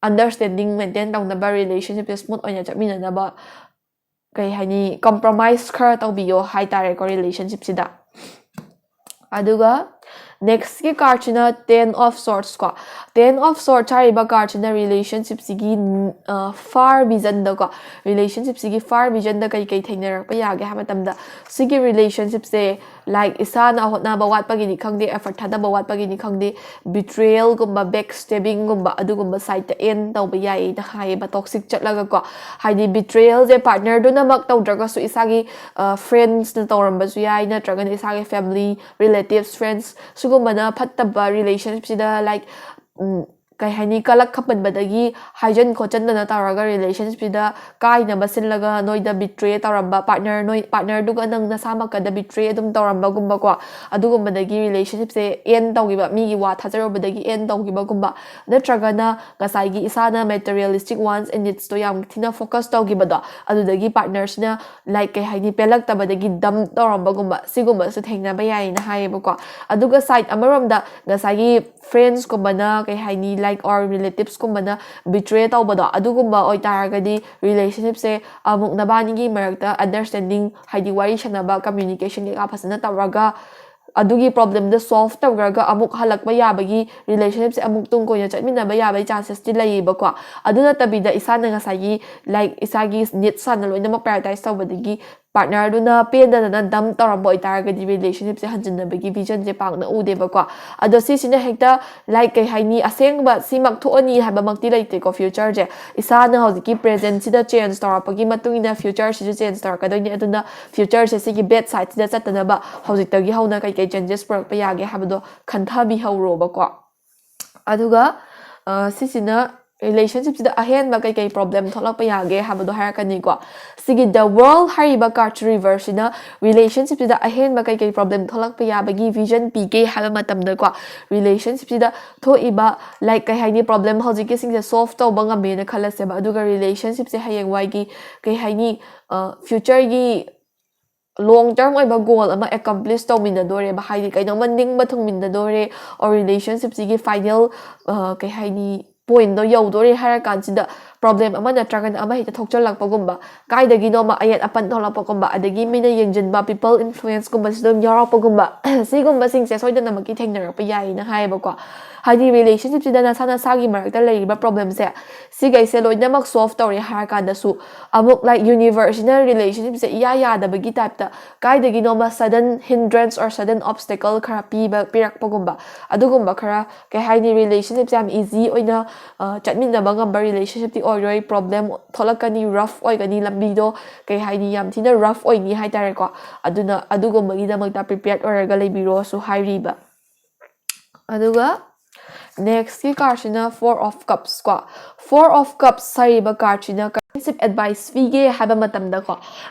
understanding maintain ꯇꯧꯅꯕ, relationshipꯁꯦ smooth ꯑꯣꯏꯅ ꯆꯠꯃꯤꯟꯅꯅꯕ ꯀꯩ ꯍꯥꯏꯅꯤ, compromise ꯈꯔ ꯇꯧꯕꯤꯌꯣ ꯍꯥꯏꯇꯥꯔꯦꯀꯣ relationshipꯁꯤꯗ꯫ ꯑꯗꯨꯒ nextꯀꯤ cardꯁꯤꯅ Ten of Swords ꯀꯣ꯫ Ten of Swords ꯍꯥꯏꯔꯤꯕ cardꯁꯤꯅ relationshipꯁꯤꯒꯤ far visionꯗꯀꯣ, relationshipꯁꯤꯒꯤ far visionꯗ ꯀꯩ ꯀꯩ ꯊꯦꯡꯅꯔꯛꯄ ꯌꯥꯒꯦ ꯍꯥꯏꯕ ꯃꯇꯝꯗ, ꯁꯤꯒꯤ relationshipꯁꯦ like ꯏꯁꯥꯅ ꯍꯣꯠꯅꯕ ꯋꯥꯠꯄꯒꯤꯅꯤ ꯈꯪꯗꯦ, effort ꯊꯥꯗꯕ ꯋꯥꯠꯄꯒꯤꯅꯤ ꯈꯪꯗꯦ, betrayalꯒꯨꯝꯕ, backstabbingꯒꯨꯝꯕ ꯑꯗꯨꯒꯨꯝꯕ sideꯇ end ꯇꯧꯕ ꯌꯥꯏꯌꯦꯅ ꯍꯥꯏꯌꯦꯕ, toxic ꯆꯠꯂꯒꯀꯣ꯫ ꯍꯥꯏꯗꯤ betrayalꯁꯦ partnerꯗꯨꯅꯃꯛ ꯇꯧꯗ꯭ꯔꯒꯁꯨ ꯏꯁꯥꯒꯤ friendsꯅ ꯇꯧꯔꯝꯕꯁꯨ ꯌꯥꯏ, ꯅꯠꯇ꯭ꯔꯒꯅ ꯏꯁꯥꯒꯤ family, relatives, friends ꯁꯤꯒꯨꯝꯕꯅ ꯐꯠꯇꯕ relationshipꯁꯤꯗ like ꯀꯩ ꯍꯥꯏꯅꯤ, ꯀꯂꯛ ꯈꯞꯄꯟꯕꯗꯒꯤ ꯍꯥꯏꯖꯟ ꯈꯣꯠꯆꯟꯗꯅ ꯇꯧꯔꯒ relationshipꯁꯤꯗ ꯀꯥꯏꯅꯕ ꯁꯤꯜꯂꯒ ꯅꯣꯏꯗ betray ꯇꯧꯔꯝꯕ, partner ꯅꯣꯏ partnerꯗꯨꯒ ꯅꯪ ꯅꯁꯥꯃꯛꯀꯗ betray ꯑꯗꯨꯝ ꯇꯧꯔꯝꯕꯒꯨꯝꯕꯀꯣ, ꯑꯗꯨꯒꯨꯝꯕꯗꯒꯤ relationshipꯁꯦ end ꯇꯧꯈꯤꯕ, ꯃꯤꯒꯤ ꯋꯥ ꯊꯥꯖꯔꯨꯕꯗꯒꯤ end ꯇꯧꯈꯤꯕꯒꯨꯝꯕ, ꯅꯠꯇ꯭ꯔꯒꯅ ꯉꯁꯥꯏꯒꯤ ꯏꯁꯥꯅ materialistic wants and needsꯇꯣ ꯌꯥꯝ ꯊꯤꯅ focus ꯇꯧꯈꯤꯕꯗꯣ, ꯑꯗꯨꯗꯒꯤ partnerꯁꯤꯅ like ꯀꯩ ꯍꯥꯏꯅꯤ, ꯄꯦꯜꯂꯛꯇꯕꯗꯒꯤ dump ꯇꯧꯔꯝꯕꯒꯨꯝꯕ, ꯁꯤꯒꯨꯝꯕꯁꯨ ꯊꯦꯡꯅꯕ ꯌꯥꯏꯌꯦꯅ ꯍꯥꯏꯌꯦꯕꯀꯣ꯫ ꯑꯗꯨꯒ side ꯑꯃꯔꯣꯝꯗ ꯉꯁꯥꯏꯒꯤ friendsꯀꯨꯝꯕꯅ ꯀꯩ ꯍꯥꯏꯅꯤ, like or relativesꯀꯨꯝꯕꯅ betray ꯇꯧꯕꯗꯣ, ꯑꯗꯨꯒꯨꯝꯕ ꯑꯣꯏꯇꯥꯔꯒꯗꯤ relationshipꯁꯦ ꯑꯃꯨꯛ ꯅꯕꯥꯅꯤꯒꯤ ꯃꯔꯛꯇ understanding, ꯍꯥꯏꯗꯤ ꯋꯥꯔꯤ ꯁꯥꯟꯅꯕ, communication ꯀꯩꯀꯥ ꯐꯖꯅ ꯇꯧꯔꯒ ꯑꯗꯨꯒꯤ problemꯗꯣ solve ꯇꯧꯈ꯭ꯔꯒ ꯑꯃꯨꯛ ꯍꯜꯂꯛꯄ ꯌꯥꯕꯒꯤ, relationshipꯁꯦ ꯑꯃꯨꯛ ꯇꯨꯡ ꯀꯣꯏꯅ ꯆꯠꯃꯤꯟꯅꯕ ꯌꯥꯕꯒꯤ chances ꯇꯤ ꯂꯩꯌꯦꯕꯀꯣ꯫ ꯑꯗꯨ ꯅꯠꯇꯕꯤꯗ ꯏꯁꯥꯅ ꯉꯁꯥꯏꯒꯤ like ꯏꯁꯥꯒꯤ needs ꯍꯥꯟꯅ ꯂꯣꯏꯅꯃꯛ prioritize ꯇꯧꯕꯗꯒꯤ partnerꯗꯨꯅ ꯄꯦꯟꯗꯗꯅ dump ꯇꯧꯔꯝꯕ ꯑꯣꯏꯇꯥꯔꯒꯗꯤ relationshipꯁꯦ ꯍꯟꯖꯤꯟꯅꯕꯒꯤ visionꯁꯦ ꯄꯥꯛꯅ ꯎꯗꯦꯕꯀꯣ꯫ ꯑꯗꯣ ꯁꯤꯁꯤꯅ ꯍꯦꯛꯇ like ꯀꯩ ꯍꯥꯏꯅꯤ, ꯑꯁꯦꯡꯕ ꯁꯤꯃꯛ ꯊꯣꯛꯑꯅꯤ ꯍꯥꯏꯕꯃꯛꯇꯤ ꯂꯩꯇꯦꯀꯣ futureꯁꯦ꯫ ꯏꯁꯥꯅ ꯍꯧꯖꯤꯛꯀꯤ presentꯁꯤꯗ change ꯇꯧꯔꯛꯄꯒꯤ ꯃꯇꯨꯡ ꯏꯟꯅ futureꯁꯤꯁꯨ change ꯇꯧꯔꯛꯀꯗꯣꯏꯅꯤ꯫ ꯑꯗꯨꯅ futureꯁꯦ ꯁꯤꯒꯤ bad sideꯁꯤꯗ ꯆꯠꯇꯅꯕ ꯍꯧꯖꯤꯛꯇꯒꯤ ꯍꯧꯅ ꯀꯩꯀꯩ changes ꯄꯨꯔꯛꯄ ꯌꯥꯒꯦ ꯍꯥꯏꯕꯗꯣ ꯈꯟꯊꯕꯤꯍꯧꯔꯣꯕꯀꯣ꯫ ꯑꯗꯨꯒ ꯁꯤꯁꯤꯅ relationshipꯁꯤꯗ ꯑꯍꯦꯟꯕ ꯀꯩꯀꯩ problem ꯊꯣꯛꯂꯛꯄ ꯌꯥꯒꯦ ꯍꯥꯏꯕꯗꯣ ꯍꯥꯏꯔꯛꯀꯅꯤꯀꯣ꯫ ꯁꯤꯒꯤ The World ꯍꯥꯏꯔꯤꯕ card reverseꯁꯤꯅ relationshipꯁꯤꯗ ꯑꯍꯦꯟꯕ ꯀꯩꯀꯩ problem ꯊꯣꯛꯂꯛꯄ ꯌꯥꯕꯒꯤ vision ꯄꯤꯒꯦ ꯍꯥꯏꯕ ꯃꯇꯝꯗꯀꯣ, relationshipꯁꯤꯗ ꯊꯣꯛꯏꯕ like ꯀꯩ ꯍꯥꯏꯅꯤ, problem ꯍꯧꯖꯤꯛꯀꯤꯁꯤꯡꯁꯦ solve ꯇꯧꯕ ꯉꯝꯃꯦꯅ ꯈꯜꯂꯁꯦꯕ꯫ ꯑꯗꯨꯒ relationshipꯁꯦ ꯍꯌꯦꯡꯋꯥꯏꯒꯤ ꯀꯩ ꯍꯥꯏꯅꯤ, futureꯒꯤ long term ꯑꯣꯏꯕ goal ꯑꯃ accomplish ꯇꯧꯃꯤꯟꯅꯗꯣꯔꯦꯕ, ꯍꯥꯏꯗꯤ ꯀꯩꯅꯣꯝꯃ ꯅꯤꯡꯕ ꯊꯨꯡꯃꯤꯟꯅꯗꯣꯔꯦ, or relationshipꯁꯤꯒꯤ final ꯀꯩ ꯍꯥꯏꯅꯤ, ꯄꯣꯏꯟꯗꯣ ꯌꯧꯗꯣꯔꯦ ꯍꯥꯏꯔ ꯀꯥꯟꯁꯤꯗ ꯄ꯭ꯔꯣꯕ꯭ꯂꯦꯝ ꯑꯃ ꯅꯠꯇ꯭ꯔꯒꯅ ꯑꯃ ꯍꯦꯛꯇ ꯊꯣꯛꯆꯜꯂꯛꯄꯒꯨꯝꯕ, ꯀꯥꯏꯗꯒꯤꯅꯣꯃ ꯑꯌꯦꯠ ꯑꯄꯟ ꯊꯣꯛꯂꯛꯄꯒꯨꯝꯕ, ꯑꯗꯒꯤ ꯃꯤꯅ ꯌꯦꯡꯁꯤꯟꯕ, ꯄꯤꯄꯜ ꯏꯟꯐ꯭ꯂꯨꯌꯦꯟꯁꯀꯨꯝꯕꯁꯨ ꯑꯗꯨꯝ ꯌꯥꯎꯔꯛꯄꯒꯨꯝꯕ, ꯁꯤꯒꯨꯝꯕꯁꯤꯡꯁꯦ ꯁꯣꯏꯗꯅꯃꯛꯀꯤ ꯊꯦꯡꯅꯔꯛꯄ ꯌꯥꯏꯌꯦꯅ ꯍꯥꯏꯌꯦꯕꯀꯣ꯫ ꯍꯥꯏꯗꯤ ꯔꯤꯂꯦꯁꯟꯁꯤꯞꯁꯤꯗ ꯅꯁꯥ ꯅꯁꯥꯒꯤ ꯃꯔꯛꯇ ꯂꯩꯔꯤꯕ ꯄ꯭ꯔꯣꯕ꯭ꯂꯦꯝꯁꯦ, ꯁꯤꯈꯩꯁꯦ ꯂꯣꯏꯅꯃꯛ ꯁꯣꯜꯐ ꯇꯧꯔꯦ ꯍꯥꯏꯔ ꯀꯥꯟꯗꯁꯨ ꯑꯃꯨꯛ ꯂꯥꯏꯛ ꯌꯨꯅꯤꯚꯔꯁꯁꯤꯅ ꯔꯤꯂꯦꯁꯟꯁꯤꯞꯁꯦ ꯏꯌꯥ ꯌꯥꯗꯕꯒꯤ ꯇꯥꯏꯞꯇ ꯀꯥꯏꯗꯒꯤꯅꯣꯃ sudden hindrance or sudden obstacle ꯈꯔ ꯄꯤꯕ ꯄꯤꯔꯛꯄꯒꯨꯝꯕ, ꯑꯗꯨꯒꯨꯝꯕ ꯈꯔ ꯀꯩ ꯍꯥꯏꯅꯤ, ꯔꯤꯂꯦꯁꯟꯁꯤꯞꯁꯦ ꯌꯥꯝ ꯏꯖꯤ ꯑꯣꯏꯅ ꯆꯠꯃꯤꯟꯅꯕ ꯉꯝꯕ ꯔꯤꯂꯦꯁꯟꯁꯤꯞꯇꯤ ꯑꯣꯏꯔꯣꯏ꯫ ꯄ꯭ꯔꯣꯕ꯭ꯂꯦꯝ ꯊꯣꯛꯂꯛꯀꯅꯤ, ꯔꯐ ꯑꯣꯏꯒꯅꯤ, ꯂꯝꯕꯤꯗꯣ ꯀꯩ ꯍꯥꯏꯅꯤ, ꯌꯥꯝ ꯊꯤꯅ ꯔꯐ ꯑꯣꯏꯅꯤ ꯍꯥꯏꯇꯥꯔꯦꯀꯣ꯫ ꯑꯗꯨꯅ ꯑꯗꯨꯒꯨꯝꯕꯒꯤꯗꯃꯛꯇ ꯄ꯭ꯔꯤꯄꯦꯌꯔ ꯑꯣꯏꯔꯒ ꯂꯩꯕꯤꯔꯣꯁꯨ ꯍꯥꯏꯔꯤꯕ꯫ ꯑꯗꯨꯒ ꯅꯦꯛꯁꯀꯤ ꯀꯥꯔꯠꯁꯤꯅ Four of Cups ꯀꯣ꯫ Four of Cups ꯍꯥꯏꯔꯤꯕ ꯀꯥꯔꯠꯁꯤꯅ ꯀꯔꯝꯕ ꯑꯦꯗꯚꯥꯏꯁ ꯄꯤꯒꯦ ꯍꯥꯏꯕ ꯃꯇꯝꯗꯀꯣ,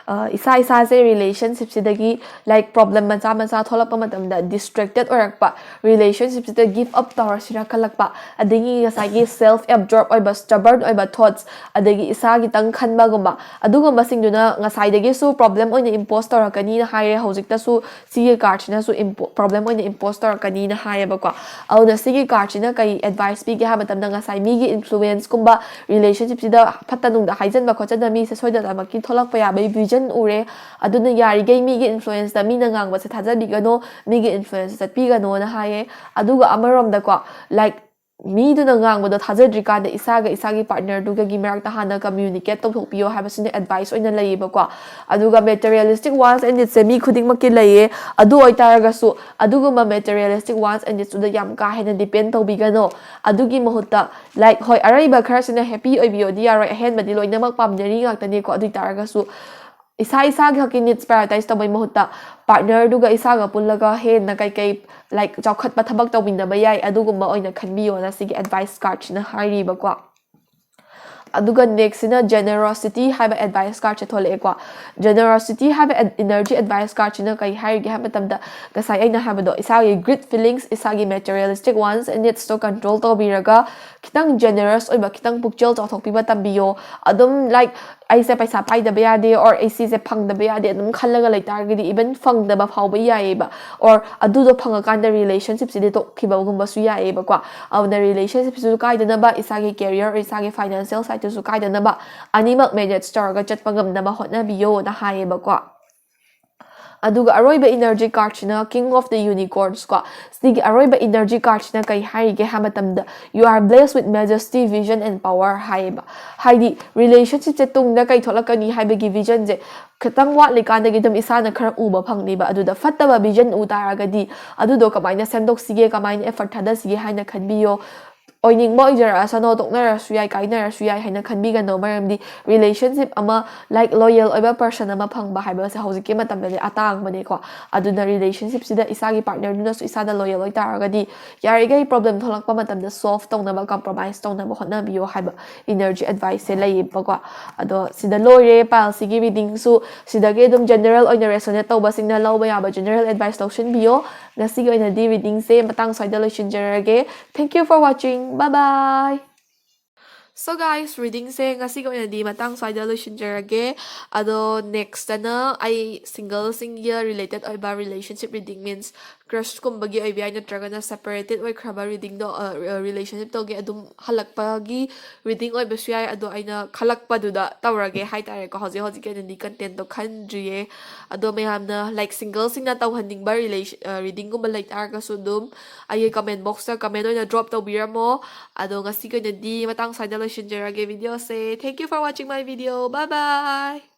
ꯏꯁꯥ ꯏꯁꯥꯁꯦ ꯔꯤꯂꯦꯁꯟꯁꯤꯞꯁꯤꯗꯒꯤ ꯂꯥꯏꯛ ꯄ꯭ꯔꯣꯕ꯭ꯂꯦꯝ ꯃꯆꯥ ꯃꯆꯥ ꯊꯣꯛꯂꯛꯄ ꯃꯇꯝꯗ ꯗꯤꯁꯇ꯭ꯔꯦꯛꯇꯦꯠ ꯑꯣꯏꯔꯛꯄ, ꯔꯤꯂꯦꯁꯟꯁꯤꯞꯁꯤꯗ ꯒꯤꯞ ꯑꯞ ꯇꯧꯔꯁꯤꯔ ꯈꯜꯂꯛꯄ, ꯑꯗꯒꯤ ꯉꯁꯥꯏꯒꯤ ꯁꯦꯜꯐ ꯑꯦꯞꯖꯣꯔꯞ ꯑꯣꯏꯕ, ꯁ꯭ꯇꯕꯔꯟ ꯑꯣꯏꯕ ꯊꯣꯠꯁ, ꯑꯗꯒꯤ ꯏꯁꯥꯒꯤꯇꯪ ꯈꯟꯕꯒꯨꯝꯕ, ꯑꯗꯨꯒꯨꯝꯕꯁꯤꯡꯗꯨꯅ ꯉꯁꯥꯏꯗꯒꯤꯁꯨ ꯄ꯭ꯔꯣꯕ꯭ꯂꯦꯝ ꯑꯣꯏꯅ ꯏꯝꯄꯣꯁ ꯇꯧꯔꯛꯀꯅꯤꯅ ꯍꯥꯏꯔꯦ꯫ ꯍꯧꯖꯤꯛꯇꯁꯨ ꯁꯤꯒꯤ ꯀꯥꯔꯠꯁꯤꯅꯁꯨ ꯄ꯭ꯔꯣꯕ꯭ꯂꯦꯝ ꯑꯣꯏꯅ ꯏꯝꯄꯣꯁ ꯇꯧꯔꯛꯀꯅꯤꯅ ꯍꯥꯏꯌꯦꯕꯀꯣ꯫ ꯑꯗꯨꯅ ꯁꯤꯒꯤ ꯀꯥꯔꯠꯁꯤꯅ ꯀꯔꯤ ꯑꯦꯗꯚꯥꯏꯁ ꯄꯤꯒꯦ ꯍꯥꯏꯕ ꯃꯇꯝꯗ, ꯉꯁꯥꯏ ꯃꯤꯒꯤ ꯏꯟꯐ꯭ꯂꯨꯌꯦꯟꯁꯀꯨꯝꯕ, ꯔꯤꯂꯦꯁꯟꯁꯤꯞꯁꯤꯗ ꯐꯠꯇ ꯅꯨꯡꯗ ꯍꯥꯏꯖꯟꯕ ꯈꯣꯠꯆꯟꯕ ꯃꯤꯁꯦ ꯁꯣꯏꯗꯅꯃꯛꯀꯤ ꯊꯣꯛꯂꯛꯄ ꯌꯥꯕꯒꯤ ꯚꯤꯖꯟ ꯎꯔꯦ꯫ ꯑꯗꯨꯅ ꯌꯥꯔꯤꯈꯩ ꯃꯤꯒꯤ ꯏꯟꯐ꯭ꯂꯨꯌꯦꯟꯁꯇ, ꯃꯤꯅ ꯉꯥꯡꯕꯁꯦ ꯊꯥꯖꯕꯤꯒꯅꯣ, ꯃꯤꯒꯤ ꯏꯟꯐ꯭ꯂꯨꯌꯦꯟꯁꯇ ꯆꯠꯄꯤꯒꯅꯣꯅ ꯍꯥꯏꯌꯦ꯫ ꯑꯗꯨꯒ ꯑꯃꯔꯣꯝꯗꯀꯣ, ꯂꯥꯏꯛ ꯃꯤꯗꯨꯅ ꯉꯥꯡꯕꯗꯣ ꯊꯥꯖꯗ꯭ꯔꯤꯀꯥꯟꯗ ꯏꯁꯥꯒ ꯏꯁꯥꯒꯤ ꯄꯥꯔꯠꯅꯔꯗꯨꯒꯒꯤ ꯃꯔꯛꯇ ꯍꯥꯟꯅ ꯀꯝꯃ꯭ꯌꯨꯅꯤꯀꯦꯠ ꯇꯧꯊꯣꯛꯄꯤꯌꯣ ꯍꯥꯏꯕꯁꯤꯅ ꯑꯦꯗꯚꯥꯏꯁ ꯑꯣꯏꯅ ꯂꯩꯌꯦꯕꯀꯣ꯫ ꯑꯗꯨꯒ ꯃꯦꯇꯔꯤꯌꯦꯂꯤꯁꯇꯤꯛ ꯋꯥꯟꯁ ꯑꯦꯟ ꯅꯤꯗꯁꯁꯦ ꯃꯤ ꯈꯨꯗꯤꯡꯃꯛꯀꯤ ꯂꯩꯌꯦ꯫ ꯑꯗꯨ ꯑꯣꯏꯇꯥꯔꯒꯁꯨ ꯑꯗꯨꯒꯨꯝꯕ ꯃꯦꯇꯔꯤꯌꯦꯂꯤꯁꯇꯤꯛ ꯋꯥꯟꯁ ꯑꯦꯟ ꯅꯤꯗꯁꯇꯨꯗ ꯌꯥꯝ ꯀꯥ ꯍꯦꯟꯅ ꯗꯤꯄꯦꯟ ꯇꯧꯕꯤꯒꯅꯣ꯫ ꯑꯗꯨꯒꯤ ꯃꯍꯨꯠꯇ ꯂꯥꯏꯛ, ꯍꯣꯏ, ꯑꯔꯩꯕ ꯈꯔꯁꯤꯅ ꯍꯦꯄꯤ ꯑꯣꯏꯕꯤꯌꯣꯗꯤ ꯌꯥꯔꯣꯏ, ꯑꯍꯦꯟꯕꯗꯤ ꯂꯣꯏꯅꯃꯛ ꯄꯥꯝꯅꯔꯤ ꯉꯥꯛꯇꯅꯤꯀꯣ꯫ ꯑꯗꯨ ꯑꯣꯏꯇꯥꯔꯒꯁꯨ ꯏꯁꯥ ꯏꯁꯥꯒꯤ ꯈꯛꯀꯤ ꯅꯤꯗꯁ ꯄ꯭ꯔꯥꯏꯌꯣꯔꯇꯥꯏꯁ ꯇꯧꯕꯩ ꯃꯍꯨꯠꯇ ꯄꯥꯔꯠꯅꯔꯗꯨꯒ ꯏꯁꯥꯒ ꯄꯨꯜꯂꯒ ꯍꯦꯟꯅ ꯀꯩꯀꯩ ꯂꯥꯏꯛ ꯆꯥꯎꯈꯠꯄ ꯊꯕꯛ ꯇꯧꯃꯤꯟꯅꯕ ꯌꯥꯏ, ꯑꯗꯨꯒꯨꯝꯕ ꯑꯣꯏꯅ ꯈꯟꯕꯤꯌꯣꯅ ꯁꯤꯒꯤ ꯑꯦꯗꯚꯥꯏꯁ ꯀꯥꯔꯠꯁꯤꯅ ꯍꯥꯏꯔꯤꯕꯀꯣ꯫ ꯑꯗꯨꯒ ꯅꯦꯛꯁꯁꯤꯅ ꯖꯦꯅꯔꯣꯁꯤꯇꯤ ꯍꯥꯏꯕ ꯑꯦꯗꯚꯥꯏꯁ ꯀꯥꯔꯠꯁꯦ ꯊꯣꯛꯂꯛꯑꯦꯀꯣ꯫ ꯖꯦꯅꯔꯣꯁꯤꯇꯤ ꯍꯥꯏꯕ ꯏꯅꯔꯖꯤ ꯑꯦꯗꯚꯥꯏꯁ ꯀꯥꯔꯠꯁꯤꯅ ꯀꯩ ꯍꯥꯏꯔꯤꯒꯦ ꯍꯥꯏꯕ ꯃꯇꯝꯗ, ꯉꯁꯥꯏ ꯑꯩꯅ ꯍꯥꯏꯕꯗꯣ, ꯏꯁꯥꯒꯤ ꯒ꯭ꯔꯤꯠ ꯐꯤꯂꯤꯡꯁ, ꯏꯁꯥꯒꯤ ꯃꯦꯇꯔꯤꯌꯦꯂꯤꯁꯇꯤꯛ ꯋꯥꯟꯁ ꯑꯦꯟ ꯅꯤꯗꯁꯇꯣ ꯀꯟꯇ꯭ꯔꯣꯜ ꯇꯧꯕꯤꯔꯒ ꯈꯤꯇꯪ ꯖꯦꯅꯔꯁ ꯑꯣꯏꯕ, ꯈꯤꯇꯪ ꯄꯨꯛꯆꯦꯜ ꯆꯥꯎꯊꯣꯛꯄꯤꯕ ꯇꯝꯕꯤꯌꯣ꯫ ꯑꯗꯨꯝ ꯂꯥꯏꯛ ꯑꯩꯁꯦ ꯄꯩꯁꯥ ꯄꯥꯏꯗꯕ ꯌꯥꯗꯦ, or ꯑꯩ ꯁꯤꯁꯦ ꯐꯪꯗꯕ ꯌꯥꯗꯦ ꯑꯗꯨꯝ ꯈꯜꯂꯒ ꯂꯩꯇꯥꯔꯒꯗꯤ, even ꯐꯪꯗꯕ ꯐꯥꯎꯕ ꯌꯥꯏꯌꯦꯕ, or ꯑꯗꯨꯗꯣ ꯐꯪꯉꯀꯥꯟꯗ relationshipꯁꯤꯗꯤ ꯇꯣꯛꯈꯤꯕꯒꯨꯝꯕꯁꯨ ꯌꯥꯏꯌꯦꯕꯀꯣ꯫ ꯑꯗꯨꯅ relationshipꯁꯨ ꯀꯥꯏꯗꯅꯕ, ꯏꯁꯥꯒꯤ career, ꯏꯁꯥꯒꯤ financial sideꯇꯨꯁꯨ ꯀꯥꯏꯗꯅꯕ, ꯑꯅꯤꯃꯛ manage ꯇꯧꯔꯒ ꯆꯠꯄ ꯉꯝꯅꯕ ꯍꯣꯠꯅꯕꯤꯌꯣꯅ ꯍꯥꯏꯌꯦꯕꯀꯣ꯫ ꯑꯗꯨꯒ ꯑꯔꯣꯏꯕ energy cardꯁꯤꯅ King of the Unicorns ꯀꯣ꯫ ꯁꯤꯒꯤ ꯑꯔꯣꯏꯕ energy cardꯁꯤꯅ ꯀꯩ ꯍꯥꯏꯔꯤꯒꯦ ꯍꯥꯏꯕ ꯃꯇꯝꯗ, "You are blessed with majesty, vision and power" ꯍꯥꯏꯌꯦꯕ꯫ ꯍꯥꯏꯗꯤ relationshipꯁꯦ ꯇꯨꯡꯗ ꯀꯩ ꯊꯣꯛꯂꯛꯀꯅꯤ ꯍꯥꯏꯕꯒꯤ visionꯁꯦ ꯈꯤꯇꯪ ꯋꯥꯠꯂꯤꯀꯥꯟꯗꯒꯤ ꯑꯗꯨꯝ ꯏꯁꯥꯅ ꯈꯔ ꯎꯕ ꯐꯪꯅꯤꯕ꯫ ꯑꯗꯨꯗ ꯐꯠꯇꯕ vision ꯎ ꯇꯥꯔꯒꯗꯤ, ꯑꯗꯨꯗꯣ ꯀꯃꯥꯏꯅ ꯁꯦꯝꯗꯣꯛꯁꯤꯒꯦ, ꯀꯃꯥꯏꯅ effort ꯊꯥꯗꯁꯤꯒꯦ ꯍꯥꯏꯅ ꯈꯟꯕꯤꯌꯣ꯫ ꯑꯣꯏꯅꯤꯡꯕ ꯑꯣꯏꯖꯔꯛꯑꯁꯅꯣ, ꯇꯣꯛꯅꯔꯁꯨ ꯌꯥꯏ, ꯀꯥꯏꯅꯔꯁꯨ ꯌꯥꯏ ꯍꯥꯏꯅ ꯈꯟꯕꯤꯒꯅꯣ꯫ ꯃꯔꯝꯗꯤ relationship ꯑꯃ, like, loyal ꯑꯣꯏꯕ person ꯑꯃ ꯐꯪꯕ ꯍꯥꯏꯕꯁꯦ ꯍꯧꯖꯤꯛꯀꯤ ꯃꯇꯝꯗꯗꯤ ꯑꯇꯥꯡꯕꯅꯦꯀꯣ꯫ ꯑꯗꯨꯅ relationshipꯁꯤꯗ ꯏꯁꯥꯒꯤ partnerꯗꯨꯅꯁꯨ ꯏꯁꯥꯗ loyal ꯑꯣꯏꯇꯥꯔꯒꯗꯤ, ꯌꯥꯔꯤꯈꯩ problem ꯊꯣꯛꯂꯛꯄ ꯃꯇꯝꯗ solve ꯇꯧꯅꯕ, compromise ꯇꯧꯅꯕ ꯍꯣꯠꯅꯕꯤꯌꯣ ꯍꯥꯏꯕ energy adviceꯁꯦ ꯂꯩꯌꯦꯕꯀꯣ꯫ ꯑꯗꯣ ꯁꯤꯗ ꯂꯣꯏꯔꯦ pileꯁꯤꯒꯤ readingꯁꯨ꯫ ꯁꯤꯗꯒꯤ ꯑꯗꯨꯝ general ꯑꯣꯏꯅ resonate ꯇꯧꯕꯁꯤꯡꯅ ꯂꯧꯕ ꯌꯥꯕ general advice ꯂꯧꯁꯤꯟꯕꯤꯌꯣ꯫ ꯉꯁꯤꯒꯤ ꯑꯣꯏꯅꯗꯤ readingꯁꯦ ꯃꯇꯥꯡ ꯁ꯭ꯋꯥꯏꯗ ꯂꯣꯏꯁꯤꯟꯖꯔꯒꯦ꯫ Thank you for watching. Bye bye. So guys, readingꯁꯦ ꯉꯁꯤꯒꯤ ꯑꯣꯏꯅꯗꯤ ꯃꯇꯥꯡ ꯁ꯭ꯋꯥꯏꯗ ꯂꯣꯏꯁꯤꯟꯖꯔꯒꯦ꯫ ꯑꯗꯣ nextꯇꯅ ꯑꯩ singleꯁꯤꯡꯒ related ꯑꯣꯏꯕ relationship reading, means crushꯀꯨꯝꯕꯒꯤ ꯑꯣꯏꯕ ꯌꯥꯏ, ꯅꯠꯇ꯭ꯔꯒꯅ separated ꯑꯣꯏꯈ꯭ꯔꯕ readingꯗꯣ, ꯑ, relationship ꯇꯧꯒꯦ ꯑꯗꯨꯝ ꯍꯜꯂꯛꯄꯒꯤ reading ꯑꯣꯏꯕꯁꯨ ꯌꯥꯏ꯫ ꯑꯗꯣ ꯑꯩꯅ ꯈꯜꯂꯛꯄꯗꯨꯗ ꯇꯧꯔꯒꯦ ꯍꯥꯏꯇꯥꯔꯦꯀꯣ꯫ ꯍꯧꯖꯤꯛ ꯍꯧꯖꯤꯛꯀꯤ ꯑꯣꯏꯅꯗꯤ contentꯗꯣ ꯈꯟꯗ꯭ꯔꯤꯌꯦ꯫ ꯑꯗꯣ ꯃꯌꯥꯝꯅ, like, singleꯁꯤꯡꯅ ꯇꯧꯍꯟꯅꯤꯡꯕ relation-, ꯑ, readingꯒꯨꯝꯕ ꯂꯩꯇꯥꯔꯒꯁꯨ ꯑꯗꯨꯝ ꯑꯩꯒꯤ comment boxꯇ comment ꯑꯣꯏꯅ drop ꯇꯧꯕꯤꯔꯝꯃꯣ꯫ ꯑꯗꯣ ꯉꯁꯤꯒꯤ ꯑꯣꯏꯅꯗꯤ ꯃꯇꯥꯡ ꯁ꯭ꯋꯥꯏꯗ ꯂꯣꯏꯁꯤꯟꯖꯔꯒꯦ videoꯁꯦ꯫ Thank you for watching my video. Bye bye.